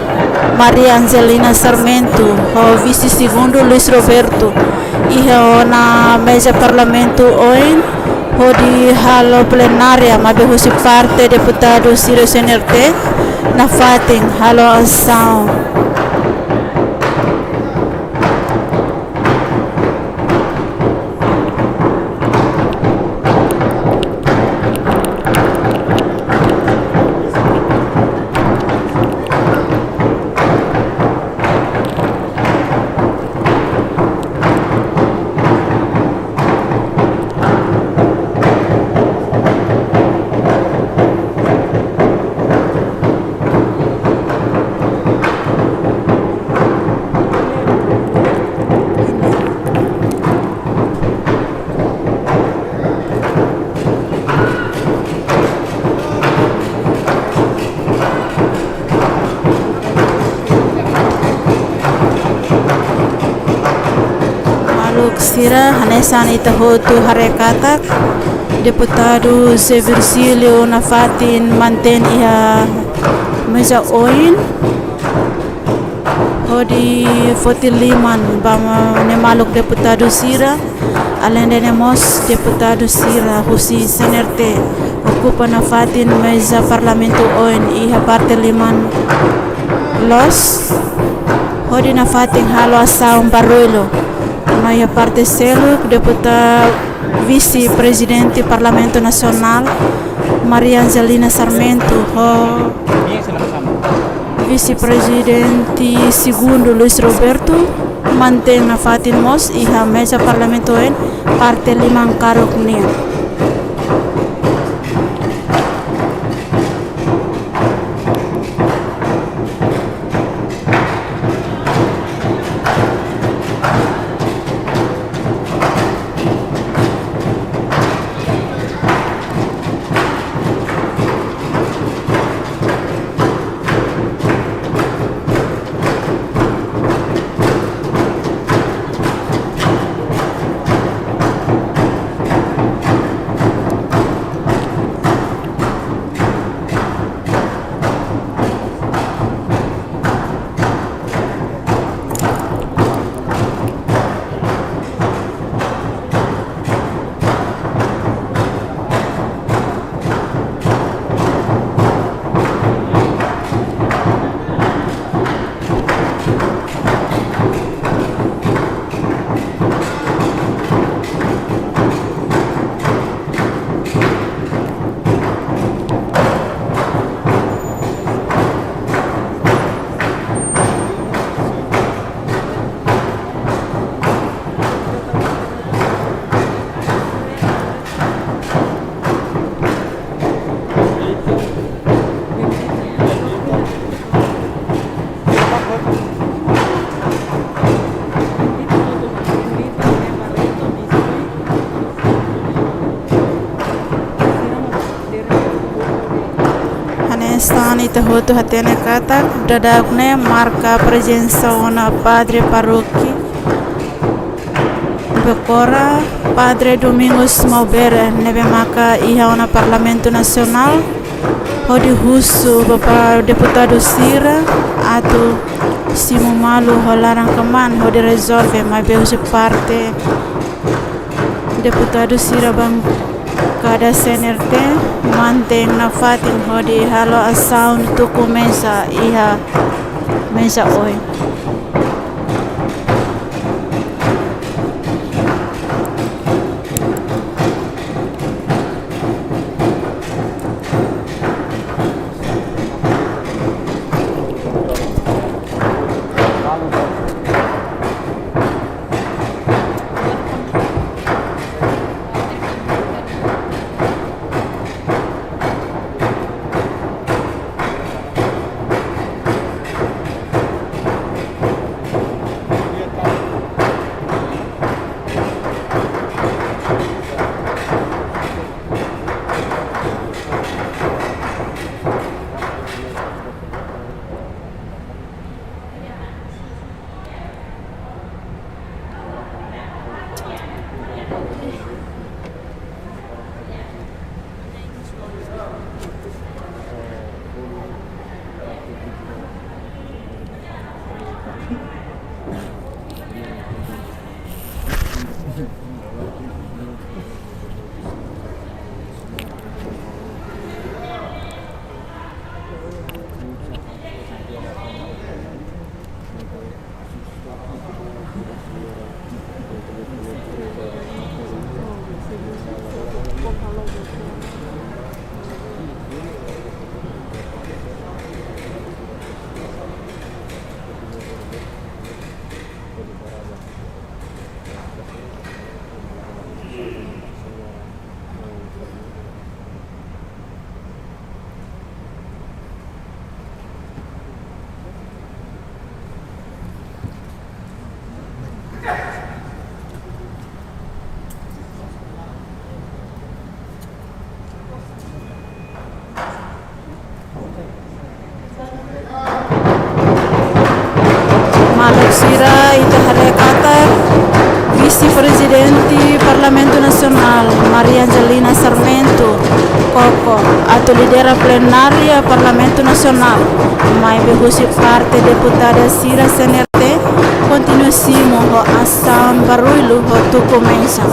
Maria Angelina Sarmento, ho Vise-Segundu, Luis Roberto, iha ona meza Parlamentu oin, hodi halo plenária, maibé husi parte deputadu sira C N R T nafatin halo asaun. Sira, hanesan ita hotu haree katak, Deputadu José Virgílio nafatin mantein iha meza oin, hodi foti liman ba nia maluk deputadu sira, alende ne'e mós deputadu sira husi C N R T okupa nafatin meza Parlamentu oin iha parte liman loos, hodi nafatin halo asaun barullu. No iha parte seluk, deputada Vise-Prezidente Parlamentu Nasionál, Maria Angelina Sarmento, ho Vise-Prezidente Segundu, Luis Roberto, mantein nafatin mós iha meza Parlamentu oin, parte liman karuk nian. Hanesan ita hotu hatene katak, daudaun ne'e marka prezensa ona Padre Parókia Becora, Padre Domingos Maubere, ne'ebé maka iha ona Parlamentu Nasionál, hodi husu ba deputadu sira atu simu malu ho laran-kmaan hodi rezolve, maibé husi parte deputadu sira bankada C N R T mantein nafatin hodi halo asaun tuku meza iha meza oin. Maluk sira, ita haree katak Vise-Prezidente Parlamentu Nasionál, Maria Angelina Sarmento, koko atu lidera plenária Parlamentu Nasionál, maibé husi parte deputada sira C N R T kontinua simu ho asaun barullu ho tuku meja.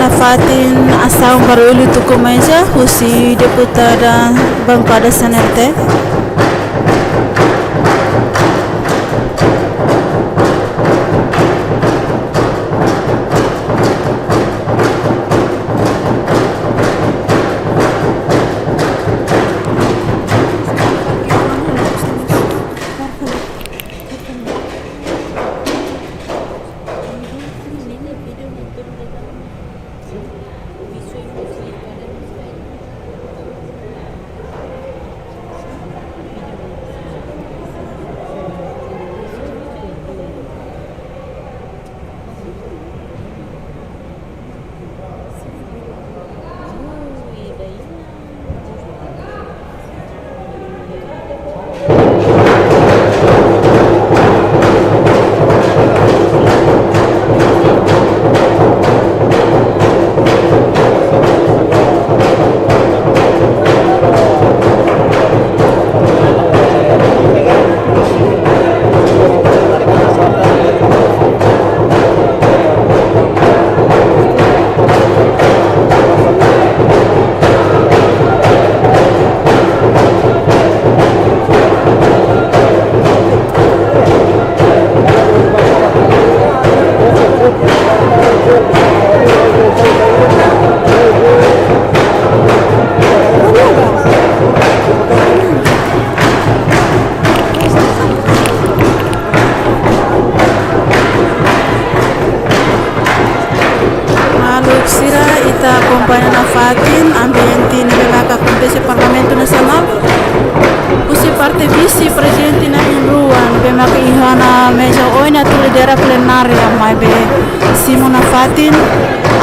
Nafatin asaun barullu tuku meja husi deputada bankada C N R T. Maluk sira, ita akompaña nafatin ambiente ne'ebé maka akontese Parlamentu Nasionál. Husi parte vise-prezidente na'in-rua ne'ebé maka iha ona meja oin atu lidera plenária, maibé simu nafatin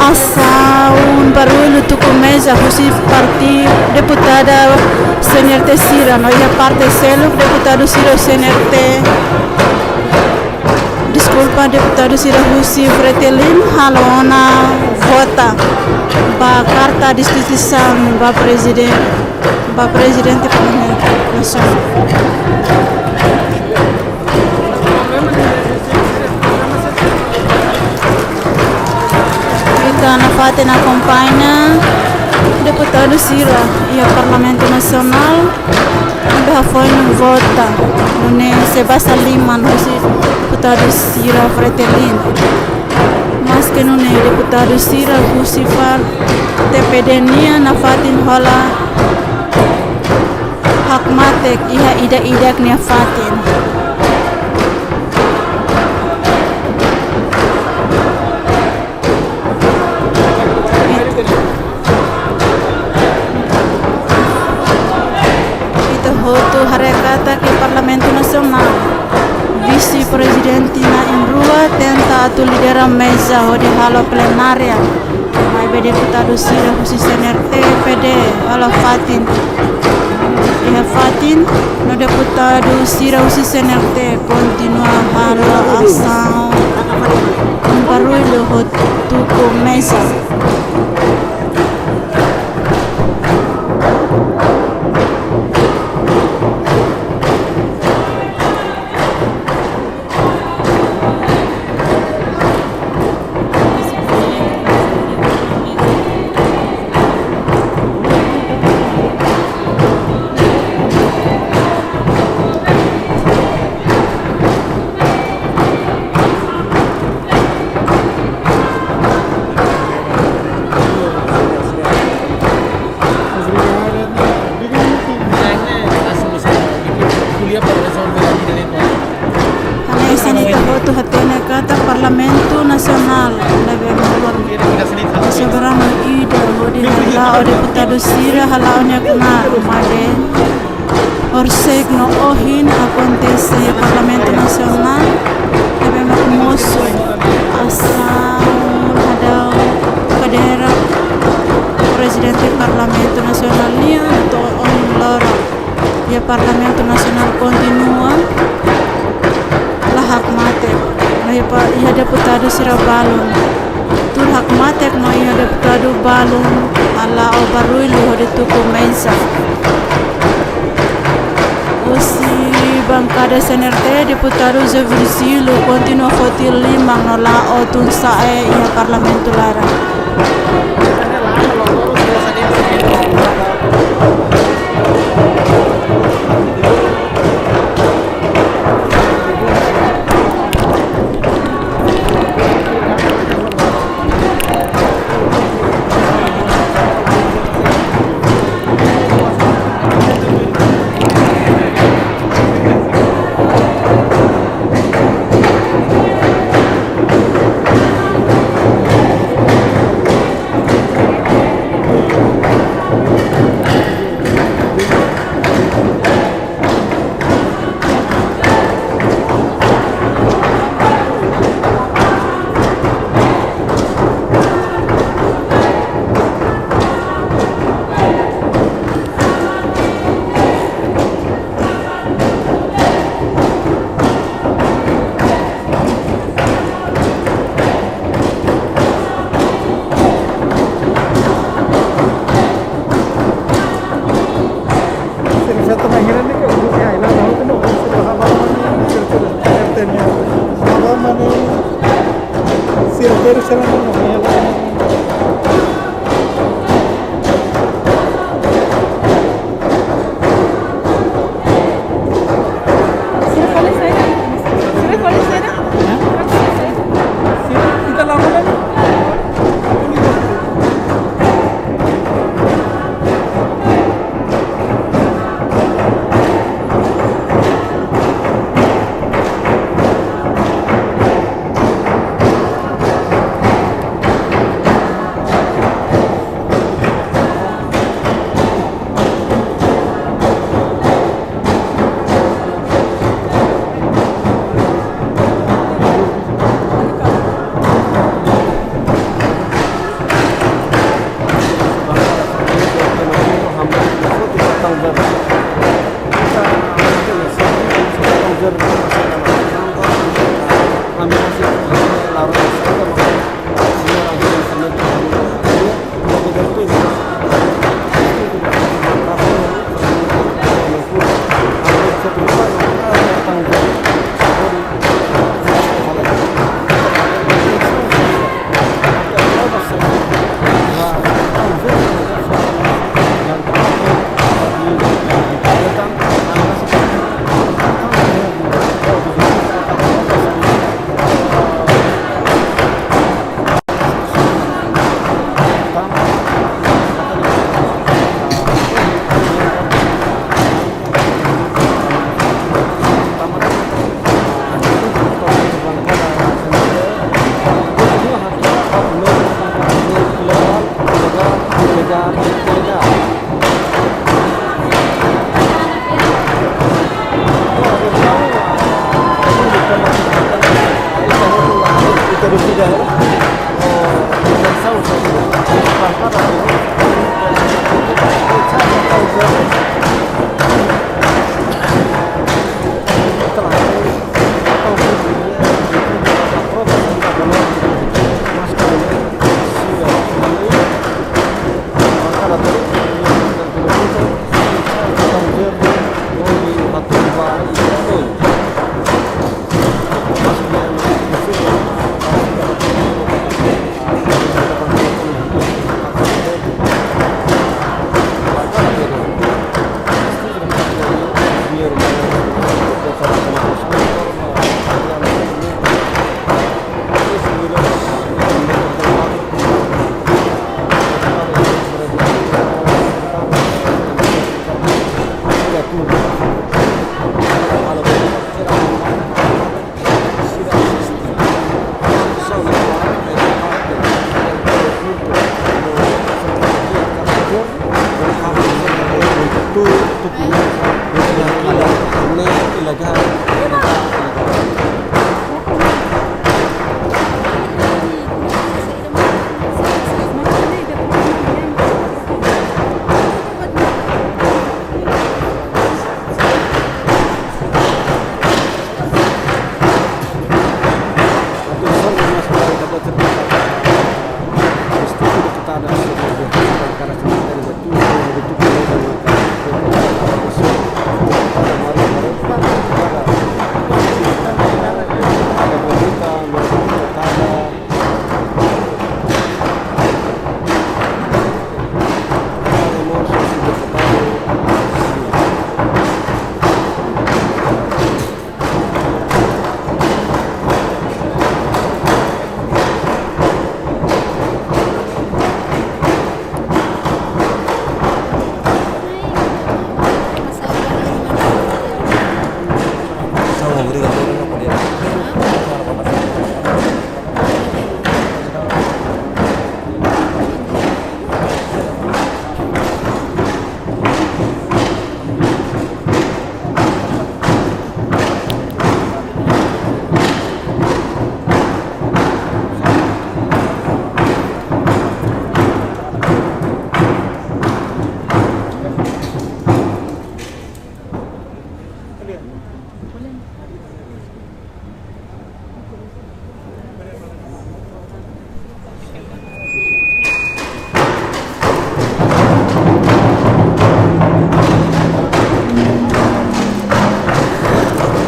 asaun barullu tuku meja husi parte deputada C N R T sira no iha parte seluk deputadu sira C N R T. Deskulpa, deputadu sira husi Fretilin halo ona vota ba karta destituisaun ba preziden-, ba prezidente Parlamentu Nasionál. Ita nafatin akompaña deputadu sira iha Parlamentu Nasionál ne'ebé hafoin vota, nune'e sei basa liman husi deputadu sira Fretilin. Maske nune'e deputadu sira husi parte P D nian nafatin hola hakmatek iha ida-idak nia fatin. Ita hotu haree katak iha Parlamentu Nasionál, vise-prezidente na'in-rua tenta atu lidera meja hodi halo plenária, maibé deputadu sira husi C N R T, P D halo fatin iha fatin, no deputadu sira husi C N R T kontinua halo asaun barullu ho tuku meja. Nasionál, ne'ebé mak soberanu ida hodi hala'o deputadu sira hala'o nia knaar, maibé horisehik no ohin akontese iha Parlamentu Nasionál, ne'ebé mak mosu asaun hadau kadeira Prezidente Parlamentu Nasionál nian to'o ohin loron. Iha Parlamentu Nasionál kontinua la hakmatek. No iha pa-, iha deputadu sira balun. Tuur hakmatek no iha deputadu balun hala'o barullu hodi tuku meza. Husi bankada C N R T, deputadu José Virgílio kontinua foti liman no la'o tun sa'e iha Parlamentu laran.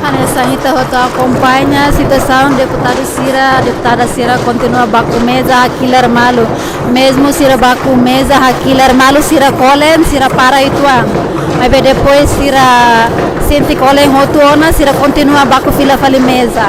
Hanesan ita hotu akompaña situasaun, deputadu sira, deputada sira kontinua baku meza, hakilar malu. Mezmu sira baku meza, hakilar malu, sira kolen, sira para uitoan. Maibé depois sira sente kolen hotu ona, sira kontinua baku fila fali meza.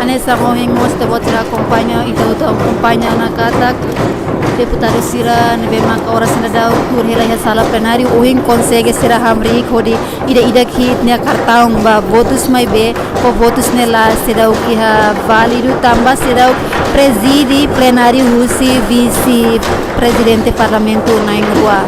Hanesan ohin mós ita-boot sira akompaña, ita hotu akompaña ona katak deputadu sira ne'ebé maka oras ne'e daudaun tuur hela iha sala plenáriu, ohin konsege sira hamriik hodi ida-idak hi'it nia kartaun ba votus, maibé ho votus ne'e la seidauk iha válidu tanba seidauk prezide plenáriu husi vise-prezidente parlamentu na'in rua.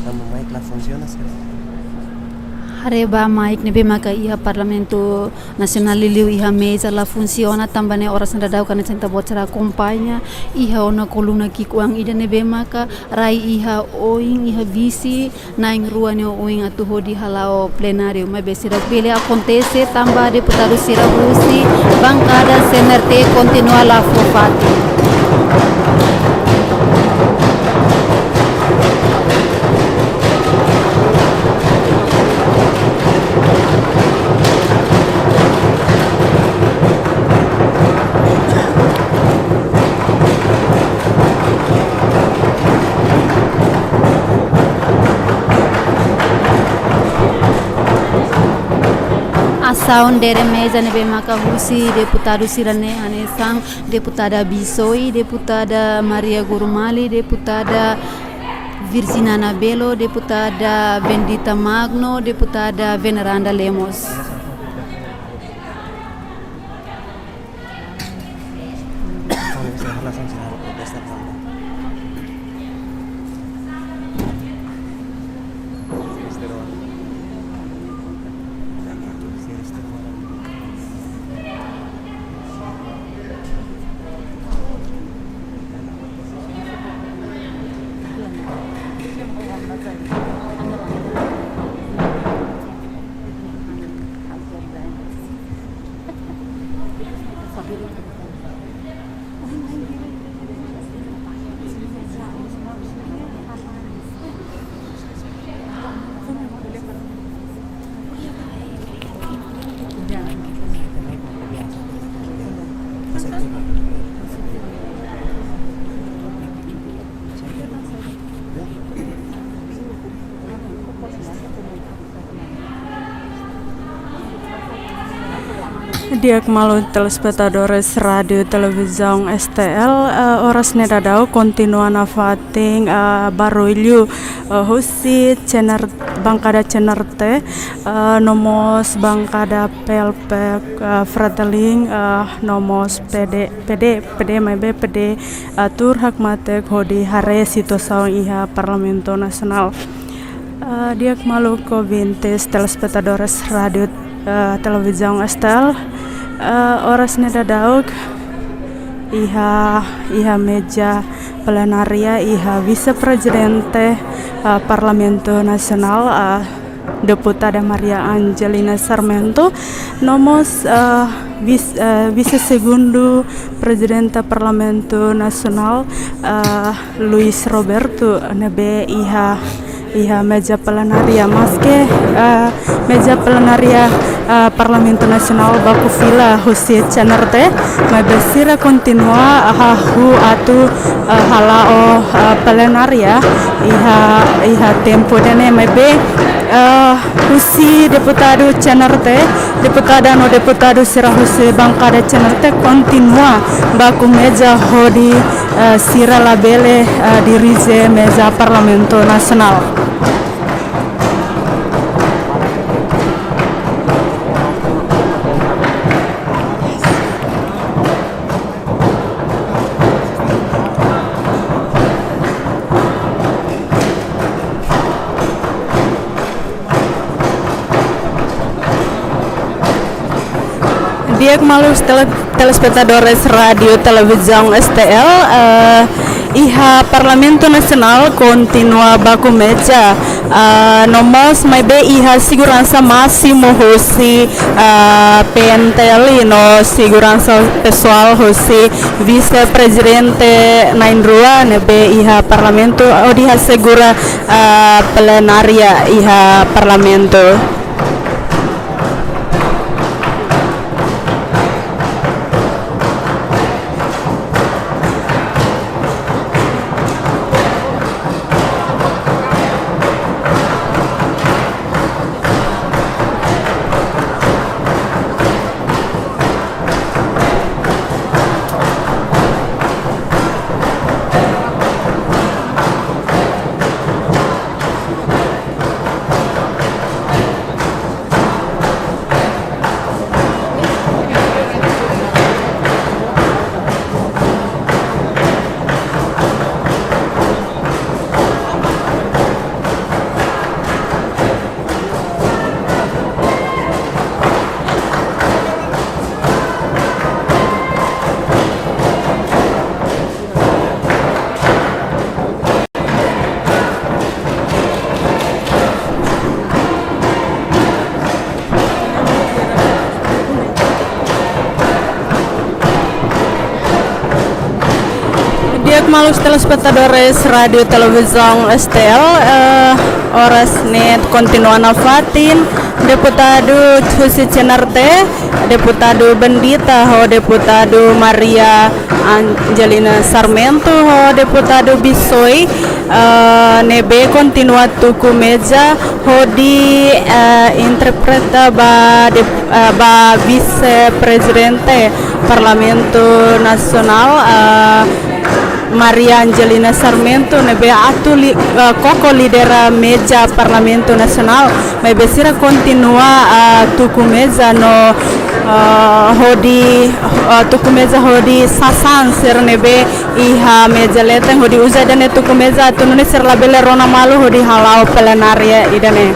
Tama mic la funciona, sira. Haree ba mic ne'ebé maka iha Parlamentu Nasionál liuliu iha meza la funsiona, tanba ne'e oras ne'e daudaun hanesan ita-boot sira akompaña, iha ona koluna ki'ikoan ida ne'ebé maka rai iha oin, iha vise na'in rua nia oin atu hodi hala'o plenáriu, maibé seidauk bele akontese tanba deputadu sira husi bankada C N R T kontinua la fó fatin. Asaun dere meza ne'ebé maka husi deputadu sira-ne'e hanesan deputada Bisoi, deputada Maria Gurumali, deputada Virginiana Belo, deputada Bendita Magno, deputada Veneranda Lemos. Di'ak maluk telespetadores Rádiu Televizaun S T L, eh, oras ne'e daudaun kontinua nafatin, eh, barullu, eh, husi C N R, bankada C N R T, eh, no mós bankada P L P, eh, Fretilin, eh, no mós P D, P D, P D maibé P D, eh, tuur hakmatek hodi haree situasaun iha Parlamentu Nasionál. Eh, di'ak maluk ouvintes telespetadores Rádiu, eh, Televizaun S T L, eh, oras ne'e daudaun iha, iha meja plenária iha Vise-Prezidente, eh, Parlamentu Nasionál, eh, Deputada Maria Angelina Sarmento, no mós, eh, vis-, eh, Vise-Segundu Prezidente Parlamentu Nasionál, eh, Luis Roberto ne'ebé iha, iha meja plenária. Maske, eh, meja plenária, eh, Parlamentu Nasionál baku fila husi C N R T, maibé sira kontinua hahú atu, eh, hala'o, eh, plenária iha, iha tempu ida-ne'e, maibé, eh, husi deputadu C N R T, deputada no deputadu sira husi bankada C N R T kontinua baku meja hodi, eh, sira labele, eh, dirije meja Parlamentu Nasionál. Di'ak maluk tele-, telespetadores Rádiu Televizaun S T L, eh, iha Parlamentu Nasionál kontinua baku meja, eh, no mós maibé iha seguransa másimu husi, eh, P N T L no seguransa pesoál husi Vise-Prezidente na'in-rua ne'ebé iha Parlamentu hodi asegura, ah, plenária iha Parlamentu. Di'ak maluk telespetadores Rádiu Televizaun S T L, eh, oras ne'e kontinua nafatin deputadu husi C N R T, deputadu Bendita ho deputadu Maria Angelina Sarmento ho deputadu Bisoi, eh, ne'ebé kontinua tuku meja hodi, eh, interpreta ba dep-, eh, ba Vise-Prezidente Parlamentu Nasionál, eh, Maria Angelina Sarmento ne'ebé atu li-, eh, koko lidera meja Parlamentu Nasionál, maibé sira kontinua, eh, tuku meja no, eh, hodi, eh, tuku meja hodi sasán sira ne'ebé iha meja leten hodi uza ida-ne'e tuku meja atu nune'e sira labele rona malu hodi hala'o plenária ida-ne'e.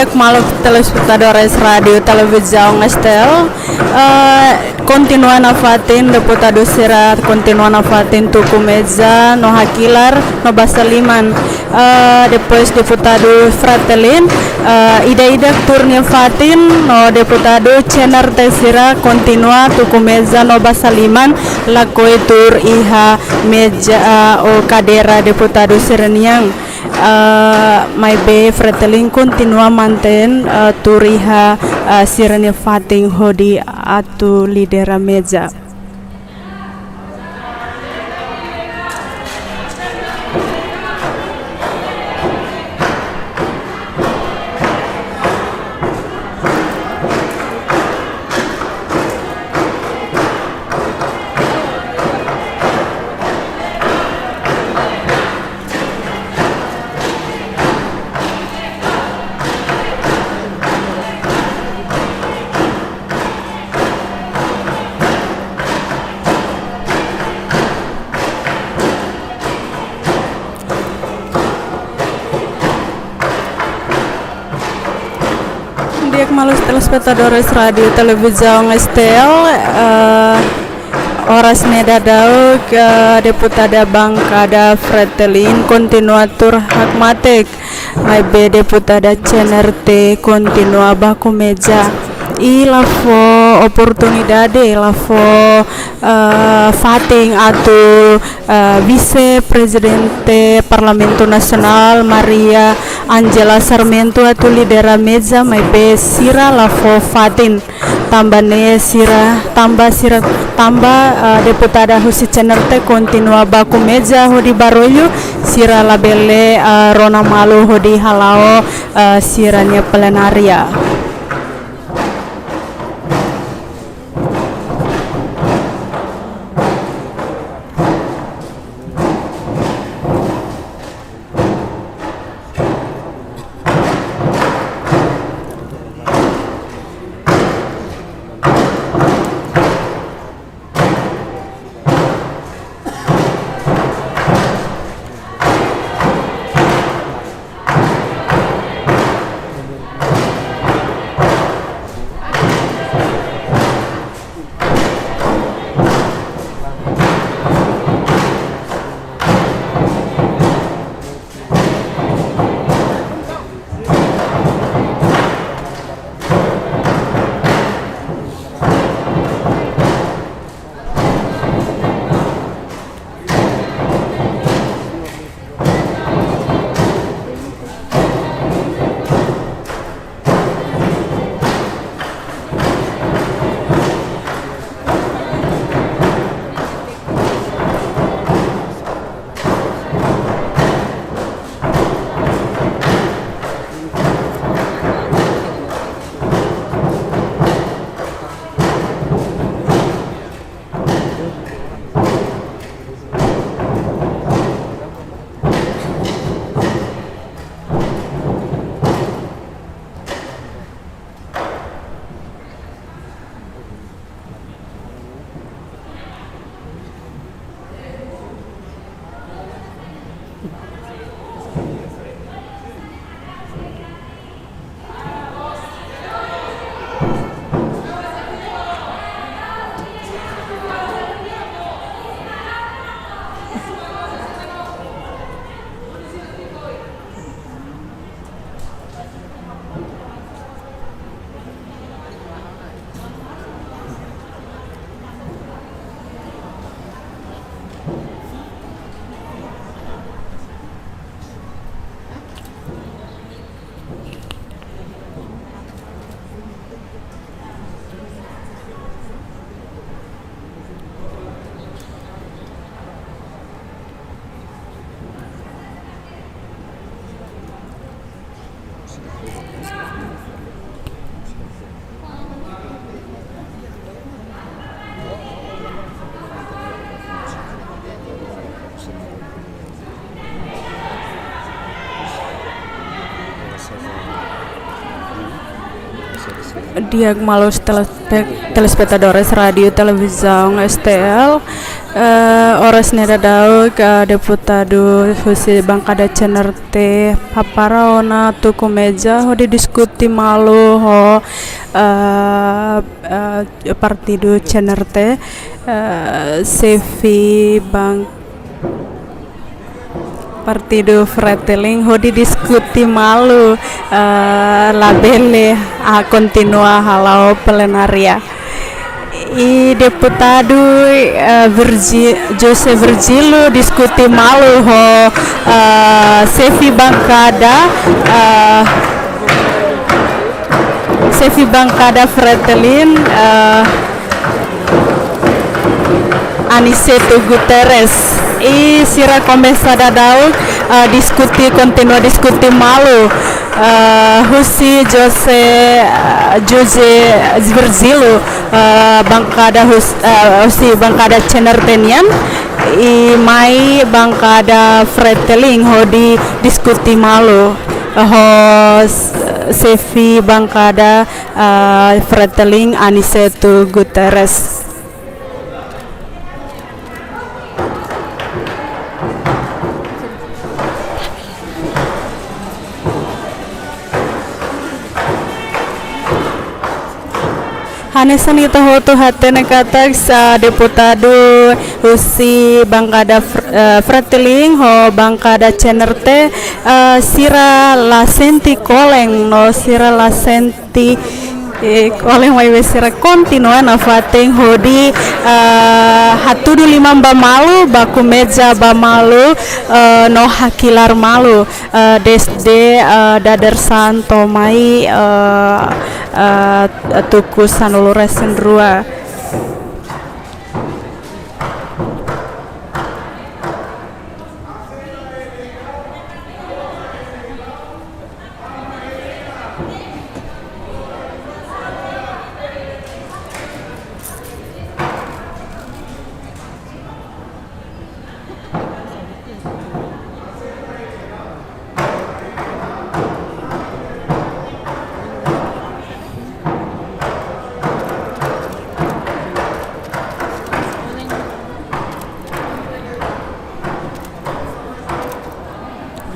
Maluk telespetadores Rádiu Televizaun S T L, eh, kontinua nafatin, deputadu sira kontinua nafatin tuku meja no hakilar no basa liman. Eh, depois deputadu Fretilin, eh, ida-idak tuur nia fatin, no deputadu C N R T sira kontinua tuku meja no basa liman, lakohi tuur iha meja, eh, ou kadeira deputadu sira-nian. Eh, maibé Fretilin kontinua mantein, eh, tuur iha, eh, sira-nia fatin hodi atu lidera meja. Di'ak, maluk telespetadores Rádiu Televizaun S T L, eh, oras ne'e daudaun, eh, deputada bankada Fretilin kontinua tuur hakmatek, maibé deputada C N R T kontinua baku meja. I la fó oportunidade, la fó, eh, fatin atu, eh, Vise-Prezidente Parlamentu Nasionál, Maria Angela Sarmento, atu lidera meja, maibé sira la fó fatin. Tanba ne'e sira, tanba sira, tanba, eh, deputada husi C N R T kontinua baku meja hodi barullu, sira labele, eh, rona malu hodi hala'o, eh, sira-nia plenária. Di'ak malus telespe-, telespetadores Rádiu Televizaun S T L, eh, oras ne'e daudaun, eh, deputadu husi bankada C N R T hapara ona tuku meja hodi diskute malu ho, eh, eh, partidu C N R T, eh, xefe ban-, partidu Fretilin hodi diskute malu, eh, labele, ah, kontinua hala'o plenária. I deputadu, eh, Virgi-, José Virgílio diskute malu ho, eh, xefe bankada, eh, xefe bankada Fretilin, eh, Aniceto Guterres. I sira komesa daudaun, eh, diskute, kontinua diskute malu, eh, husi José, eh, José Virgílio, eh, bankada hus-, eh, husi bankada C N R T nian, i mai bankada Fretilin hodi diskute malu ho s-, xefe bankada, eh, Fretilin Aniceto Guterres. Hanesan ita hotu hatene katak, ah, deputadu husi bankada Fr-, eh, Fretilin ho bankada C N R T, eh, sira la sente kolen no sira la sente, eh, kolen, maibé sira kontinua nafatin hodi, eh, hatudu liman ba malu, baku meja ba malu, eh, no hakilar malu, eh, desde, eh, dadeer-saan to'o mai, eh, eh, tuku sanulu-resin-rua.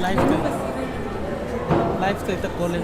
Live tu, live tu ita kolen.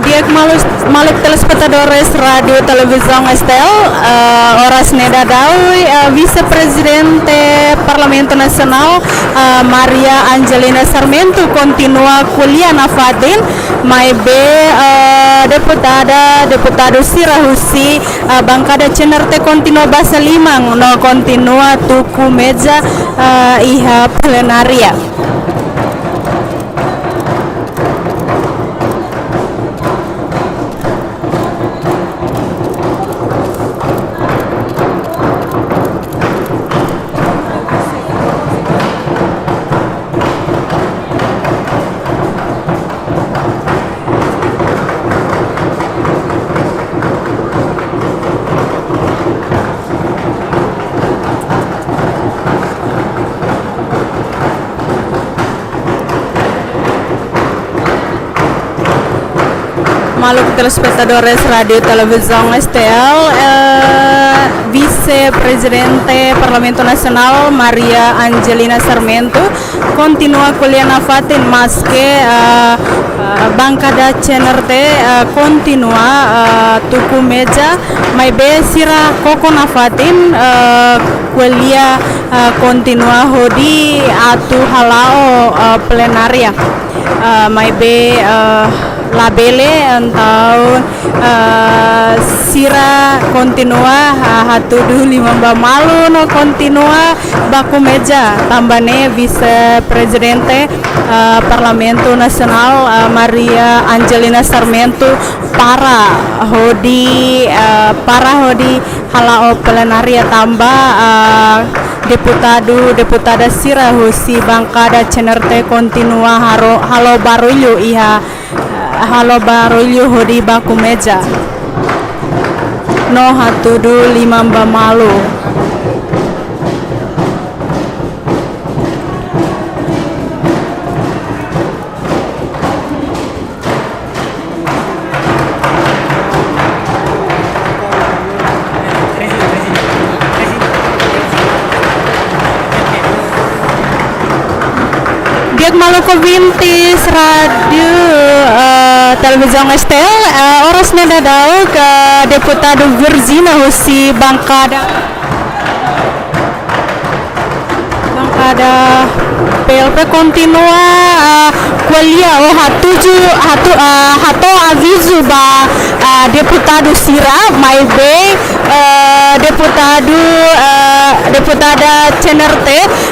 Di'ak malus, maluk telespetadores Rádiu Televizaun S T L, eh, oras ne'e daudaun, eh, Vise-Prezidente Parlamentu Nasionál, eh, Maria Angelina Sarmento kontinua ko'alia nafatin, maibé, eh, deputada, deputadu sira husi, eh, bankada C N R T kontinua basa liman no kontinua tuku meja, eh, iha plenária. Maluk telespetadores Rádiu Televizaun S T L, eh, Vise-Prezidente Parlamentu Nasionál Maria Angelina Sarmento kontinua ko'alia nafatin maske, eh, eh, bankada C N R T, eh, kontinua, eh, tuku meja, maibé sira koko nafatin, eh, ko'alia, eh, kontinua hodi atu hala'o, eh, plenária. Eh, maibé, eh, labele, entaun, eh, sira kontinua, eh, hatudu liman ba malu no kontinua baku meja, tanba ne'e Vise-Prezidente, eh, Parlamentu Nasionál, eh, Maria Angelina Sarmento para hodi, eh, para hodi la'o plenária tanba, ah, deputadu, deputada sira husi bankada C N R T kontinua haro-, halo barullu iha, ah, halo barullu hodi baku meja. No hatudu liman ba malu. Di'ak maluk ouvintes Rádiu, eh, Televizaun S T L, eh, oras ne'e daudaun, eh, deputadu Virginia husi bankada Bankada P L P kontinua, ah, ko'alia ou hatudu, hatu-, ah, hato'o avizu ba, ah, deputadu sira, maibé, ah, deputadu, ah, deputada C N R T,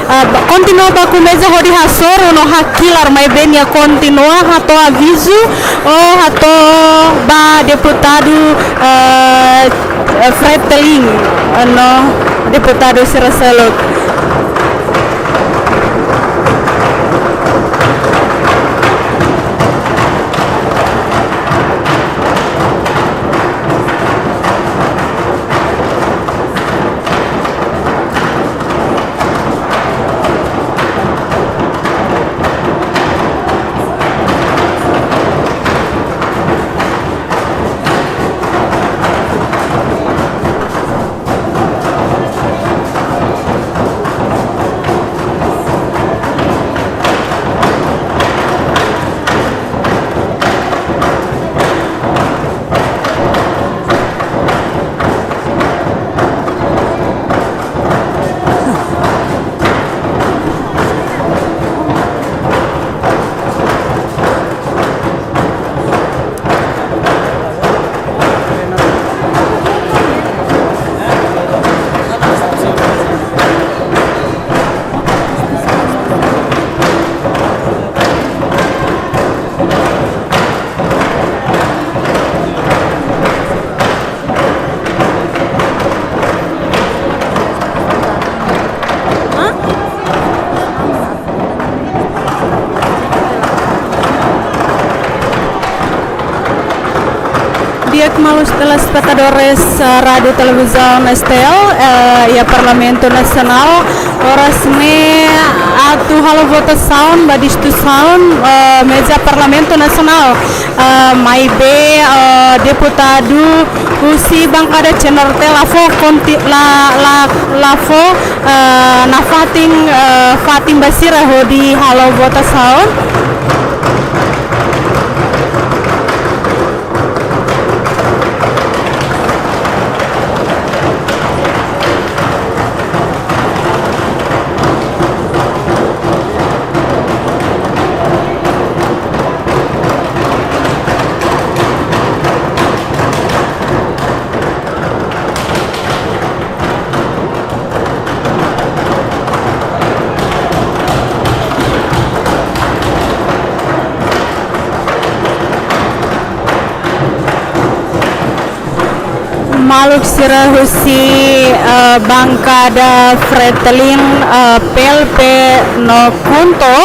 ah, ba-, kontinua baku meja hodi hasoru no hakilar, maibé nia kontinua hato'o avizu ou hato'o ba deputadu, ah, eh, Fretilin, eh, no deputadu sira seluk. Di'ak malus telespetadores, eh, Rádiu Televizaun S T L, eh, iha Parlamentu Nasionál, oras ne'e atu halo votasaun ba destituisaun, eh, meja Parlamentu Nasionál. Eh, maibé, eh, deputadu husi bankada C N R T la fó konti-, la, la, la fó, eh, nafatin, eh, fatin ba sira hodi halo votasaun. Maluk sira husi, eh, bankada Fretilin, eh, P L P no KHUNTO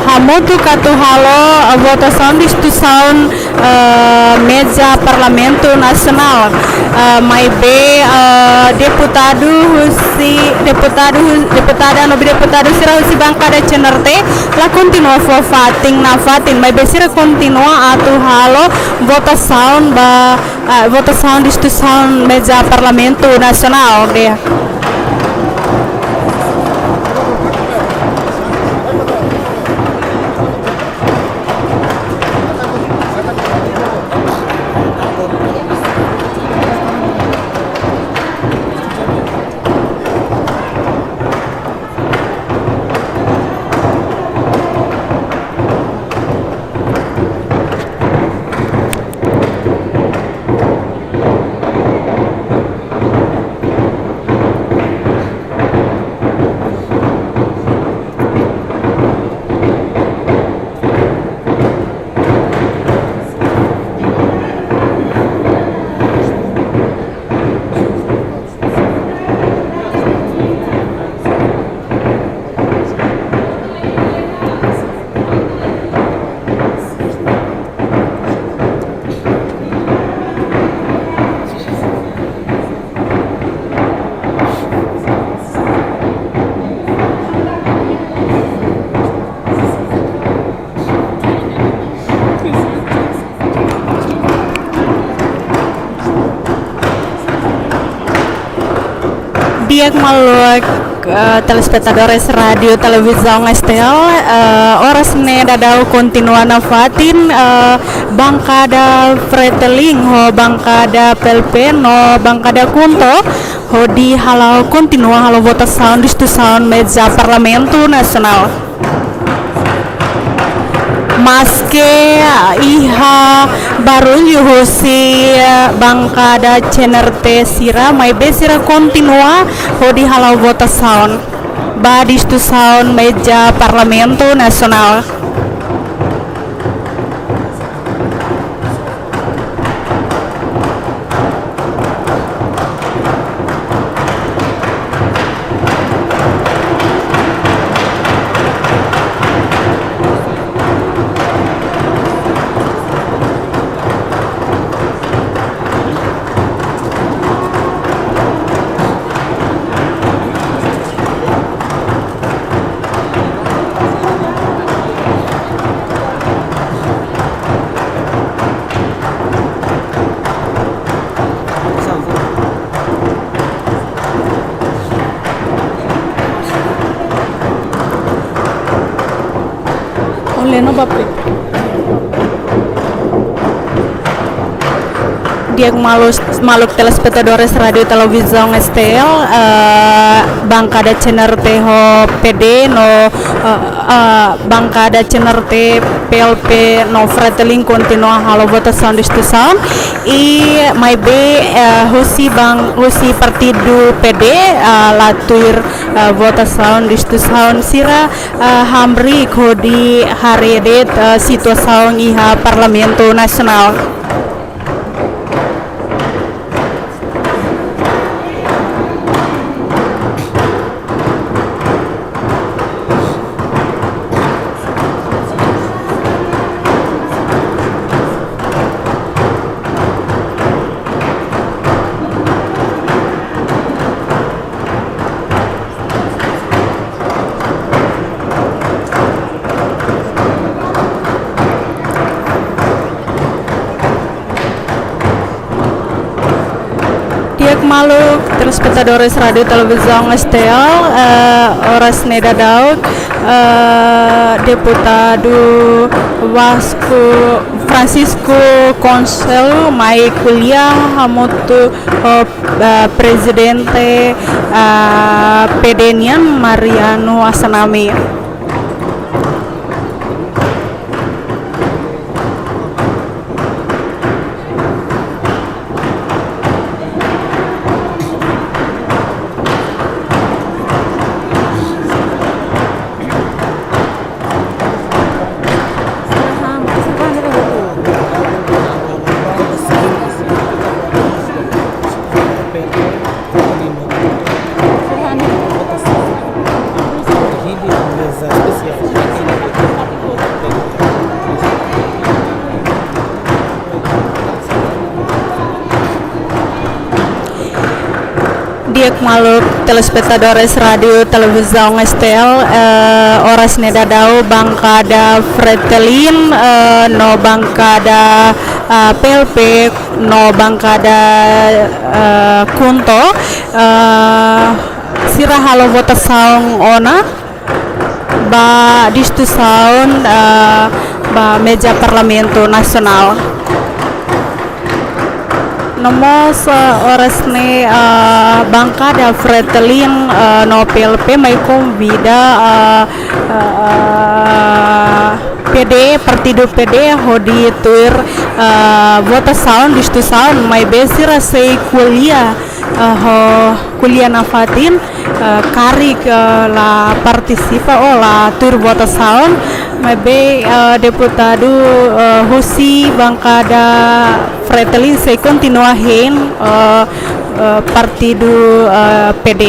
hamutuk atu halo, eh, votasaun destituisaun, eh, meja Parlamentu Nasionál. Eh, maibé, eh, deputadu husi, deputadu hus-, deputada no deputadu sira husi bankada C N R T la kontinua fó fatin nafatin, maibé sira kontinua atu halo votasaun ba, ah, votasaun destituisaun meja Parlamentu Nasionál, oke. Maluk, eh, telespetadores Rádiu Televizaun S T L, eh, oras ne'e daudaun kontinua nafatin, eh, bankada Fretilin ho bankada P L P no bankada KHUNTO hodi halo, kontinua halo votasaun destituisaun meja Parlamentu Nasionál. Maske iha barullu husi, eh, bankada C N R T sira, maibé sira kontinua hodi halo votasaun ba destituisaun meja Parlamentu Nasionál. Oleh no bape. Di'ak malus, maluk telespetadores Rádiu Televizaun S T L, eh, bankada C N R T ho P D no, eh, eh, bankada C N R T, P L P no Fretilin kontinua halo votasaun destituisaun. I maibé, eh, husi bank, husi partidu P D, eh, la tuir, eh, votasaun destituisaun, sira, eh, hamriik hodi haree de'it, eh, situasaun iha Parlamentu Nasionál. Di'ak maluk telespetadores Rádiu Televizaun S T L, eh, oras ne'e daudaun, eh, Deputadu Vasco Francisco Conselho mai ko'alia hamutuk, eh, eh, Prezidente, eh, P D nian, Mariano Assanami. Di'ak maluk telespetadores Rádiu Televizaun S T L, eh, oras ne'e daudaun bankada Fretilin, eh, no bankada, eh, P L P no bankada, eh, KHUNTO, eh, sira halo votasaun ona ba destituisaun, eh, ba meja Parlamentu Nasionál. No mós, eh, oras ne'e, eh, bankada Fretilin, eh, no P L P mai konvida, eh, eh, eh, P D, partidu P D hodi tuir, eh, votasaun destituisaun, maibé sira sei ko'alia, eh, ho ko'alia nafatin, eh, karik, eh, la partisipa ou la tuir votasaun, maibé, eh, deputadu, eh, husi bankada Fretilin sei kontinua hein, eh, eh, partidu, eh, P D.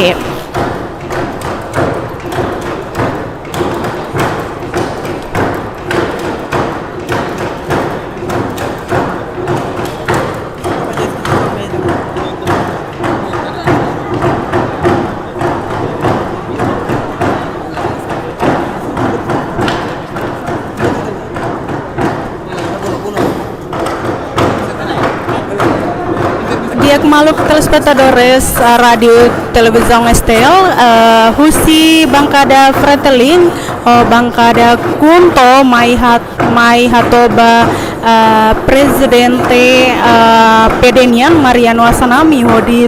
Di'ak Maluk telespetadores, eh, Rádiu Televizaun S T L, eh, husi bankada Fretilin, ho bankada KHUNTO mai hat-, mai hato'o ba, eh, Prezidente, eh, P D nian, Mariano Assanami, hodi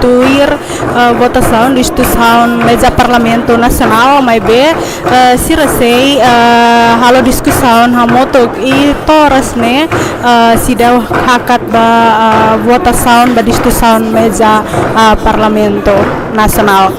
tuir, eh, votasaun destituisaun meza Parlamentu Nasionál, maibé, eh, sira sei, eh, halo diskusaun hamutuk i to'o oras ne'e, eh, seidauk hakat ba, eh, votasaun ba destituisaun meza, eh, Parlamentu Nasionál.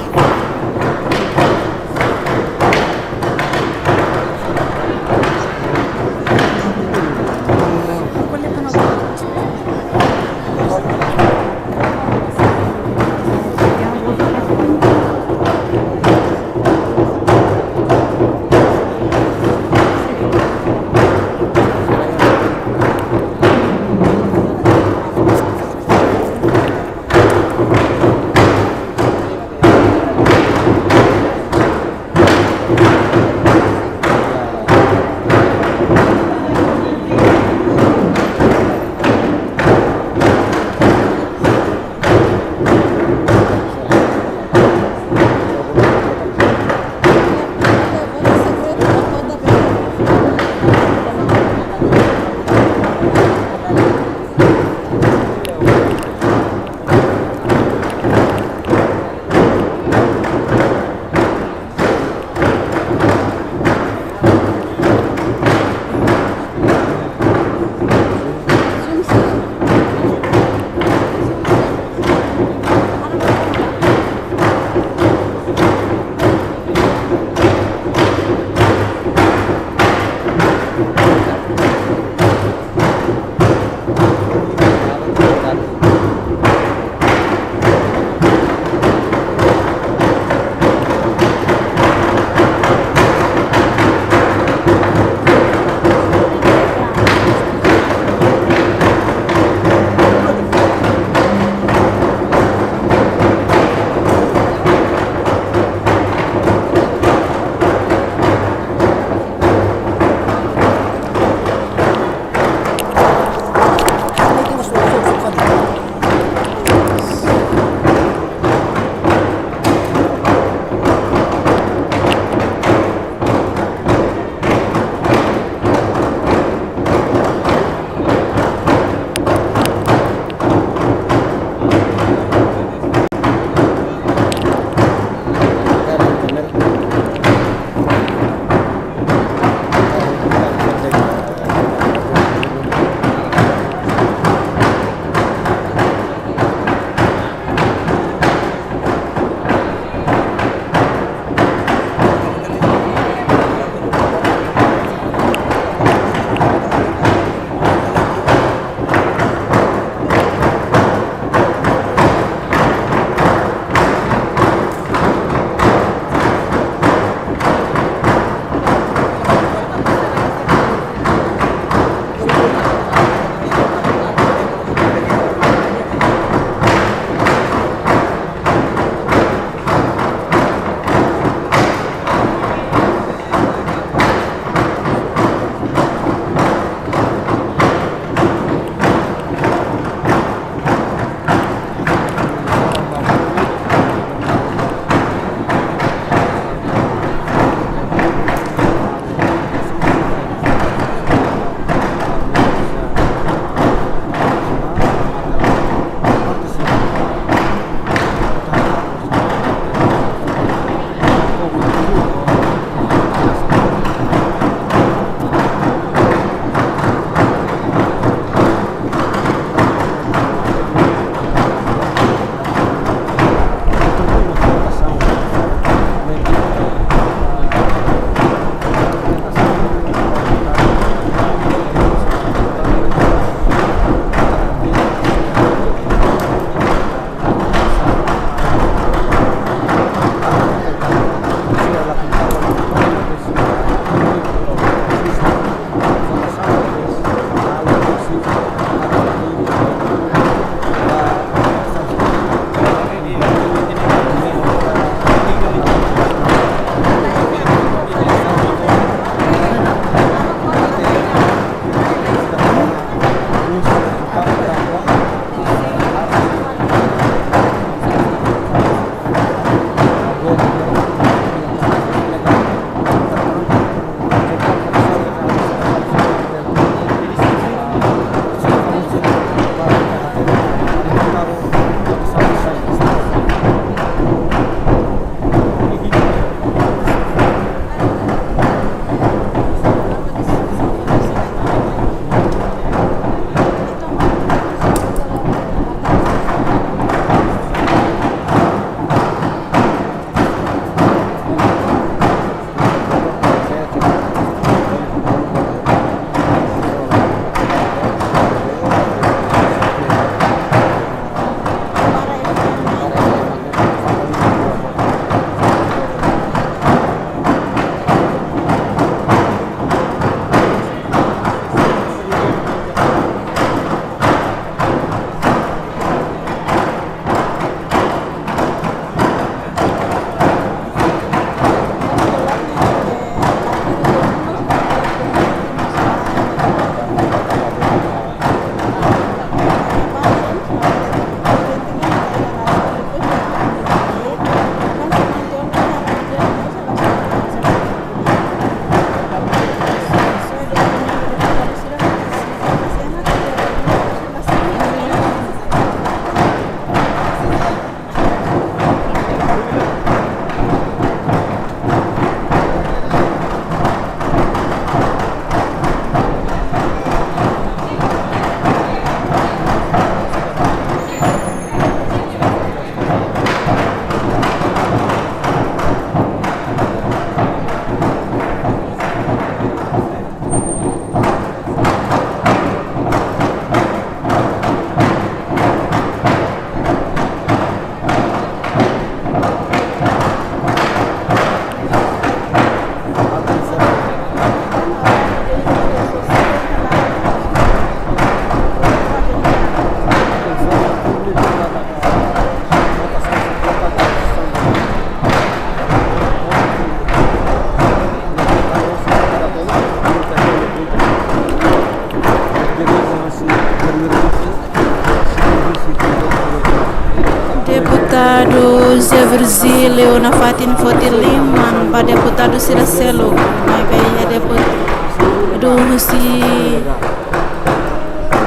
Virgílio nafatin foti liman ba deputadu sira seluk, maibé iha deputadu husi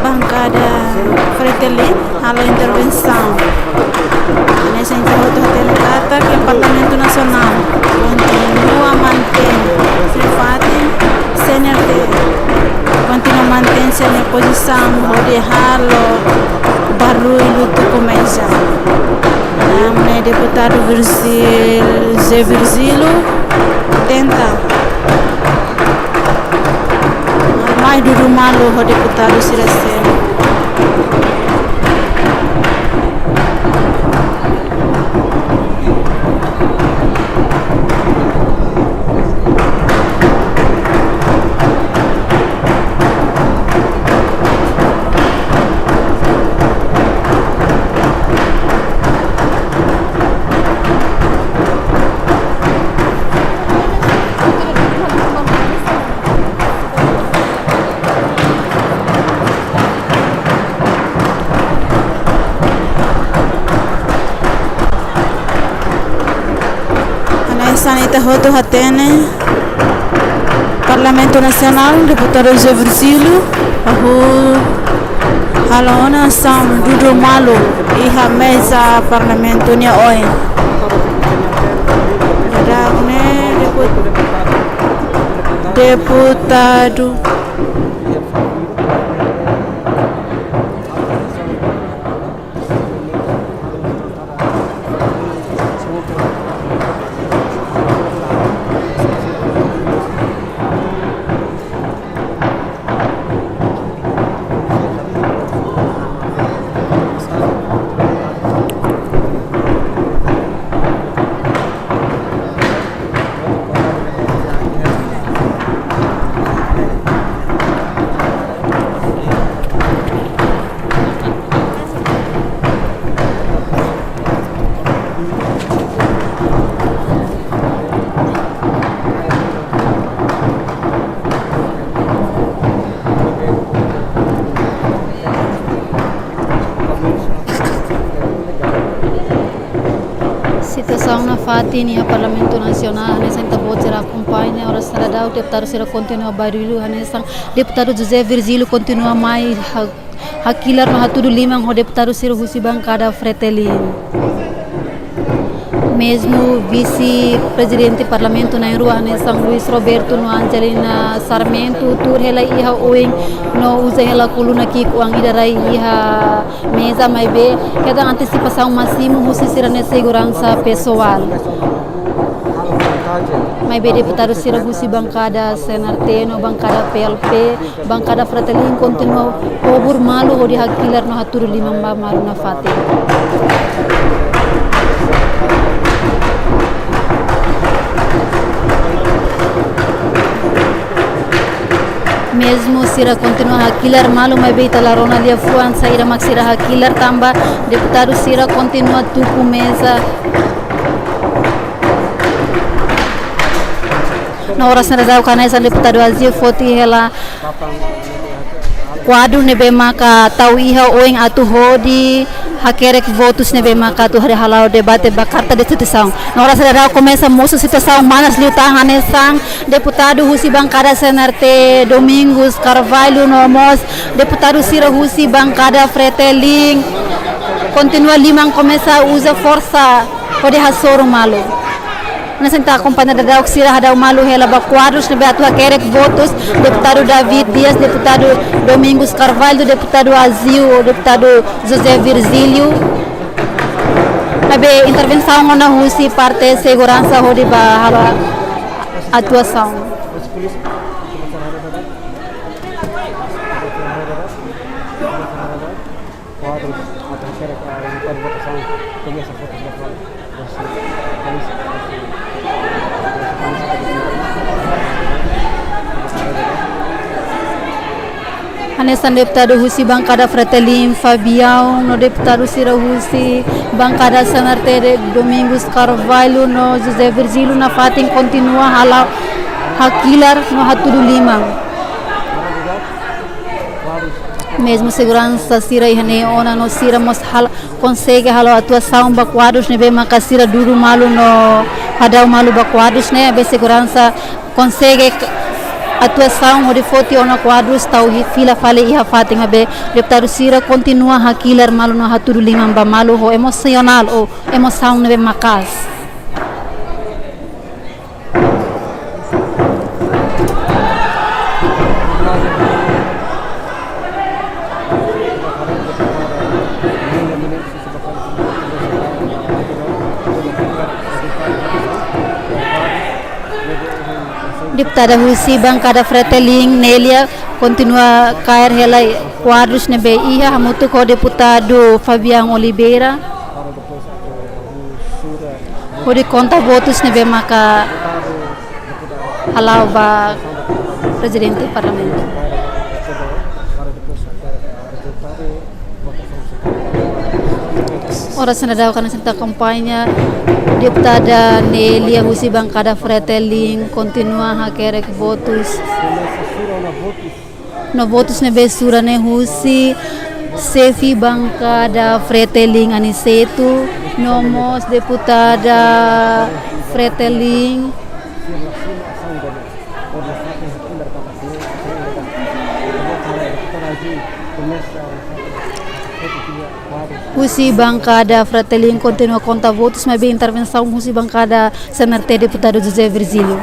bankada Fretilin halo intervensaun. Hanesan ita hotu hatene katak iha Parlamentu Nasionál kontinua mantein sira fatin, C N R T kontinua mantein sira-nia pozisaun hodi halo barullu tuku meza. Ne'e deputadu Virgil, José Virgílio tenta mai dudu malu ho deputadu sira seluk. Hanesan ita hotu hatene, Parlamentu Nasionál, deputadu José Virgílio, hahú halo ona asaun dudu malu iha meza Parlamentu nia oin. Daudaun ne'e depu-, deputadu Situasaun nafatin iha Parlamentu Nasionál, hanesan ita-boot sira akompaña, oras ne'e daudaun deputadu sira kontinua barullu, hanesan deputadu José Virgílio kontinua mai ha-, hakilar no hatudu liman ho deputadu sira husi bankada Fretilin. Mezmu vise-prezidente Parlamentu na'in-rua hanesan Luis Roberto no Angelina Sarmento tuur hela iha oin no uza hela koluna ki'ik-oan ida rai iha meza, maibé hetan antesipasaun másimu husi sira-nia seguransa pesoál. Maibé deputadu sira husi bankada C N R T no bankada P L P, bankada Fretilin kontinua hobur malu hodi hakilar no hatudu liman ba malu nafatin. Mezmu sira kontinua hakilar malu, maibé ita la rona liafuan saida mak sira hakilar tanba deputadu sira kontinua tuku meza. No oras ne'e daudaun hanesan deputadu Aziu foti hela kuadru ne'ebé maka tau iha oin atu hodi hakerek votus ne'ebé maka atu hodi hala'o debate ba karta destinasaun. No oras ne'e daudaun komesa mosu situasaun manas liután hanesan deputadu husi bankada C N R T Domingos Carvalho no mós deputadu sira husi bankada Fretilin kontinua liman komesa uza forsa hodi hasoru malu. Hanesan ita akompaña daudaun sira hadau malu hela ba kuadrus ne'ebé atu hakerek votus, deputadu David Dias, deputadu Domingos Carvalho, deputadu Aziu, deputadu José Virgílio. Maibé intervensaun ona husi parte seguransa hodi ba halo atuasaun. Hanesan deputadu husi bankada Fretilin, Fabião, no deputadu sira husi bankada C N R T, Domingos Carvalho, no José Virgílio nafatin kontinua hala'o hakilar no hatudu liman. Mezmu seguransa sira iha ne'e ona no sira mós hal-, konsege halo atuasaun ba kuadrus ne'ebé maka sira dudu malu no hadau malu ba kuadrus ne'e, be seguransa konsege k-, atuasaun hodi foti ona kuadrus tau hi-, fila fali iha fatin, maibé deputadu sira kontinua hakilar malu no hatudu liman ba malu ho emosionál ou emosaun ne'ebé maka'as. Deputada husi bankada Fretilin, Nélia, kontinua kaer hela kuadrus ne'ebé iha hamutuk ho deputadu Fabian Oliveira. Hodi konta votus ne'ebé maka hala'o ba Prezidente Parlamentu. Oras ne'e daudaun hanesan ita akompaña, deputada Nélia husi bankada Fretilin kontinua hakerek votus. No votus ne'ebé sura ne'e husi xefe bankada Fretilin Aniceto, no mós deputada Fretilin husi bankada Fretilin kontinua konta votus, maibé intervensaun husi bankada C N R T, deputadu José Virgílio.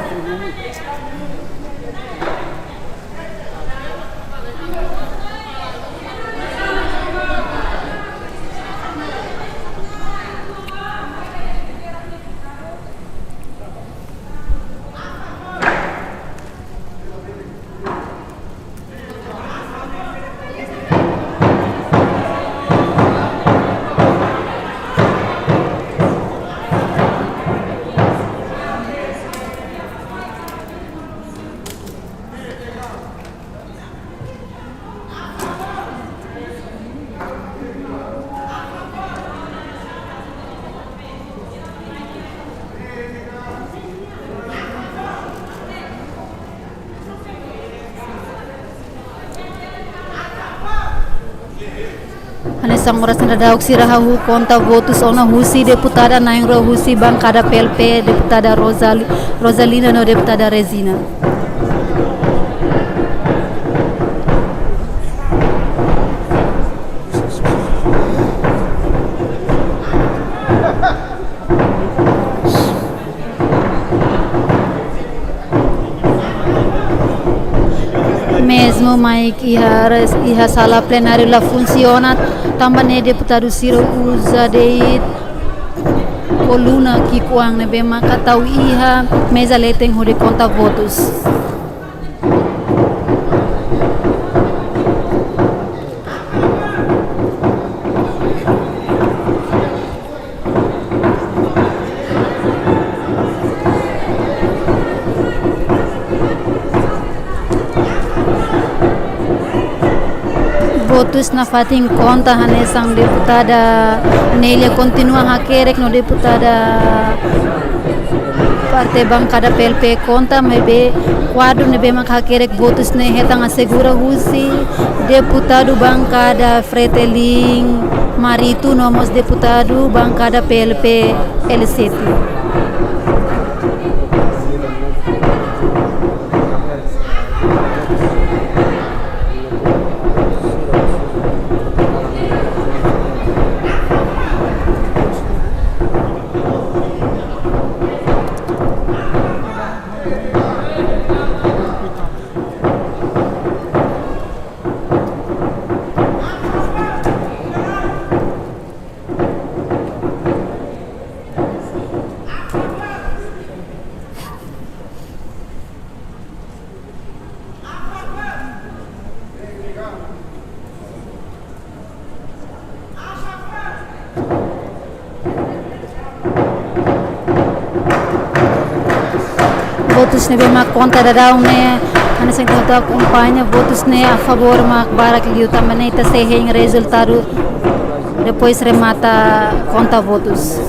Hanesan oras ne'e daudaun sira hahú konta votus ona husi deputada na'in-rua husi bankada P L P, deputada Rosali-, Rosalina no deputada Regina. Mezmu maik iha res-, iha sala plenáriu la funsiona, tanba ne'e deputadu sira uza de'it koluna ki'ikoan ne'ebé maka tau iha meza leten hodi konta votus. Votus nafatin konta hanesan deputada Nélia kontinua hakerek no deputada parte bankada P L P konta, maibé kuadru ne'ebé maka hakerek votus ne'e hetan asegura husi deputadu bankada Fretilin Marito no mós deputadu bankada P L P L sete. Votus ne'ebé mak konta daudaun ne'e, hanesan ita akompaña, votus ne'e a favór mak barak liu, tanba ne'e ita sei hein rezultadu depois remata konta votus.